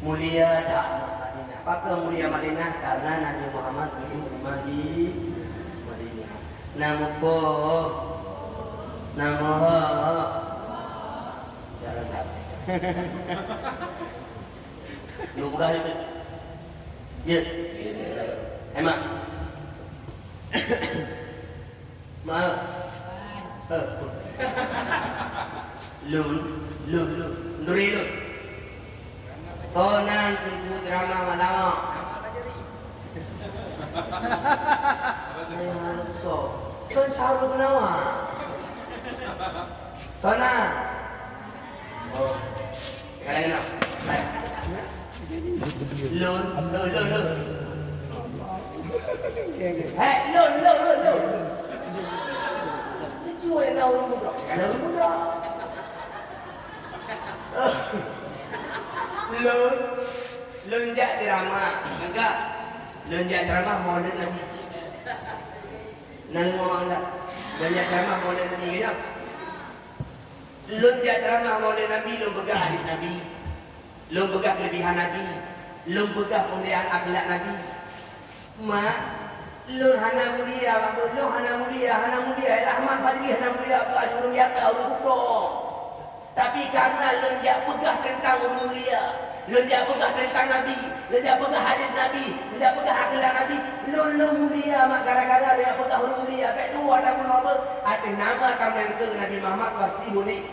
Mulia that Madinah. Pakon mulia Madinah? Karena Nabi Muhammad duduk di Madi-, Madinah. Nama po? Nama ho? Jarang tak. Yuk, buka yuk. Ya. Emang. Maaf. Eh. Lôn, lôn, lôn. Nduri lôn. Tonan teungku ceramah malam. Ayah, kok. Kan sahur kenawa. Tonan. Oh. Lôn, lôn, lôn, lôn. Hei, lôn, lôn, lôn, lôn. Lucu, eh, na ureueng muda. Ka na ureueng muda. Lôn, lôn jak ceramah. Maka, lôn jak ceramah Maulid Nabi. Na deungö anda? Lôn jak ceramah Maulid Nabi, kan? Lôn jak ceramah Maulid Nabi, lôn peugah hadis Nabi. Lôn peugah keulebihan Nabi. Lôn peugah keumuliaan akhlak Nabi. Mak, lôn hana mulia, mak, lôn hana mulia, hana mulia. Rahmat Fajri hana mulia, peue ureueng biasa, ureueng kutô. Tapi karena lôn jak peugah teuntang ureueng mulia, lôn jak peugah teuntang Nabi, lôn jak peugah hadis Nabi, lôn jak peugah akhlak Nabi, lôn, lôn mulia, mak, gara-gara lôn jak peugah ureueng mulia. Bèk tuwo tapunoh beuh, ateueh nama kamoe keu Nabi Muhammad pasti mulia.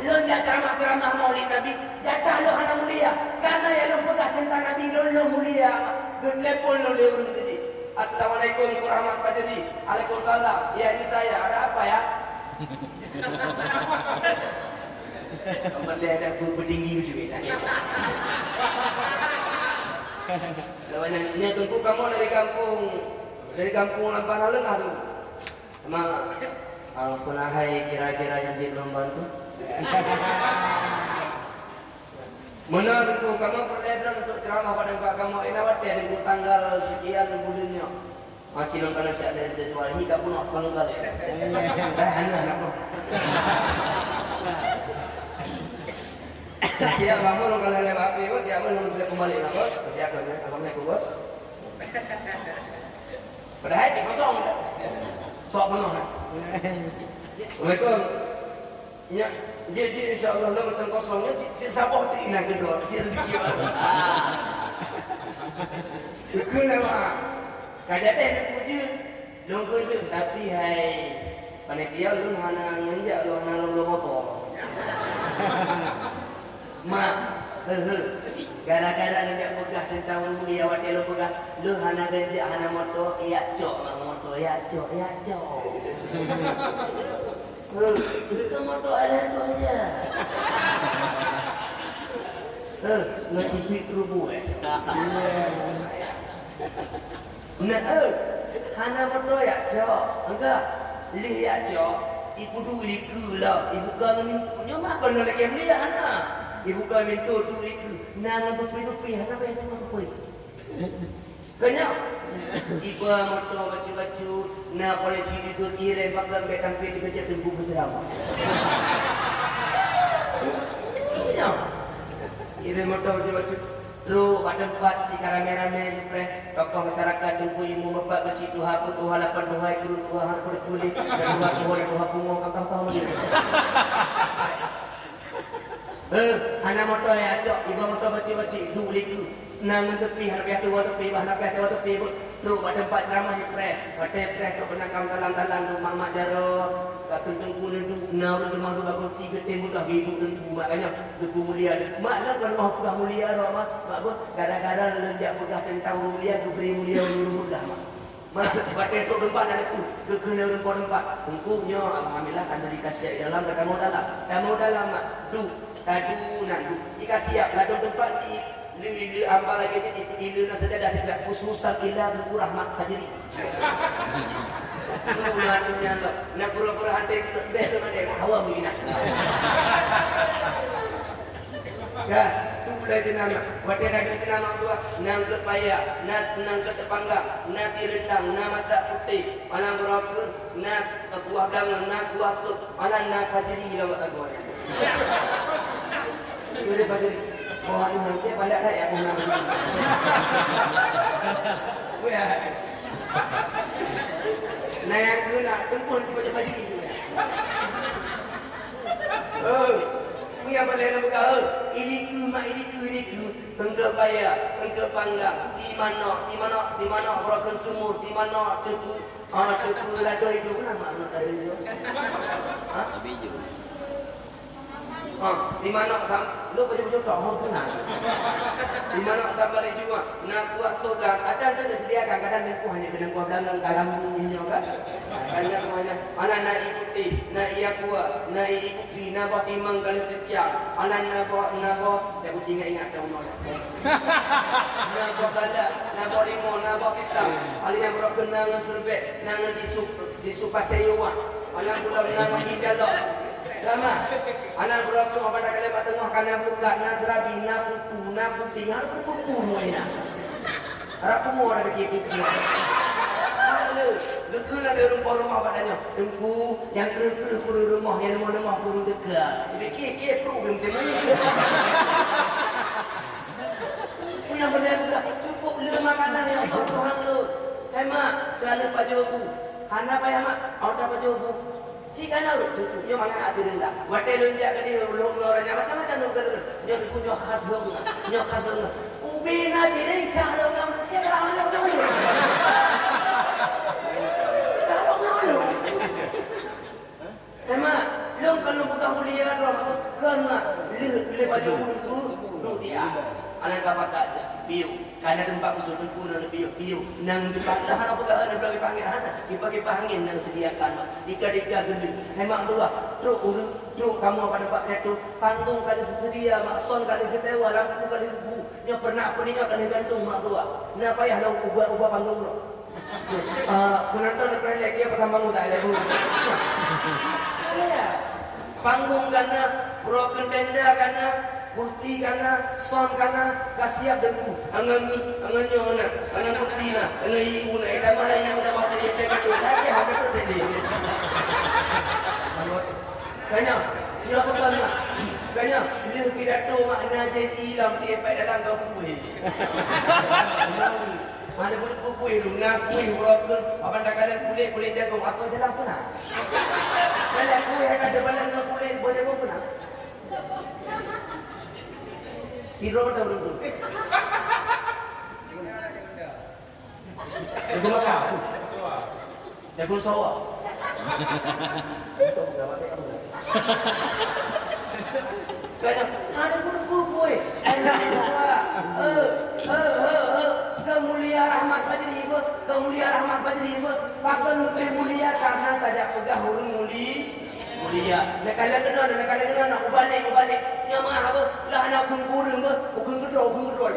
Lôn jak ceramah-ceramah Maulid Nabi, jatah lôn hana mulia. Karena nyang lôn peugah teuntang Nabi, lôn, lôn mulia, mak. Lôn telepon lôn lé ureueng tadi. "Assalamualaikum, Teungku Rahmat Fajri." "Waalaikumsalam. Ya, ini saya. Ada apa, ya?" Gambar lé ada guru bertinggi lucu, ya. Namanya, "Nyoe Teungku kamoe dari kampung, dari kampung Lampang Nalengah, Teungku." Mak, ah, peue na hai kira-kira nyang jeuet lôn bantu? Meunan Teungku, kamoe peureulèe droen untuk ceramah bak teumpat kamoe, ina watèe Teungku tanggal sekian buleuen nyoe. Aci lôn kana siat dari jadwal hi ka peunoh tanggal. Dah hana, hana peunoh. Siap, bangun lôn kana lewat api, siap, lôn keumbali, siap, assalamualaikum. Padahai cit kosong dah. Sok peunoh dah. Assalamualaikum. Nyak, jeuet, jeuet, insya Allah, lôn mantong kosong. Nyak, cit, cit saboh tu inan keudroe, cit rezeki baru. Keuneuk, Mak. Ka jadi, nyak, jeuet. Lôn keuneuk, tapi hai panitia, lôn hana ngeunjak, lôn hana lôn, lôn moto. Mak, he, he. Gara-gara neujak peugah teuntang ureueng mulia, watèe lôn peugah, lôn hana ganjak, hana moto, jak cok, mak, moto, jak cok, jak cok. He, keu moto alah toh, ya. He, ngon cipit rubuh, eh. Nah, eh, hana meudoe jak cok. Enggak. Lheueh jak cok, ipeuduek likeu lom. Ibuka ngon, nyoe mah kon lagèe mulia hana. Ibuka pintoe duek likeu. Na ngon tupi-tupi, hana payah ngon tupi. Keunyoe, iba moto bacut-bacut, na polisi di tur irem pakai bèk tampé dikeujak teungku peuceramah. Nyoe. Irem moto bacut-bacut. Trok bak teumpat cit ka ramé-ramé jipreh, tokoh masyarakat, teungku, imum, bapak geuchik, tuha peuet, tuha lapan, tuha ikheun, tuha han peureut kulét, dan tuha tuho dan tuha pungo, ka toh-toh meunan. Heh, hana moto jak cok, iba moto bacut-bacut, duek likeu. Na ngon teupih, hana payah tuwo teupih, bah hana payah tuwo teupih, beuh. Trok bak teumpat ceramah jipreh. Watèe preh trok keunan kam talan-talan, trok mak-mak jaroe, ka teungku neuduek, na ureueng teuma duek bak kursi geutem mudah geuduek teungku, makanya teungku mulia. Mak lôn kon moh peugah mulia droe, mak. Mak beuh, gara-gara lôn jak peugah teuntang ureueng mulia, geubri mulia ureueng mulia, mak. Mak, watèe trok teumpat na teungku, geukheun ureueng po teumpat. Teungku nyoe, alhamdulillah, ka neuri ka siap di dalam, ka tamong dalam. Tamong dalam, mak. Duek, taduek, na duek. Cit ka siap, ladôm teumpat cit. Lé, lé, amba lagèe nyan, ilée na sajadah teuka khususan ila Teungku Rahmat Fajri. Lu na tu nyan lo. Na pura-pura hana teuka beh tu mana hawa meuinah. Ka, tu ulai teunama. Watèe na duek teunama dua, na eungkôt paya, na, na eungkôt teupanggang, na ti reundang, na mata putéh, malam beurokeuh, na kuah dangeun, na kuah tôk, malam na Fajri lam mata goe. Yuri Fajri. Boh anu hangke banyak dah ya, boh anu. Weh, hai. Nah, nyang keu na, teungku nanti baca Fajri tu, ya. Oh, weh, Nyang paléng na peugah, "Hei, ilikeu mak ilikeu, ilikeu, eungkôt paya, eungkôt panggang, ti manok, ti manok, ti manok, beurokon sumur, ti manok, teupeu, ah, teupeu ladoi ijo." Peue nama aneuk ladoi ijo? Ha? Ladoi ijo. Ha, ti manok sam-, lo baju-baju toh, ho, peue na? Ti manok sambal ijo, ha. Na kuah toh dan, ada, ada disediakan, kadang na kuah hanya kena kuah belanga, kalam bunyi nyoe kan. Kan na kuah hanya, mana na ié putéh, na ié aqua, na ié Di na boh timang ka lheueh teucang, anan na boh, na boh, dak kuci ingat-ingat dah unoe dah. Na boh galak, na boh limau, na boh pisang, aneuk nyang beurokon na ngon serbet, na ngon tisu, tisu pasai yuwak, aneuk bulan na ngon ié jalok. Sama, aneuk beurokon abang dak kalon bak teungoh ka na beulukat, na seurabi, na pupu, na puding, hareuem pupu-pupu muai na. Rab pumoe dah bikin kuku. Hana, geukheun lé ureueng po rumoh bak tanyoe, "Teungku, nyang kreueh-kreueh kureueng rumoh, nyang leumoh-leumoh kureueng teuka." Bikin kue kru geumeuteumé. Nyang beuna juga, "Cukup le makanan, ya Allah, Tuhan lôn." Hai mak, ka lheueh pajoh bu. Hana payah mak, ôh tapajoh bu. Cit kana ureueng teungku, nyoe mangat hati rendah. Watèe lôn jak keudéh lôn ngon ureueng nyan macam-macam lôn kheun lôn. Nyoe teungku nyoe khas lôn nyoe, nyoe khas lôn nyoe. Ubé na piréng kah lôn ngon ureueng nyan, kah lôn ngon ureueng nyan. Kah lôn ngon ureueng nyan. Hai mak, lôn kon lôn peugah mulia droe, kon mak. Lheueh, lheueh pajoh bu teungku, duek di a. Aneuk ka pakat jak, piôh. Ka na teumpat khusos teungku ngon piôh-piôh. Nang teumpat dah hana peugah, hana peugah kipas angén, hana. Kipas-kipas angén nang sediakan, mak. Dika-dika geuleuek. Hai mak dua, trok ureueng, trok kamoe bak teumpat pidato. Panggong ka lheueh seusedia, mak, son ka lheueh geutewa, lampu ka lheueh bu. Nyoe peunak peuningoe ka lheueh gantung, mak dua. Na payah lôn ubah-ubah panggong droe. Ah, peunonton leubeh lé, dia pegang bangun tak ada bu. Iya. Panggong ka na, broken tenda ka na, kursi ka na, sound ka na, ka siap dan bu. Angan mi, angan nyoe na, angan kursi na, angan iu na, eh, tamah lah iu na, waktu dia pegang tu, tapi habis tu tadi. Bangun. Kanya, nyoe apa kau nak? Kanya, lheueh pidato makna jadi ilam di dalam kau betul. Hana buleuk kueh lôn, na kueh broken, abang takalon kulét, kulét jagong, atau jalan puna. Jalan kueh ada jalan ngon kulét, boh jagong puna. Tidur dah ureueng tu. Jagong makan. Jagong sawah. Kanya, "Ada pun kuku, eh." Eh, eh, eh, eh. Kemulia rahmat Fajri, beuh. Kemulia rahmat Fajri, beuh. Pakon leubeh mulia karena tajak peugah ureueng muli-, mulia. Nak kalian kena, nak kalian kena, nak ubalik, ubalik. Nyang meuah, beuh. Lah nak ukeuen kureueng, beuh. Ukeuen keudroe, ukeuen keudroe.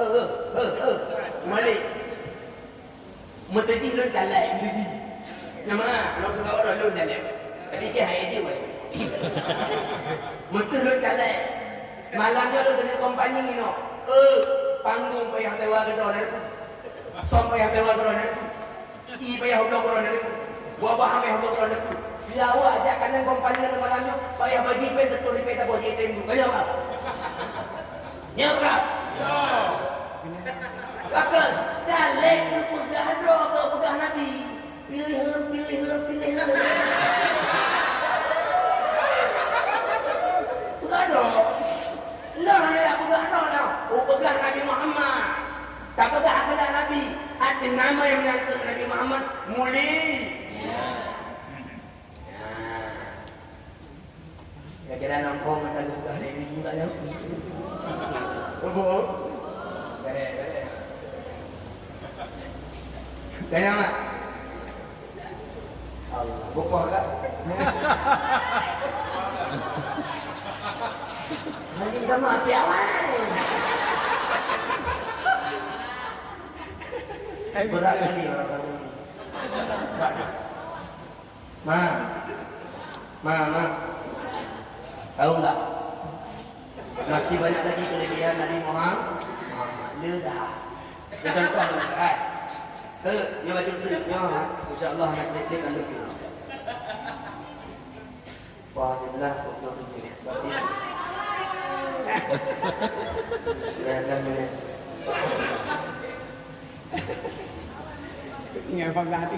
Eh, eh, eh, eh. Ubalik. Meuteujih lôn caleg, meuteujih. Nyang mana? Lôn keudroe lôn caleg. Tapi keu hai jih wai. Meuteujih lôn caleg. Malam nyoe lôn keuneuk kompani nyoe. Eh, panggong payah tewa keudroe na deungon. Som payah tewa keudroe na deungon. Ie payah hubloe keudroe na deungon. Buah-buahan payah hubloe keudroe na deungon. Di awak jak keuneuk kompani nyoe malam nyoe, payah bagi pen teutuh ripéh tabôh jih tem bu. Kaya apa? Nyo ka? Pakon, caleg geupeugah droe geupeugah Nabi. Piléh lôn, piléh lôn, piléh lôn. Peugah droe. Lôn hana jak peugah droe dah. Upeugah Nabi Muhammad. Tapeugah keunan Nabi. Ateueh nama nyang meunangkeuek Nabi Muhammad. Muli. Nah. Kira-kira nongkrong mata geupeugah lé minggu tak nyoe. Leubeh. Gaya, gaya. Gaya mak. Allah, bukoh gak. Hanya minta maaf ya, wai. Berat kali orang tahu ini. Berat. Ma, ma, ma. Tahu enggak? Masih banyak lagi kelebihan Nabi Muhammad. Muhammad. Le dah. Dia contoh dulu, kan? Eh, nyoe baca betul. Nyoe, ha. Insya Allah, nak klik-klik, kan, dulu. Wah, dia belah, kok, kok, kok, kok. Bagus. Dah, dah, dah. Ingat Bang Dadi.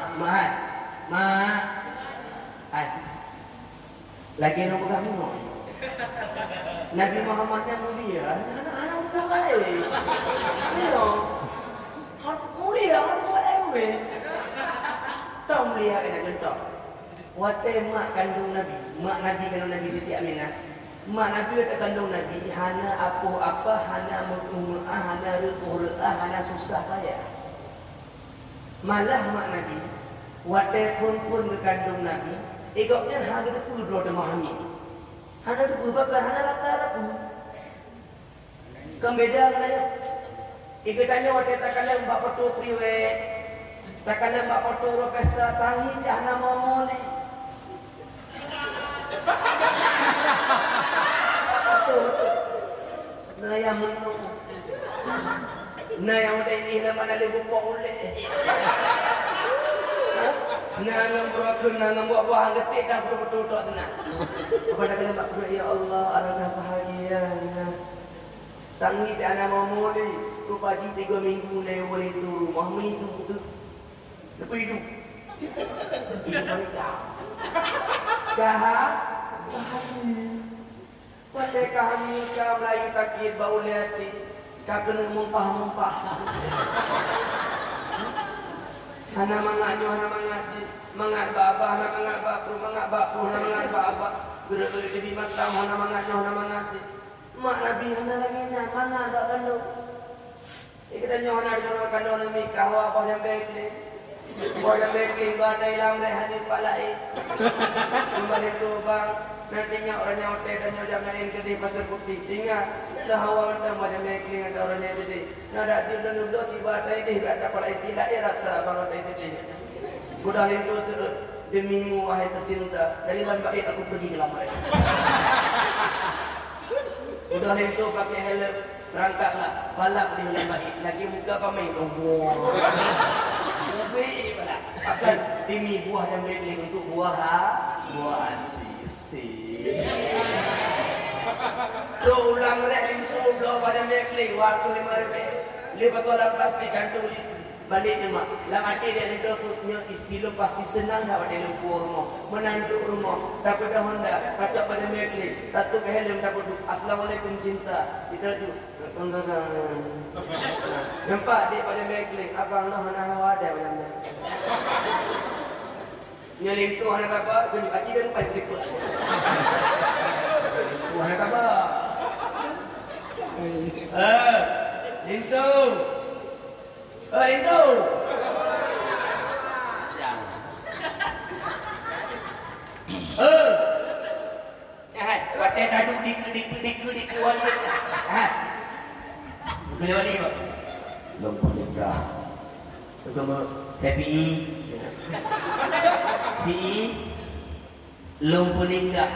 mak, hai. Mak. Hai. Lagèe nyoe peugah nyoe. Nabi Muhammad nyan mulia, hana, hana mulia laén. Iya. Hana mulia, hana mulia laén. Tong mulia keunan contoh. Watèe mak kandông Nabi, mak Nabi kandông Nabi Siti Aminah. Mak Nabi watèe kandông Nabi, hana apoh apa, hana meu'ah-meu'ah, hana reu'oh-reu'ah, hana susah payah. Malah mak Nabi, watèe phôn-phôn geukandông Nabi, eh, gobnyan hana geuteupeue droe teuma hamé. Hana geuteupeue, bahkan hana rata geuteupeue. Kon beda ngon ayah. Geutanyoe watèe takalon bak foto priwet, takalon bak foto uroe pesta, tangieng cit hana mo-mo lé. Beutôi, beutôi. Na nyang meunoe. Na nyang udép jih lam mana lé bukok ulèe. Na ngon beurokon, na ngon buah-buahan geuték dan beutôi-beutôi tok teunak. Apa dah kena bak pruet, ya Allah, alangkah bahagianya. Sang ngieng cit hana mo-mo lé, ku paji tiga minggu lé ulèe tu rumoh meuidu tu. Leupah idu. Idu mereka. Kaha-, kahami. Watèe kahami ka meulayeue sakét bak ulèe até, ka keuneuk mumpah-mumpah. Hana mangat nyoe, hana mangat jih. Mangat bak abah, hana mangat bak pruh, mangat bak pruh, hana mangat bak abah. Geureuek-reuek di mata, hana mangat nyoe, hana mangat jih. Mak Nabi hana lagèe nyan, mangat bak kandông. Di geutanyoe hana deungoe kandông Nabi, ka hawa boh jambèe kling. Boh jambèe kling, ba tai lam rèh hana pat laén. Meunyoe lintô bang, na teuingat uroe nyan watèe tanyoe jak maén keudéh Pasar Putih. Teuingat, lheuh hawa mantong boh jambèe kling ateueh uroe nyan teuh. Na dak jeuet lôn bloe cit ba tai deh, bak tapal ai cit laén rasa bang watèe teuh. Udah lintô teuh, demi mu wahai tercinta, dari lam bait aku pergi ke lam rèh. Udah lintô pakai helm, berangkatlah, balap di lam bait, lagi muka kami, oh, buah. Ubé balap. Akan timi buah nyang baik ni untuk buah ha-, buah hati. Si. Tu ulang reh lintô bloe pada mekling, waktu lima ribu. Lima kolam plastik gantung di Balek teuma, lam até dia lintô peuet nyoe istri lôn pasti seunang that watèe lôn puwoe rumoh. Meunan duek rumoh, tapeudong honda, tacok bajèe mekling, tatup helm, tapeuduek, "Assalamualaikum cinta." Ita ju, "Nampak dek bajèe mekling, abang noh hana hawa deh bajèe mekling." Nyoe lintô hana taba, geunyoe aci dan pai geulipeuet. Lintô hana taba. Eh, lintô. Eh, lintô. Eh. Hai, watèe taduek dikeue, dikeue, dikeue, dikeue wali. Hai. Dikeue wali, Pak. Lôn peunikah. Teuma, tapi, tapi, lôn peunikah.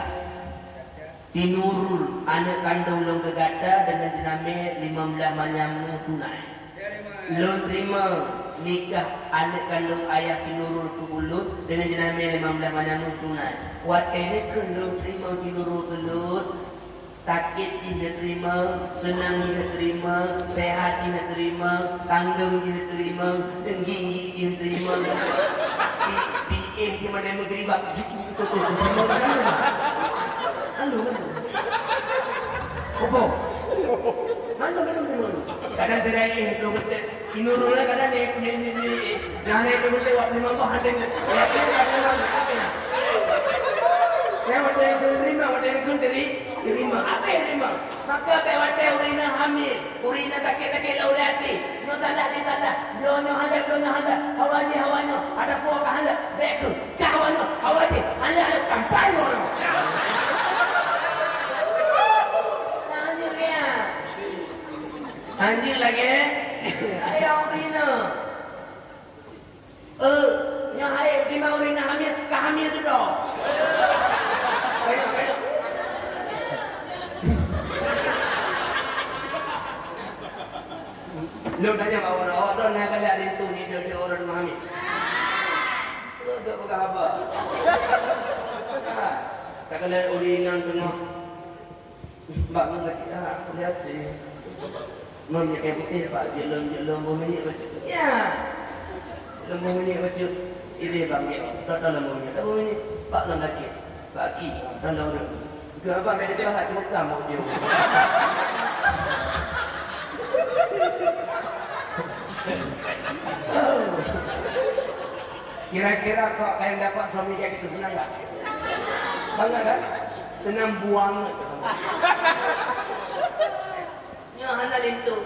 Si Nurul, aneuk kandông lôn keu gata, deungon jeunamé limong blaih manyam meuh tunai. Lôn teurimong nikah aneuk kandông ayah si Nurul keu ulôn deungon jeunamé limong blaih manyam meuh tunai. Watèe nyoe keuh lôn teurimong si Nurul keu lôn, sakét jih neuteurimong, seunang jih neuteurimong, seuhat jih neuteurimong, tanggong jih neuteurimong, deungging jih neuteurimong. Di, di éh jih mandai meugeuribak. Betul, betul. Mandum, mandum. Mandum, mandum. Opo? Mandum, mandum, mandum. Kadang teurai éh, dua beutôi. Inurul lah kadang ni, ni, ni, ni. Nah, ni dua beutôi, wak memang bah ada ni. Ya, ni, wak memang bah ada ni. Ya, wak ada yang terima, wak ada yang terima. Terima, apa yang terima? Maka, apa wak ada urina hamil, urina sakit-sakit lah oleh hati. Nyoe talah, dia talah. Bloe nyoe handap, bloe nyoe handap. Hawa jih, hawa nyoe. Ada puak ka handap. Bèk keu. Kah awak nyoe, awak jih, hana, hana tampai awak nyoe. Nah, hanjeuet lagèe nyan. Hanjeuet lagèe? Ayo, bina. Eh, nyoe hai, di mau rinah hamil, ka hamil tu dah. Banyak, banyak. Lôn tanya bak awak, awak droe na galak linto jideuh-deuh ureueng meuhamé? Lôn deuh peugah haba. Ha. Takalon ureueng inong teungoh bak ngon sakét, ah, hati-hati. Ngon minyeuk kayèe putéh, Pak, jeuet lom, jeuet lom boh minyeuk bacut. Ya. Lom boh minyeuk bacut. Idéh bang, ya. Tok, tok lom boh minyeuk. Tok boh minyeuk. Pak, lom sakét. Pak Ki, tok lom ureueng. Keu abang ka dipeulahat cuma kamoe jeuet. Kira-kira kok kalian dapat suami kayak gitu, senang nggak? Bangga kan? Senang banget. Nyoe hana linto.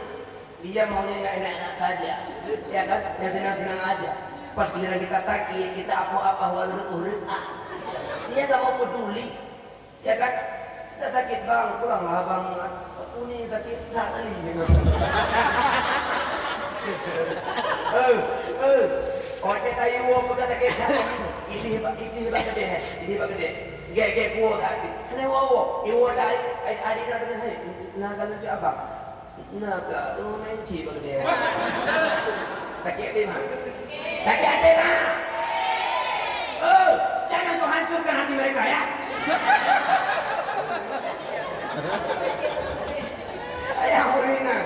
Dia maunya yang enak-enak saja. Ya kan? Yang senang-senang aja. Pas giliran kita sakit, kita apa-apa, walau urut, ah. Dia nggak mau peduli. Ya kan? Kita sakit, Bang, pulanglah Abang. Aku ni sakit, tak tadi. Eh, eh. Oke, tayo, bukan sakit. Ini, ini, ini, ini, ini, ini, ini. Gek, gek, kuah tak ada. Kena wawa. Iwa dari, adik, adik nak dengar saya. Nah, kalau cakap Abang. Nah, kak, lu main cik bak keudè. Sakét até, Mak? Sakét até, Mak? Oh, jangan kau hancurkan hati mereka, ya. Ayah urina.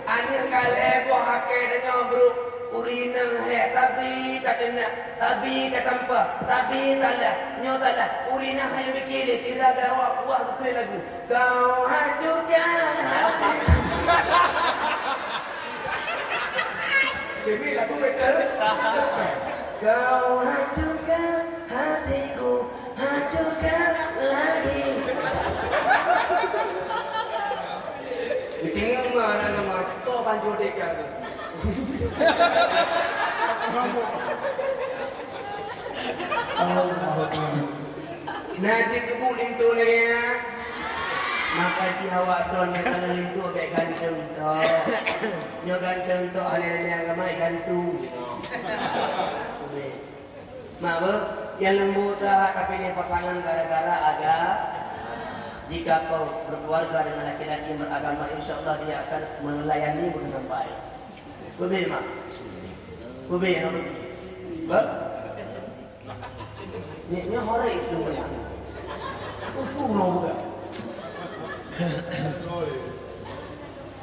Aneuk kalé boh akhé tanyoe, bro. Urina he, tapi tak kena, tapi tak tampa, tapi talah. Nyoe talah. Urina hayeu bikin, tidak ada awak puas betul lagu. Kau hancurkan hati. Ini lagu betul. Kau hancurkan hatiku, hancurkan lagi. Kecingin marah nama kau banjur deka tu. Allahu Akbar. Nah, jeuet keubu linto lagèe nyan. Maka jih awak don nyang ka linto bèk ganteng tok. Nyoe ganteng tok, ahli-ahli agama gantung. Mak beuh, nyang leumbot that tapi nyan pasangan gara-gara aga-, jika kau berkeluarga dengan laki-laki beragama, insya Allah dia akan melayanimu dengan baik. Beutôi, Mak? Beutôi, Mak? Beuh? Nyoe, nyoe horé itu punya. Itu mau buka.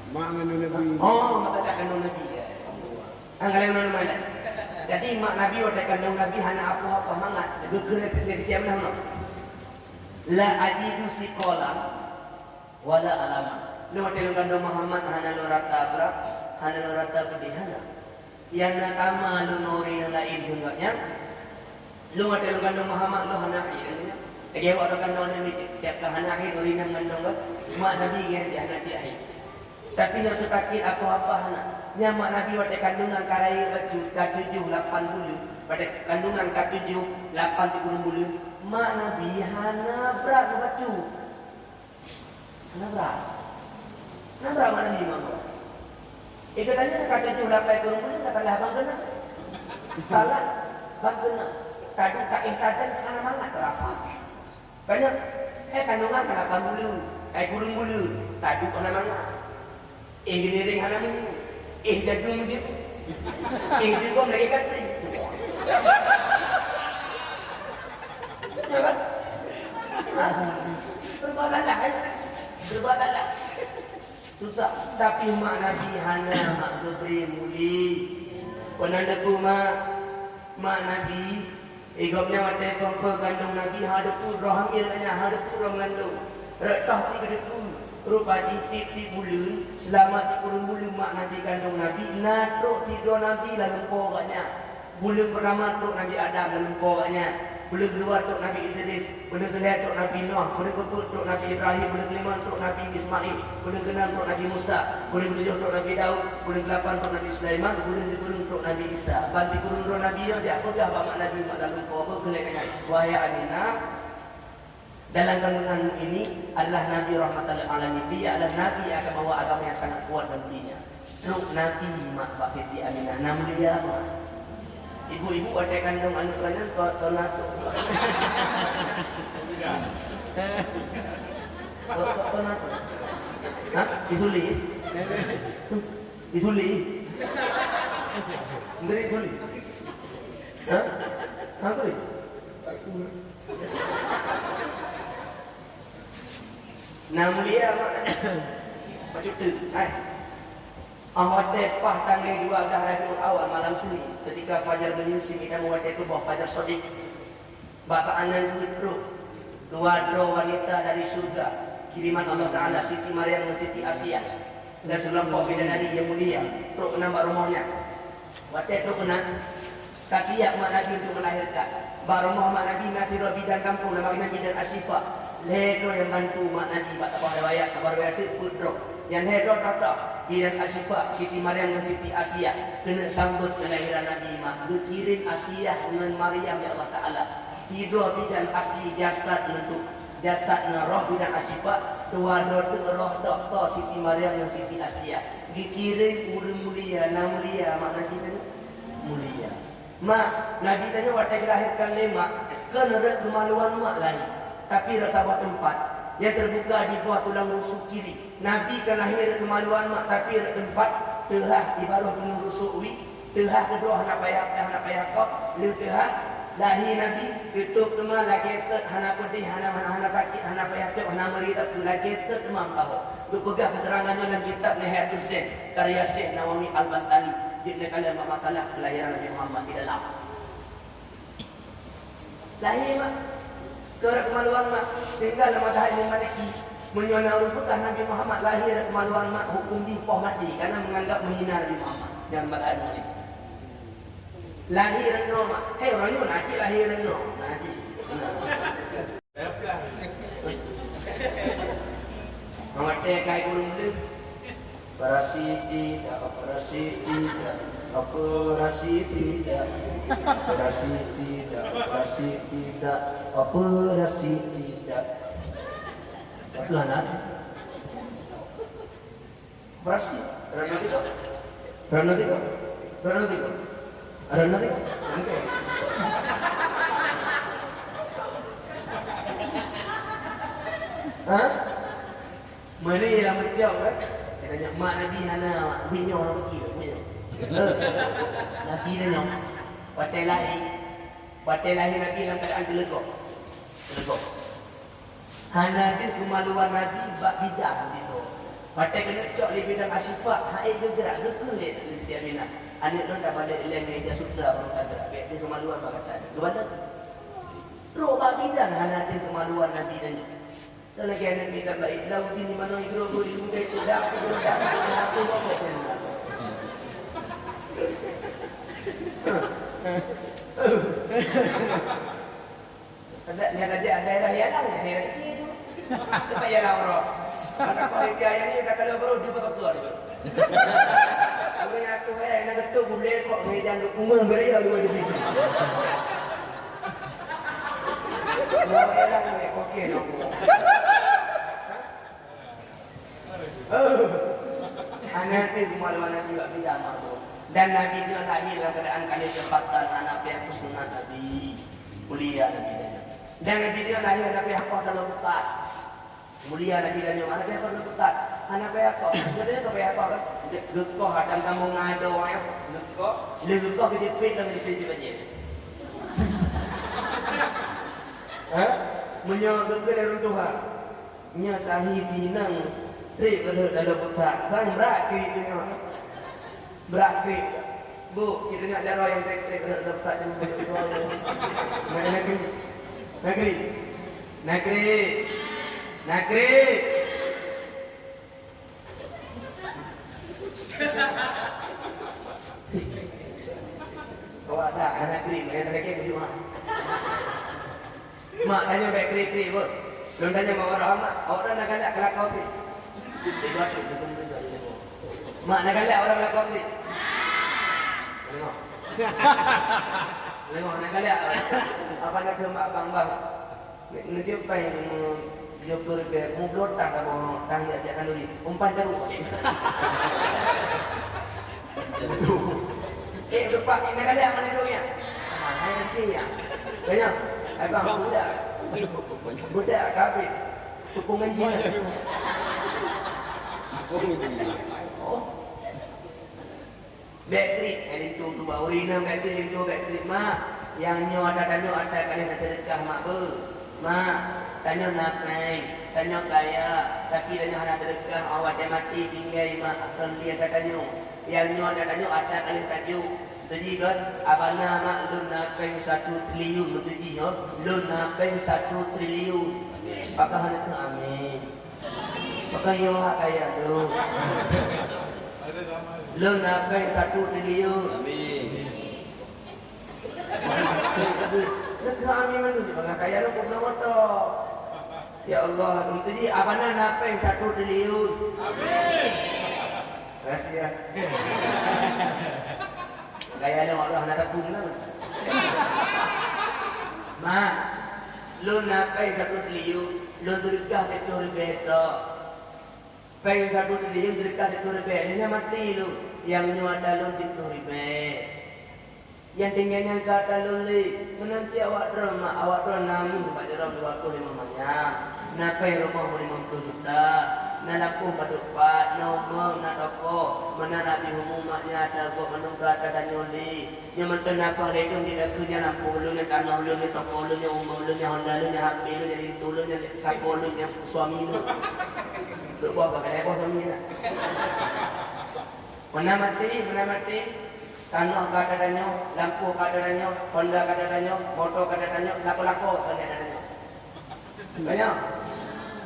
Mak ngon Nabi. Oh, maka tak kandung Nabi, ya. Angkala ngon Nabi. Jadi, mak Nabi, watèe kandung Nabi, hana apa-apa mangat. Geukheun lé setiap nah, no. La ajidu siqalan wala alama. Lôn watèe lôn kandung Muhammad, hana lôn rata brat, hana lôn rata peudeh, hana. Nyang na kama lôn ngon ureueng laén keu gobnyan, lôn watèe lôn kandong Muhammad lôn hana hai lagèe nyan. Lagèe awak lôn kandong Nabi, tiep ka hana hai ureueng nyang mengandong kan, mak Nabi nyan jih hana jih hai. Tapi nyang teutakét apa-apa hana. Nyan mak Nabi watèe kandongan ka rayeuk bacut, ka tujoh lapan buleuen, watèe kandongan ka tujoh lapan sikureueng buleuen, mak Nabi hana brat bacut. Hana brat. Hana brat mak Nabi imam tu. Eh, katanya ka tujoh lapan kureueng buleuen, ka talah bang keunan. Salah bang keunan. Taduek taéh tadeng hana mangat rasa. Tanya, eh, kandongan ka lapan buleuen, ka kureueng buleuen, taduek hana mangat. Eh, geuliréng hana meunyu. Eh, jagung jeuet. Eh, jigom lagèe gandeng. Ya kan? Hah? Serba salah, eh? Serba salah. Susah. Tapi mak Nabi hana, mak geubri muli. Peue nan teupeu mak, mak Nabi, eh, gobnyan watèe peuet-peuet gandong Nabi, ha deupeu droe hamil nyan, ha deupeu droe meugandong. Rot toh cit geudeukeu, rupa jih tiep-tiep buleuen, seulama sikureueng buleuen mak Nabi gandong Nabi, na trok sidroe Nabi lam lumpoe gobnyan. Buleuen peurtama trok Nabi Adam lam lumpoe gobnyan, buleuen keudua trok Nabi Idris, buleuen keulhèe trok Nabi Nuh, buleuen keupeuet trok Nabi Ibrahim, buleuen keulimong trok Nabi Ismail, buleuen keunam trok Nabi Musa, buleuen keutujoh trok Nabi Daud, buleuen keulapan trok Nabi Sulaiman, buleuen sikureueng trok Nabi Isa. Ban sikureueng droe nabi nyan jipeugah bak mak Nabi mak lam lumpoe, beuh keuh lagèe nyan, "Wahai Aminah, dalam kandunganmu ini adalah Nabi rahmatan lil alamin. Dia adalah Nabi yang akan bawa agama yang sangat kuat nantinya." Trok Nabi mak bak Siti Aminah, na mulia mak. Ibu-ibu watèe kandong aneuk rayeuk, to-, to na trok. To-, to-, to na trok. Hah? Isuli? Isuli? Menteri Isuli? Hah? Hah, tu ni? Na mulia mak, bacut teuk, hai. Ah, watèe paih tanggai dua belas Rabiul Awal, malam Senin, ketika fajar meunyeuseueng, watèe tuboh fajar sodik. Bak saát nyan peuet trok dua droe wanita dari syeuruga, kiriman Allah Taala, Siti Maryam ngon Siti Asiah, dan seukelompok bidadari nyang mulia, trok keunan bak rumoh nyan. Watèe trok keunan, ka siap mak Nabi untuk melahirkan. Bak rumoh mak Nabi na sidroe bidan gampông, nama geuh bidan Asyifa. Lhèe droe nyang bantu mak Nabi, bak saboh riwayat, saboh riwayat teuk peuet droe. Nyang lhèe droe toh-toh, bidan Asyifa, Siti Maryam ngon Siti Asiah, keuneuk sambot keulahiran Nabi mak. Geukirém Asiah ngon Maryam lé Allah Taala. Sidroe bidan asli jasad ngon tuboh, jasad ngon roh bidan Asyifa, dua droe teuk roh dokto Siti Maryam ngon Siti Asiah. Geukirém ureueng mulia, na mulia mak Nabi nyan? Mulia. Mak, Nabi tanyoe watèe geulahérkan lé mak, kon rot keumaluan mak lahé, tapi rot saboh teumpat nyang teubuka di bawah tulang rusuk kiri. Nabi ka lahé rot keumaluan mak, tapi rot teumpat teuhah di barôh peunoh rusuk wie, teuhah keudroe hana payah, hana payah koh, lheueh teuhah lahé Nabi, teutôb teuma lagèe tot, hana peudeh, hana, hana, hana sakét, hana payah cop, hana meuri, tapi lagèe tot teuma meukaho. Geupeugah keuteurangan nyoe lam kitab Nihayatus Syekh, karya Syekh Nawawi Al-Bantani, jeuet neukalon bak masalah keulahiran Nabi Muhammad di dalam. Lahé mak, keu rot keumaluan mak, sehingga lam mazhab Imam Maliki, meunyoe na ureueng peugah Nabi Muhammad lahé rot keumaluan mak, huköm jih poh maté, karena menganggap menghina Nabi Muhammad. Jangan mazhab Imam Maliki. Lahé rot noe mak, hei, uroe nyoe na cit lahé rot noe, na cit. Na. Watèe kai gurèe bleuh. Operasi tidak, operasi tidak, operasi tidak, operasi tidak, operasi tidak, operasi tidak. Bagus, anak. Operasi. Rana tidak? Rana tidak? Rana tidak? Rana tidak? Oke. Hah? Meuri lam meucok kan? Dia tanya, "Mak Nabi hana, mak, binyoh lam peuki, binyoh." Eh, Nabi tanya, watèe lahé, watèe lahé Nabi lam keuadaan teuleugok. Teuleugok. Hana deuh keumaluan Nabi bak bidan gitu. Watèe keuneuk cok lé bidan Asyifa, hai geugrak, geukheun lé Siti Aminah. Aneuk lôn tabalek ilèe ngon ija sutra baru tagrak. Bèk deuh keumaluan bak gata. Geubalek. Trok bak bidan hana deuh keumaluan Nabi nyan. Lagèe aneuk miet baik, lau di manoe igroe-groe ilmu dai tu dak, tu dak, tu dak, tu dak. Ada, nyan aja ada daerah Yalang, daerah kecil tu. Tempat Yalang orang. Mata kau dia yang ni dah kalau baru dia bakal keluar dia. Kami aku eh nak ketuk boleh kok meja lu kumah beri ya lu ada. Hana teuh keumaluan Nabi bak bidan mak. Dan Nabi nyoe lahé dalam keuadaan ka lheueh teubatal, hana payah peusunat Nabi. Mulia Nabi nyoe. Dan Nabi nyoe lahé hana payah koh dalam buta. Mulia Nabi dan nyoe, hana payah koh dalam buta. Hana payah koh. Nyoe ka payah koh kan? Geukoh, ada kamoe ngado, ya. Geukoh, lheueh geukoh geujepit dan geujepit bajèe. Ha? Meunyoe geukheun lé ureueng tuha. Nyoe sahé tinang trép rhot dalam buta, sang brat kriet deungoe. Brat kriet. Bu, cit deungoe jaroe nyang trép-trép rhot dalam buta, jangan banyak keluar. Nak, nak kriet. Nak kriet. Nak kriet. Awak dak hana kriet, hana kriet, ha. Mak, tanyoe bèk kriet-kriet, beuh. Lôn tanyoe mak, awak mak, awak dah na galak keu lakoe kriet. Tiga tu, tu, tu, tu, tu, tu. Mak, na galak awak dah lakoe kriet. Tengok. Tengok, na galak. Apa nak ke mak bang, bang? Neujeuet pai, mm, jeuet peureulee, mublot tah kamoe tah jak, jak kanduri. Umpan jaroe. Eh, lupa, ingat ada mana dunia? Ah, hai nanti ya. Tanya, hai bang, budak. Budak kabeh. Tepung ganji lah. Oh. Bèk kriet, eh, linto tu bak ureueng inong bèk kriet, linto bèk kriet, mak. Nyang nyoe ata tanyoe ata ka lheueh na seudeukah, mak, beuh. Mak, tanyoe na péng, tanyoe kaya, Tapi tanyoe hana teudeukah, awak watèe maté tinggai mak akan lihat tanyoe. Nyang nyoe tanyoe ata ka lheueh tajok. Teuji kan, abana mak lôn na péng satu triliun meuteuji ho, lôn na péng satu triliun. Pakon hana keu amin. Pakon yo hak kaya tu. Lôn na péng satu triliun. Amin. Neukeu amin mandum di bangah kaya lôn peunoh moto. Ya Allah, itu ji abana na péng satu triliun. Amin. Terima kasih ya. Kaya lôn Allah na tapung lah. Mak, lôn na péng satu triliun, lôn teudeukah tiep ploh ribèe tok. Péng satu triliun teudeukah tiep ploh ribèe, nyan maté lôn. Nyang nyoe ata lôn tiep ploh ribèe. Nyang tinggai nyan ka ata lôn lé. Meunan cit awak droe mak, awak droe na meuh bak jaroe dua ploh limong manyang. Na péng rumoh limong ploh juta. Na lampôh padub pat, na umeung, na toko. Meunan Abi Humu mak nyan ata gob mandum ka ata tanyoe lé. Nyoe mantong na paih lé dum di dakeu nyan lampôh lôn, nyan tanoh lôn, nyan toko lôn, nyan umeung lôn, nyan honda lôn, nyan H P lôn, nyan linto lôn, nyan sapo lôn, nyan suami lôn. Lôn boh ka galak boh suami na. Meunan maté, meunan maté. Tanoh ka ata tanyoe, lampôh ka ata tanyoe, honda ka ata tanyoe, moto ka ata tanyoe, lakoe-lakoe ka ata tanyoe. Tanyoe.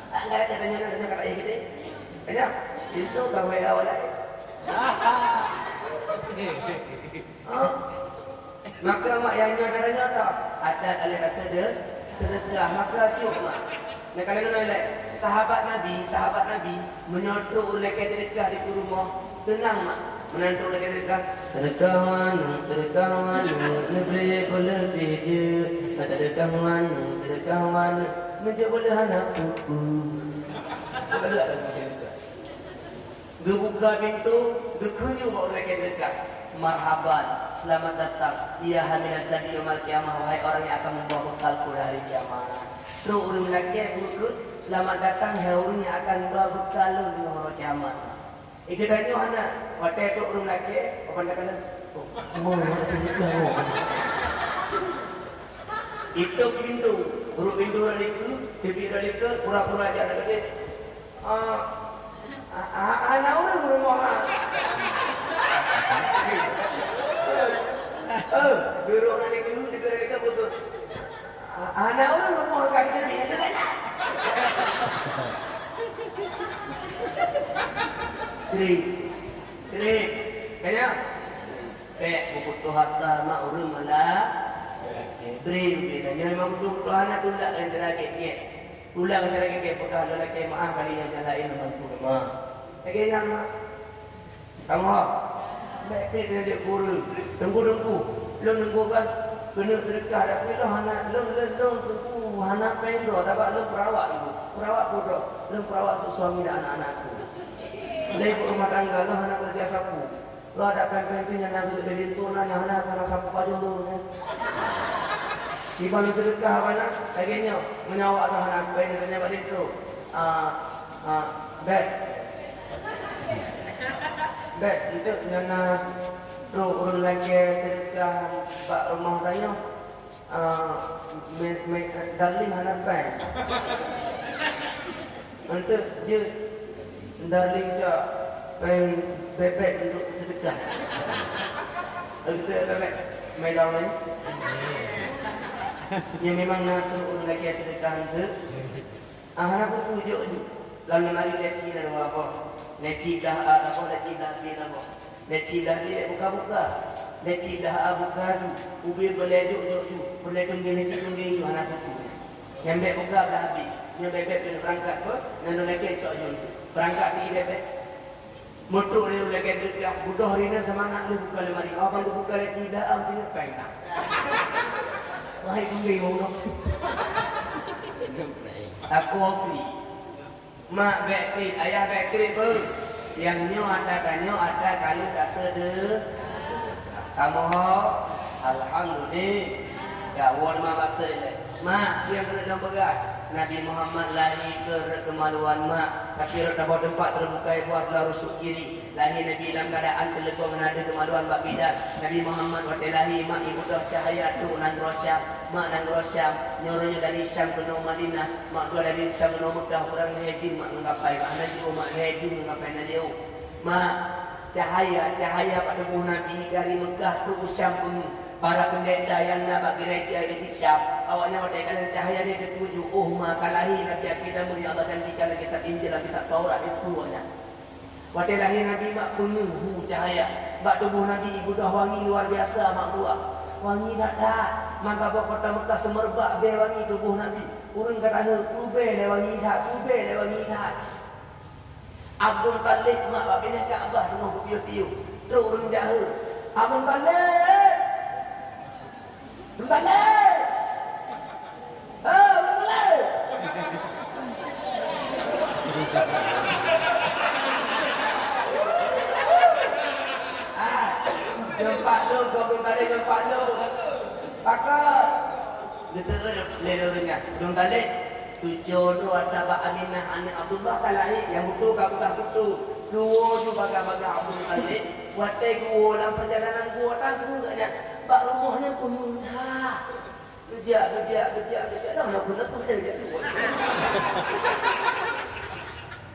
Tak ada ata tanyoe, ata tanyoe ka ata geude. Tanyoe. Pintoe ka W A awak laén. Ha? Maka mak nyang nyoe ata tanyoe tah, ata ka lheueh taseude-, seudeukah, maka cok mak. Nyang ka lheueh nyoe lé, sahabat Nabi, sahabat Nabi, meunyoe trok ureueng lakèe teudeukah dikeue rumoh, teunang mak. Meunan trok ureueng lakèe teudeukah, teudeukah wan, teudeukah wan, neubri beuleubeh jeuet. Teudeukah wan, teudeukah wan, neujok beuleubeh hana peue-peue. Ka lheueh teudeukah. Geubuka pintoe, geukheun bak ureueng lakèe teudeukah, "Marhaban, selamat datang, ya hamilan zadi yaumal qiyamah, wahai orang yang akan membawa bekal pada hari kiamat." Trok ureueng lakèe geukheun, "Selamat datang, hai ureueng yang akan ba bekal lôn di uroe kiamat." Geutanyoe hana, watèe trok ureueng lakèe, apa nak kena? Oh, oh, oh, oh. Itôp pintoe, rot pintoe rot dikeue, teubiet rot dikeue, pura-pura jak rot keudeh. Ah, ah, ah, hana ureueng rumoh, ha. Eh, eh, geurok na dikeue, dikeue na dikeue, beutôi. Ah, hana ureueng rumoh ka dikeue, dikeue na. Krik. Krik. Kaya? Bèk beuputôh ata mak ureueng mala. Bri, bri. Nyan memang beutôi-beutôi hana tulak ngon cara gèt-gèt. Tulak ngon cara gèt-gèt peugah lôn lakèe meu'ah kali nyan nyang laén lôn bantu teuma. Lagèe nyan mak. Kamoe. Bèk trép nyan jeuet guru. Teungku-teungku. Lôn teungku kan keuneuk teudeukah, tapi lôn hana, lôn, lôn, lôn teungku hana péng droe, sabab lôn peurawat ibu. Peurawat peue droe? Lôn peurawat untuk suami dan anak-anak aku. Lôn ibu rumah tangga, lôn hana keureuja sapeue. Lôn adak péng-péng pih nyang na geujok lé linto na, nyang hana, hana sapeue pajoh lôn nyan. Kiban lôn seudeukah haba na, lagèe nyoe, meunyoe awak lôn hana péng, lôn tanya bak linto. Ah, ah, Bèk. Bèk, eunteuk nyan na trok ureueng lakèe teudeukah bak rumoh tanyoe. Ah, me, me, darling hana péng. Eunteuk jeuet darling cok péng bèbèk untuk seudeukah. Eunteuk bèbèk, my darling. Nyan memang na trok ureueng lakèe seudeukah eunteuk. Ah, hana peue-peue, jok ju. Lam lemari leci na dua boh. Leci blah A saboh, leci blah B saboh. Leci blah B bèk buka-buka. Leci blah A buka ju. Ubé peureulèe jok, jok ju. Peureulèe tunggeng, leci tunggeng ju, hana peue-peue. Nyan bèk buka blah B. Nyoe bèbèk keuneuk beurangkat peuet, nyan lôn lakèe cok ju. Beurangkat pih bèbèk. Meutrok lé ureueng lakèe teudeukah, beudôh hari nyan seumangat lheueh buka lemari. Awak ban geubuka lé tidak, ah, meuteumèe péng na. Wahai keumbeng, mau dong. Takue kri. Mak bèk kriet, ayah bèk kriet beuh. Nyang nyoe atra tanyoe atra ka lheueh taseude-, seudeukah. Kamoe ho, alhamdulillah. Ka woe teuma bateue lé. Mak, nyang keuneuk lôn peugah, Nabi Muhammad lahé keu rot keumaluan mak, tapi rot saboh teumpat teubuka ié buah teulah rusuk kiri. Lahé Nabi lam keuadaan teuleukong hana deuh keumaluan bak bidan. Nabi Muhammad watèe lahé mak ié beudôh cahya trok nan droe Syam. Mak nanggroe Syam, nyoe uroe nyoe dari Syam keunoe Madinah, mak dua dari Syam keunoe Meukah, ureueng lhèe jeuem mak ngon kapai, mak hana jiôh, mak lhèe jeuem ngon kapai hana jiôh. Mak, cahaya, cahaya bak tuboh Nabi dari Meukah trok u Syam peungeuh. Para peundeta nyang na bak gereja di Syam, awaknyan watèe kalon cahaya nyan geuteupeue, oh, ma ka lahé Nabi akhé zaman nyang Allah janjikan lam kitab Injil, lam kitab Taurat, geuteupeue awaknyan. Watèe lahé Nabi mak peungeuh hu cahaya. Bak tuboh Nabi ibeudôh wangi luar biasa mak buah. Wangi that-that. Maka boh kota Meukah seumeureubat bèe wangi tuboh Nabi. Ureueng ka taheuet, peue bèe lé wangi that, peue bèe lé wangi that. Abdul Muthalib mak bak binéh Ka'bah teungoh geupiôh-piôh. Trok ureueng jak heuet. Abdul Muthalib! Muthalib! Oh, Muthalib! Ah, nyoe pat lôn, kau Abdul Muthalib nyoe pat lôn. Pakon? Geuteu'eu lé ureueng nyan. Abdul Muthalib, tujoh droe ata bak Aminah aneuk Abdullah ka lahé, nyang beutôi ka peugah beutôi. Geuwoe ju bagah-bagah Abdul Muthalib. Watèe geuwoe lam peurjalanan geuwoe, tangku geuh nyan. Bak rumoh nyan peungeuh that. Geujak, geujak, geujak, geujak. Dah, dah, dah, dah, dah.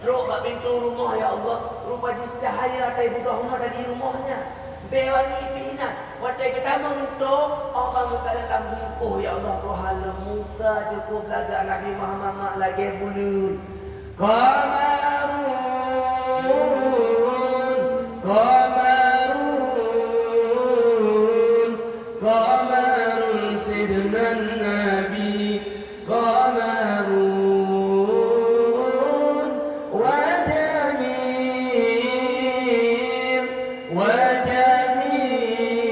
Trok bak pintoe rumoh, ya Allah, rupa jih cahaya ata ibeudôh umat dari rumoh nyan. Bèe wangi pih inan. Watèe geutamong toe, oh, ban geukalon lam bungkôh, ya Allah, Tuhan lôn, muka cukôp lagak Nabi Muhammad mak lagèe buleuen. Qamarun, qamarun, qamarun sidnan Nabi. Qamarun wa jamil, wa jamil,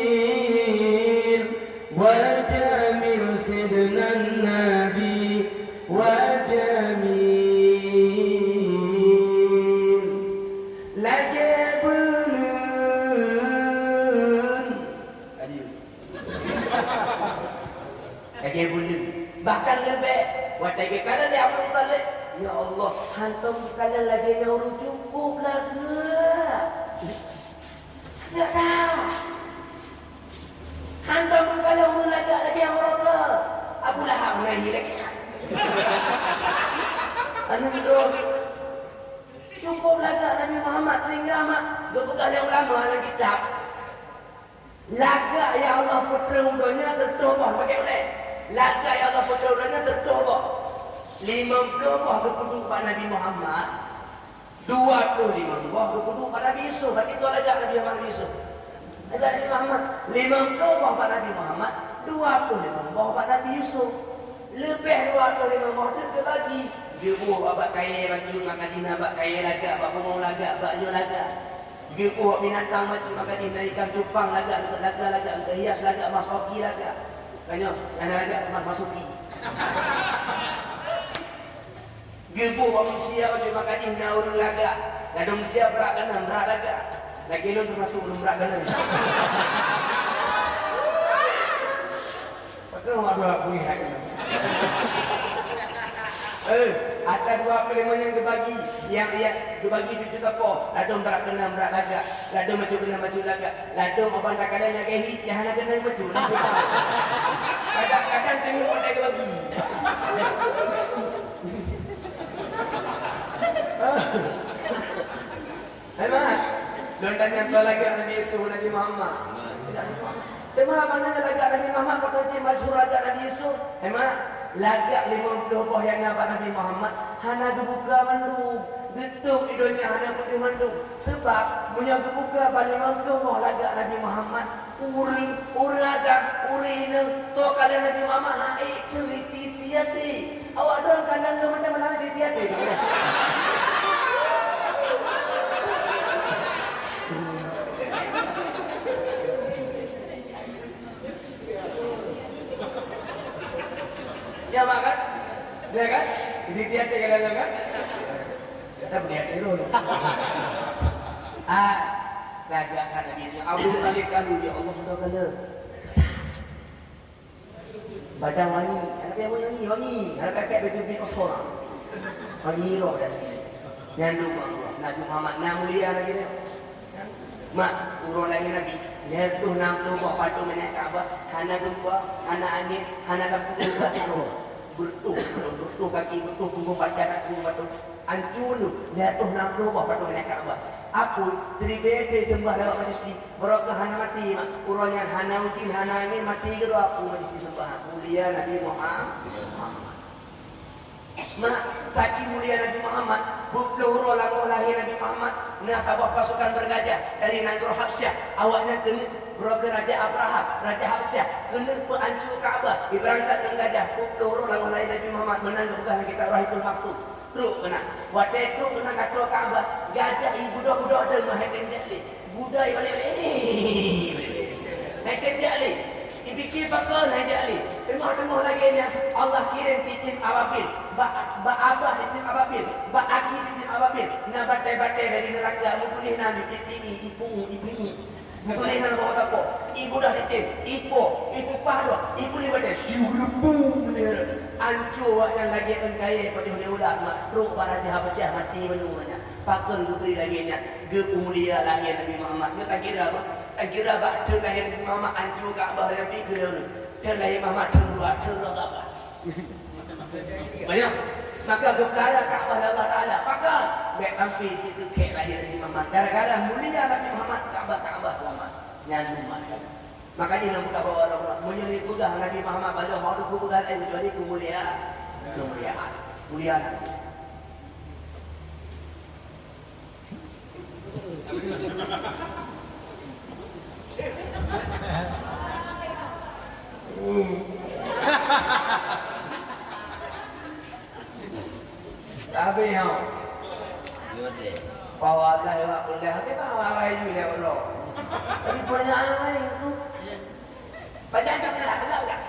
wa jamil sidnan Nabi, wa jamil. Lagèe buleuen. Lagèe buleuen. Bahkan leubeh, watèe geukalon lé Abdul Muthalib, "Ya Allah, hantom geukalon lagèe nyan ureueng cukôp lagak." Lagak that. Hantom geukalon ureueng lagak lagèe nyan ureueng ka. Abu Lahab na hi lagèe nyan. Anu tu. Cukôp lagak Nabi Muhammad sehingga mak geupeugah lé ulama lam kitab. Lagak nyang Allah peutrön u donya siratoh boh, pakai ulèe. Lagak nyang Allah peutrön u donya siratoh boh. Limong ploh boh geupeuduek bak Nabi Muhammad, dua ploh limong boh geupeuduek bak Nabi Yusuf. Bak itu lagak Nabi Muhammad, Nabi Yusuf. Lagak Nabi Muhammad, limong ploh boh bak Nabi Muhammad, dua ploh limong boh bak Nabi Yusuf. Leubeh dua ploh limong boh teuk geubagi. Geuboh bak kayèe bacut maka jih na, bak kayèe lagak, bak pungo lagak, bak nyoe lagak. Geuboh binatang bacut maka jih na, ikan cupang lagak, lagak, lagak, hias lagak, mas koki lagak. Tanyoe, hana lagak, mas masuki. Geuboh manusia bacut maka jih na ureueng lagak. Ladôm manusia brat keunan, brat lagak. Lagèe lôn teumasuk ureueng brat keunan. Pakon awak dua kueh hati nyoe? Eh, ata dua peulimong nyang geubagi, nyang, nyang geubagi tujoh teupô, ladôm brat keunan brat lagak, ladôm bacut keunan bacut lagak, ladôm abang takalon lagèe hi, nyang hana keunan bacut. Kadang-kadang teungoh watèe geubagi. Hai mat, lôn tanyong keu lagak Nabi Yusuf, Nabi Muhammad. Teuma maknanya lagak Nabi Muhammad, pakon cit masyhur lagak Nabi Yusuf? Hai mat, lagak limong ploh boh nyang na bak Nabi Muhammad hana geubuka mandum, geutôp di donya hana peudeuh mandum. Seubab meunyoe geubuka bak limong ploh boh lagak Nabi Muhammad, ureueng, ureueng agam, ureueng inong, toh kalon Nabi Muhammad han ék teuh, riti-riti até. Awak droe kalon lôn macam mana, riti-riti até. Ya, mak kan? Ya kan? Riti-riti até kalon lôn kan? Kata beudiat tiru. Ah, lagak that Nabi nyoe. Abu Thalib kalu, ya Allah, dah kala. Badan wangi, hana payah wangi, wangi. Hana payah baju beli kosong. Wangi roh dah Nabi. Nyan dua Allah. Nabi Muhammad na mulia Nabi nyoe. Mak, uroe lahé Nabi, lhèe reutôh nam ploh boh patung ngon Ka'bah, hana geumpa, hana angén, hana lampu, hana uroe. Beureutoh, beureutoh kaki, beureutoh punggông, padan, punggông patung. Ancu mandum, lhèe reutôh nam ploh boh patung ngon Ka'bah. Apui, teuribèe-ribèe seumah lewat majusi, barokah hana maté, mak. Uroe nyan hana ujeuen, hana angén, maté keudroe apui majusi seumbahan. Mulia Nabi Muhammad. Mak, saking mulia Nabi Muhammad, peuet ploh uroe lam boh lahé Nabi Muhammad, na saboh pasukan beurgajah dari nanggroe Habsyah. Awaknyan keuneuk, beureukat Raja Abrahah, Raja Habsyah, keuneuk peuancu Ka'bah, ibeurangkat ngon gajah. Peuet ploh uroe lam boh lahé Nabi Muhammad, meunan geupeugah lam kitab Rahiqul Makhtum. Trôk keunan. Watèe trôk keunan ka troh Ka'bah, gajah ibeudôh-beudôh teuma, han tém jak lé. Gudai balek-balek. Hai jak lé. Ipike pakon hai jak lé. Teuma-teuma lagèe nyan, Allah kirém cicém ababil. Bak, bak abah cicém ababil. Bak aki cicém ababil. Na batèe-batèe dari neuraka meutuléh nan di pipi, ipu, ipu. Meutuléh nan bak mata po. Ibeudôh cicém, ipo, ipupah dua, ipuléh batèe. Syurubu lé. Ancu awaknyan lagèe eungkayèe pajoh lé ulat, mak. Trôk bak Raja Habsyah, maté mandum nyan. Pakon geubri lagèe nyan? Geupeumulia lahé Nabi Muhammad. Nyoe takira bah. Takira bak thôn lahé Nabi Muhammad ancu Ka'bah, Nabi keuneureueng. Thôn lahé Muhammad thôn dua, thôn dua Ka'bah. Banyak. Maka geupeulara Ka'bah lé Allah Taala. Pakon? Bèk sampai jikeukhèk lahé Nabi Muhammad. Gara-gara mulia Nabi Muhammad, Ka'bah, Ka'bah seulamat. Nyan umat. Maka jih lôn peugah bahwa meunyoe jipeugah Nabi Muhammad, padahai hana geupeugah laén keucuali keumuliaan. Keumuliaan. Mulia Nabi. Tapi ho. Bahwa Allah lewat kuliah, tapi bahwa awai ju lewat lo. Tapi pernah lain tu. Pajan tak pernah, pernah tak?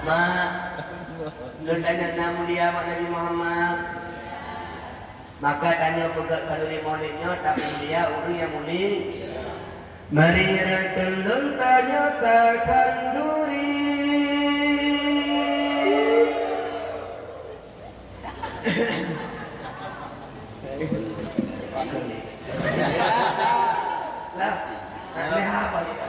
Mak, lôn tanyong na mulia mak Nabi Muhammad. Maka tanyoe peugöt khanduri maulid nyoe, tapeumulia ureueng nyang mulia. Mari rakan lôn tanyoe takhanduri. Lah, nak lihat apa kita?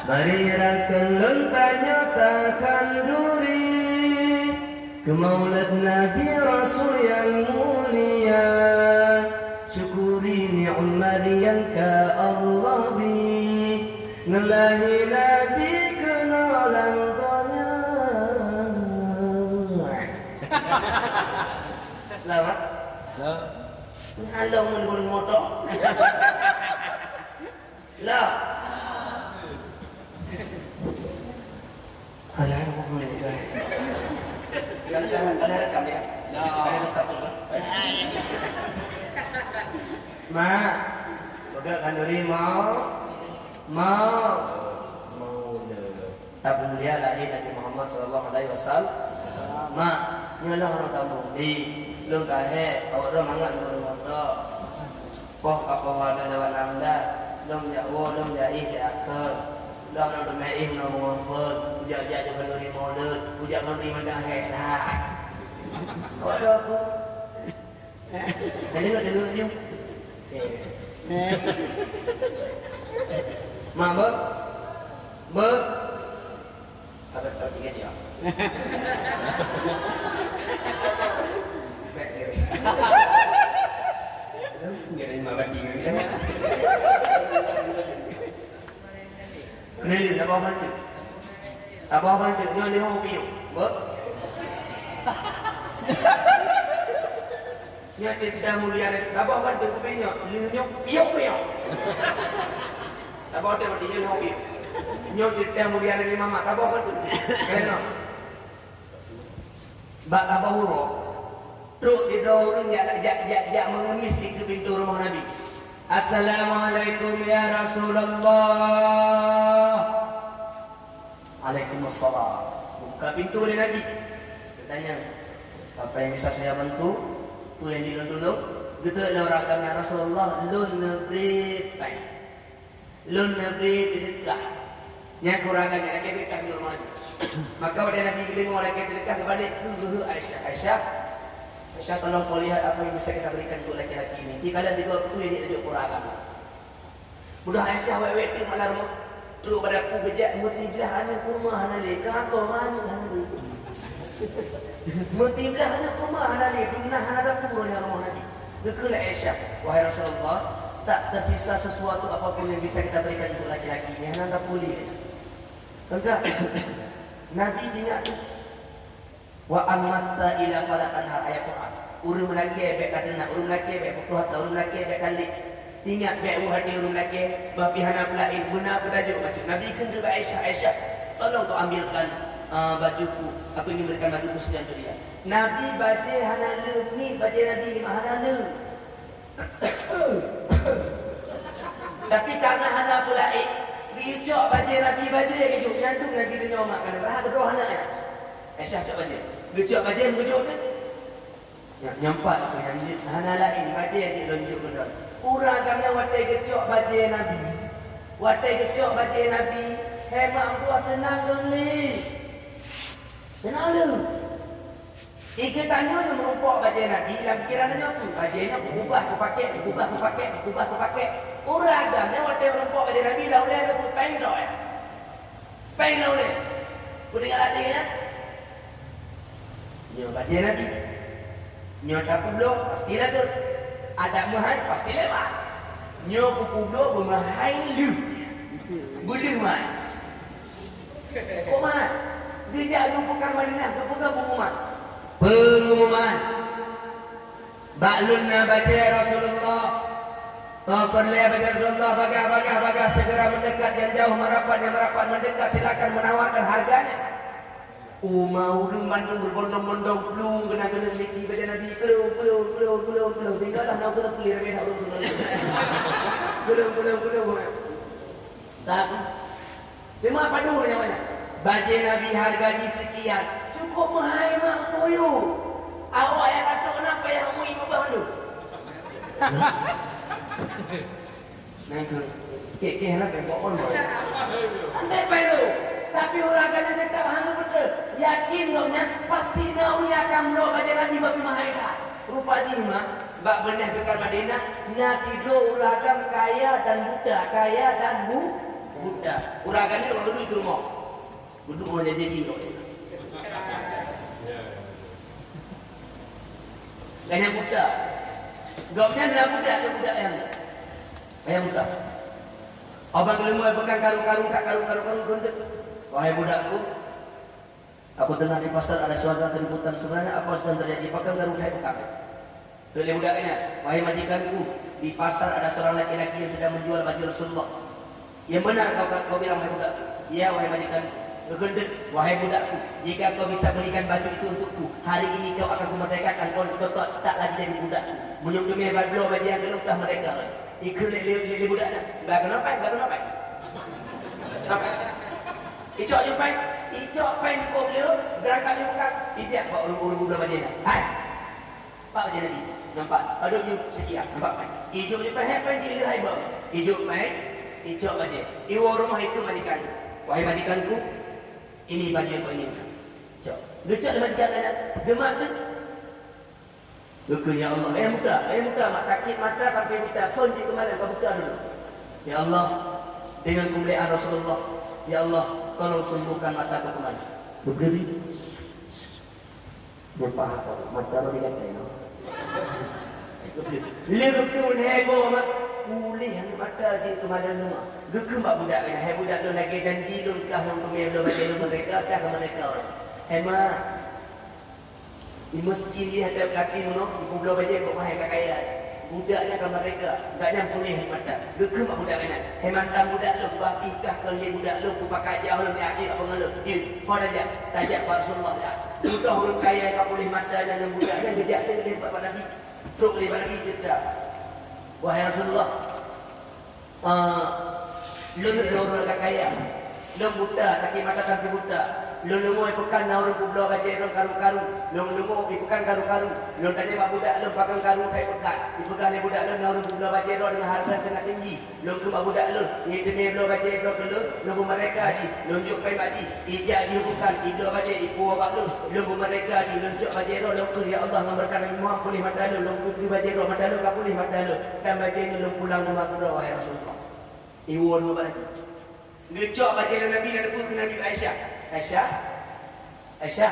Mari rakan lôn tanyoe takhanduri keu maulid Nabi Rasul nyang mulia. Syukuri nikmat nyang ka Allah bri, ngon lahé Nabi keunoe lam donya. Lah, Mak? Lah. Ngalong meunurun moto. Lah. Alah, bukan ni, guys. Alah, alah, rekam dia. Alah, ada status, kan? Mak, peugah khanduri mau, mau, mau le. Tapeumulia lahé Nabi Muhammad sallallahu alaihi wasallam. Mak, nyoe lôn hana tambong di. Lôn ka hék, awak droe mangat lôn rumoh droe. Poh ka poh dua lewat nam dah. Lôn jak woe, lôn jak éh di akheun. Lôn hana teumé éh ngon rumoh phon. Kujak-jak jok khanduri mulod. Kujak khanduri mantong hék nah. Awak droe aku. Hana deungoe-deungoe ju. Eh. Mak, beuh? Beuh? Abang tahu tiga jam. Baik dia. Dia dah lima banding lagi dah. Keuneulheueh, saboh khanduri. Saboh khanduri, nyoe neuh piôh. Beuh? Nyoe ceurita mulia Nabi. Saboh khanduri, kupi nyoe, lheueh nyoe, piôh-piôh. Saboh teuh, berarti nyoe neuh piôh. Nyoe ceurita mulia Nabi Muhammad, saboh khanduri. Kalian nyoe. Bak saboh uroe, trok sidroe ureueng jak, jak, jak, jak meungemis dikeue pintoe rumoh Nabi. "Assalamualaikum ya Rasulullah." "Waalaikumsalam." Buka pintoe lé Nabi. Geutanyong, "Apa yang bisa saya bantu? Peue nyang jeuet lôn tulông?" Geutanyong lé ureueng agam, "Ya Rasulullah, lôn neubri péng." Lôn neubri seudeukah. Nyan keurangan nyan, lakèe seudeukah nyoe meunan. Maka watèe Nabi geudeungoe lakèe seudeukah, geubalek keu geuh Aisyah. "Aisyah, Aisyah, tolong kau lihat apa yang bisa kita berikan untuk laki-laki ini. Jika kalian tiga, aku yang jadi jok kurang agama. Mudah Aisyah wek-wek tu malam tu. Trok bak dapu geujak, meutiblah aneuk kurma hana lé, ka atô manok hana lé. Meutiblah aneuk kurma hana lé, dumna hana dapu ngon rumoh Nabi. Geukheun lé Aisyah, "Wahai Rasulullah, tak tersisa sesuatu apapun yang bisa kita berikan untuk laki-laki ini, hana dapu lé." Enggak. Nabi ingat tu. "Wa ammas sa'ila fala tanhar," ayat Quran. Ureuëng meulakée bék ka teunak, ureuëng meulakée bék peupuih ata, ureuëng meulakée bék ka lé. Ingat bék u hati ureuëng meulakée, bah pih hana peulaén, beuna peutajok bacut. Nabi kheun keu Aisyah, "Aisyah, tolong kau ambilkan, eh, bajuku. Aku ingin berikan bajuku sekian tu dia." Nabi bajée hana le, ni bajée Nabi mah hana le. Tapi karena hana peulaén, geucok bajée Nabi bajée geujok, nyan tu Nabi deungoe mak kana beulah geudroe hana nyan. Aisyah cok bajée. Geucok bajée meugeucok tu. Nyan, nyan pat, nyan jeuet hana laén, bajée jeuet lôn jok keu droe. Ureuëng agam nyan watée geucok bajée Nabi, watée geucok bajée Nabi, hemat buah teunang lôn lé. Teunang lé. Di geutanyoe nyang meurumpok bajée Nabi, lam pikiran tanyoe tu, bajée nyoe kubah kupakék, kubah kupakék, kubah kupakék. Ureuëng agam nyan watée meurumpok bajée Nabi, dah ulée ada péng droe. Péng dah ulée. Peuingat hati nyan? Nyoe bajée Nabi. Nyoe tapubloe, pasti latot. Adak meuhai, pasti lewat. Nyoe kupubloe, beumeuhai lheueh. Beulheueh meuhai. Kok meuhai? Geujak u pekan Madinah, geupeugah pengumuman. Pengumuman. Bak lôn na bajée Rasulullah. Toh peureulée bajée Rasulullah, bagah, bagah, bagah, segera mendekat, yang jauh merapat, yang merapat mendekat, silakan menawarkan harganya. Uma ureuëng bandum berbondong-bondong plueng keunan keuneuk niki bajée Nabi, plueng, plueng, plueng, plueng, plueng. Tinggai lah na keuneuk peuli ramé that ureuëng. Plueng, plueng, plueng, plueng. Tapi, teuma padum nyan banyak. Bajée Nabi harga jih sekian. Cukup meuhai mak boyo. Awak nyang ka trok keunan payah mui meubah tu. Nyan keuh, kek-kek hana payah baon boy. Andai payah tu. Tapi ureuëng agam nyan teutap hana beutôi. Yakin gobnyan pasti na ureuëng akan meulok bajée Nabi bak meuhai that. Rupa jih mah, bak beuneh pekan Madinah, na sidroe ureuëng agam kaya dan buta, kaya dan bu-, buta. Ureuëng agam nyan ureuëng duek di rumoh. Geuduek ngon jadi-jadi gobnyan. Gobnyan buta. Gobnyan na budak, na budak nyang, nyang buta. Abang geuleumoe pekan karu-karu, tak karu-karu, karu gendek. Wahai budakku, aku dengar di pasar ada suara keributan. Sebenarnya apa sedang terjadi? Pakon karu hai buka. Kheun lé budak nyan, "Wahai majikanku, di pasar ada seorang laki-laki yang sedang menjual baju Rasulullah." "Yang benar kau, kau bilang, wahai budak?" "Ya, wahai majikanku." Geukheun teuk, "Wahai budakku, jika kau bisa belikan baju itu untukku, hari ini kau akan kumerdekakan kau, kau tak, tak lagi jadi budakku." Meunyoe teumé bak bloe bajée nyang keuneuk tah merdeka. Ikheun lé, lé, lé, lé budak nyan, "Bah keunoe péng, bah keunoe péng." Icok ju péng, icok péng di kop le, beurangkat ju buka, ijak bak ureuëng, ureuëng bloe bajée nyan. "Hai, Pak Haji Nabi, nampak? Padub ju sekian, nampak péng?" Ijok ju péng, hai péng jih lheueh hai bang. Ijok péng, icok bajée. Iwoe rumoh ikheun majikan. "Wahai majikanku, ini baju yang kau inginkan." Cok. Geucok lé majikan nyan, geumat teuk. Geukheun, "Ya Allah, eh buta, eh buta, mak sakét mata sampai buta, phon jih keumalon ka buta dulu. Ya Allah, dengan kemuliaan Rasulullah, ya Allah, tolong sembuhkan mataku kembali." Berdiri. Dia paham, mata orang digatai, no? Leuh lhèe boh mak, puléh mata jih keu malam nyoe. Geukheun bak budak nyan, "Hai budak lôn, lagèe janji lôn kah lôn peumè lôn bajèe lôn meurdeka, kah ka meurdeka." "Hai mak, i miskin jih ata gaki meunoe, ipeubloe bajèe kok mahé ka kaya." Budak nyan ka meurdeka, budak nyan puléh mata. Geukheun bak budak nyan, "Hai mantan budak lôn, bah pih kah kon lé budak lôn, kupakat jak lôn jak jeuet apa ngon lôn." "Jeuet, ho tajak?" "Tajak bak Rasulullah jak." Beudôh ureueng kaya ka puléh mata nyan ngon budak nyan geujak lé bak Nabi. Trok lé bak Nabi, "Jeuet dah, wahai Rasulullah, ah, lôn, lôn ureueng ka kaya, lôn buta, sakét mata sampai buta. Lôn deungoe i peukan na ureuëng peubloe bajée droe karu-karu. Lôn deungoe i peukan karu-karu. Lôn tanyong bak budak lôn pakon karu that i peukan. Ipeugah lé budak lôn na ureuëng peubloe bajée droe deungon hareuga sangat tinggi. Lôn kheun bak budak lôn, "Nyoe teumé bloe bajée droe keu lôn, lôn beumeureka jih, lôn jok péng bak jih." Ijak jih u peukan, ibloe bajée, ipuwoe bak lôn, lôn beumeureka jih, lôn cok bajée droe, lôn kheun, "Ya Allah, ngon beureukat Nabi Muhammad puléh mata lôn, lôn kheun bajée droe mata lôn ka puléh mata lôn, dan bajée nyoe lôn pulang teuma keudroe, wahai Rasulullah." Iwoe lôn bak Nabi. Geucok bajée lé Nabi, na teupeue keu Nabi, Aisyah. "Aisyah, Aisyah,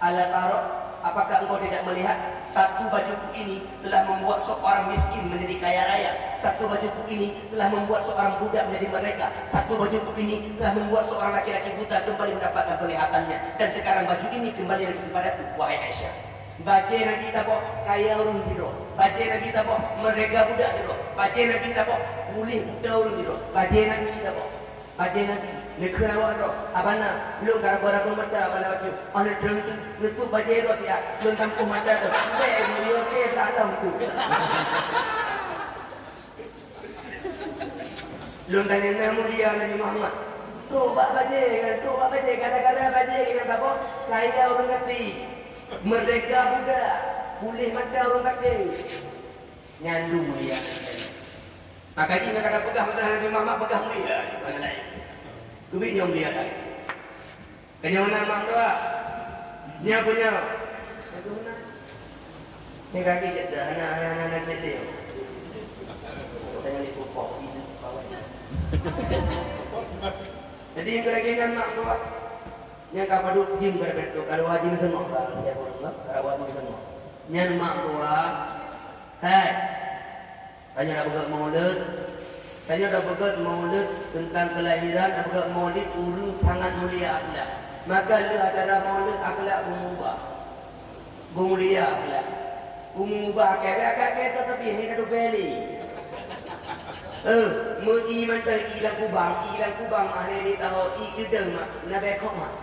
ala tara, apakah engkau tidak melihat satu bajuku ini telah membuat seorang miskin menjadi kaya raya? Satu bajuku ini telah membuat seorang budak menjadi merdeka. Satu bajuku ini telah membuat seorang laki-laki buta kembali mendapatkan penglihatannya. Dan sekarang baju ini kembali lagi kepadaku, wahai Aisyah." Bajée Nabi taboh, kaya ureuëng sidroe. Bajée Nabi taboh, merdeka budak sidroe. Bajée Nabi taboh, puléh buta ureuëng sidroe. Bajée Nabi taboh. Bajée Nabi, neukheun awak droe, "Abana, lôn ka ragoe-ragoe mata bak na bacut. Óh lheueh treun teuk, neutôp bajée droe siat, lôn tampôh mata droe. Bék geuyue keu blah lom tu." Lôn tanyong na mulia Nabi Muhammad. Tôp bak bajée, tôp bak bajée, gara-gara bajée nyang taboh, kaya ureuëng gati, merdeka budak, puléh mata ureuëng gati. Nyan dum mulia. Maka jih na ka tapeugah masalah Nabi Muhammad, peugah mulia, bukan laén. Keubiet nyoe mulia that. Keu nyoe meunan mak tuha. Nyoe peue nyoe? Nyoe kaki jeuet dah, hana, hana, hana, hana jeuet dia. Tanya di pupuk situ, bawah. Jadi, yang kira-kira nyan mak tuha. Nyan ka padub jeuem keu reubeut tu, ka dua jeuem teungoh, ka dua jeuem teungoh. Nyan mak tuha. Hai, tanyoe tapeugét maulud, tanyoe tapeugét maulud teuntang keulahiran, tapeugét maulid ureuëng sangat mulia akhlak. Maka lheueh acara maulud akhlak beumubah, beumulia akhlak. Beumubah akhlak, akhlak, akhlak, tatapi hana teupeue lé. Eh, meu ié mantong ié lam kubang, ié lam kubang, ah, lé, lé taho, ié keudeueng mak, na bék khok mak.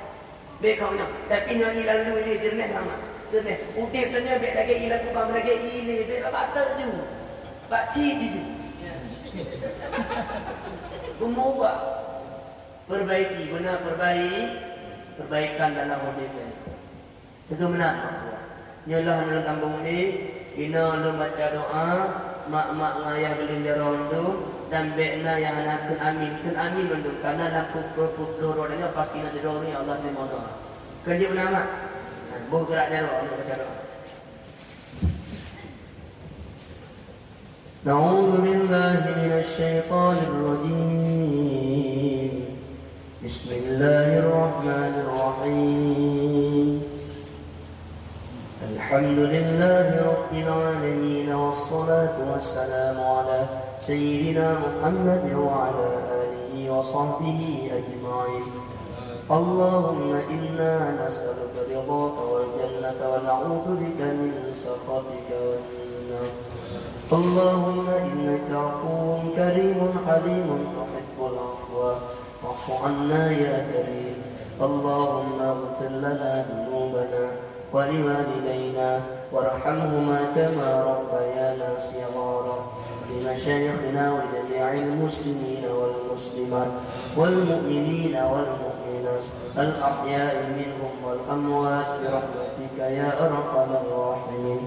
Bék khok nyoe, tapi nyoe ié lam lu ilée jeureunéh mak. Jeureunéh. Udeb tanyoe bék lagée ié lam kubang, lagée ié ilée, bék bak bateuk ju. Bak cit ju. Beumubah. Perbaiki, beuna perbaik, perbaikan dalam udeb nyoe. Teuka meunan mak tuha. Nyoe lheueh lôn tambong lé, inoe lôn baca doa, mak-mak ngon ayah geulieng jaroe mandum, dan bék na nyang hana kheun amin, kheun amin mandum, kareuna lam peuet ploh droe nyoe pasti na sidroe ureuëng nyang Allah teurimong doa. Kheun jeuet meunan mak. Nah, boh geurak jaroe lôn baca doa. أعوذ بالله من الشيطان الرجيم. بسم الله الرحمن الرحيم. الحمد لله رب العالمين، والصلاة والسلام على سيدنا محمد وعلى آله وصحبه أجمعين. اللهم إنا نسألك رضاك والجنة ونعوذ بك من سخطك والنار. اللهم إنك عفو كريم حليم تحب العفو فاعف عنا يا كريم. اللهم اغفر لنا ذنوبنا ولوالدينا وارحمهما كما ربيانا صغارا، ولمشايخنا ولجميع المسلمين والمسلمات والمؤمنين والمؤمنات الأحياء منهم والأموات برحمتك يا أرحم الراحمين.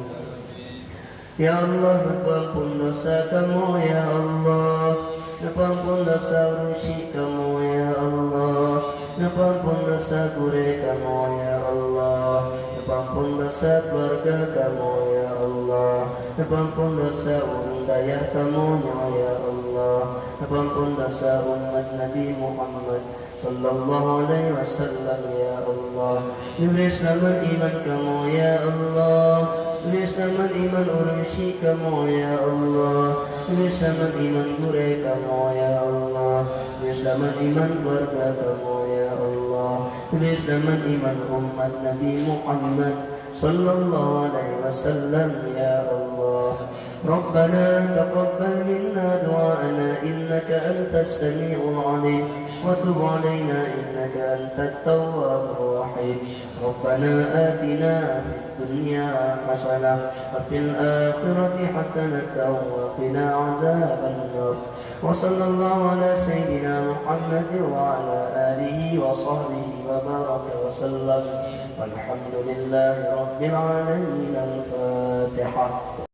Ya Allah, neupeuamphon desya kamoe, ya Allah. Neupeuamphon desya ureuëng syik kamoe, ya Allah. Neupeuamphon desya gurée kamoe, ya Allah. Neupeuamphon desya keuluwarga kamoe, ya Allah. Neupeuamphon desya ureuëng dayah kamoe nyoe, ya Allah. Neupeuamphon desya umat Nabi Muhammad sallallahu alaihi wasallam, ya Allah. Neubri seulamat iman kamoe, ya Allah. Neubri seulamat iman ureuëng syik kamoe, ya Allah. Neubri seulamat iman gurée kamoe, ya Allah. Neubri seulamat iman keuluwarga kamoe, ya Allah. Neubri seulamat iman umat Nabi Muhammad sallallahu alaihi wasallam, ya Allah. ربنا تقبل منا دعاءنا إنك أنت السميع العليم وتب علينا إنك أنت التواب الرحيم. ربنا آتنا في الدنيا حسنة وفي الآخرة حسنة وقنا عذاب النار. وصلى الله على سيدنا محمد وعلى آله وصحبه وبارك وسلم. والحمد لله رب العالمين. الفاتحة.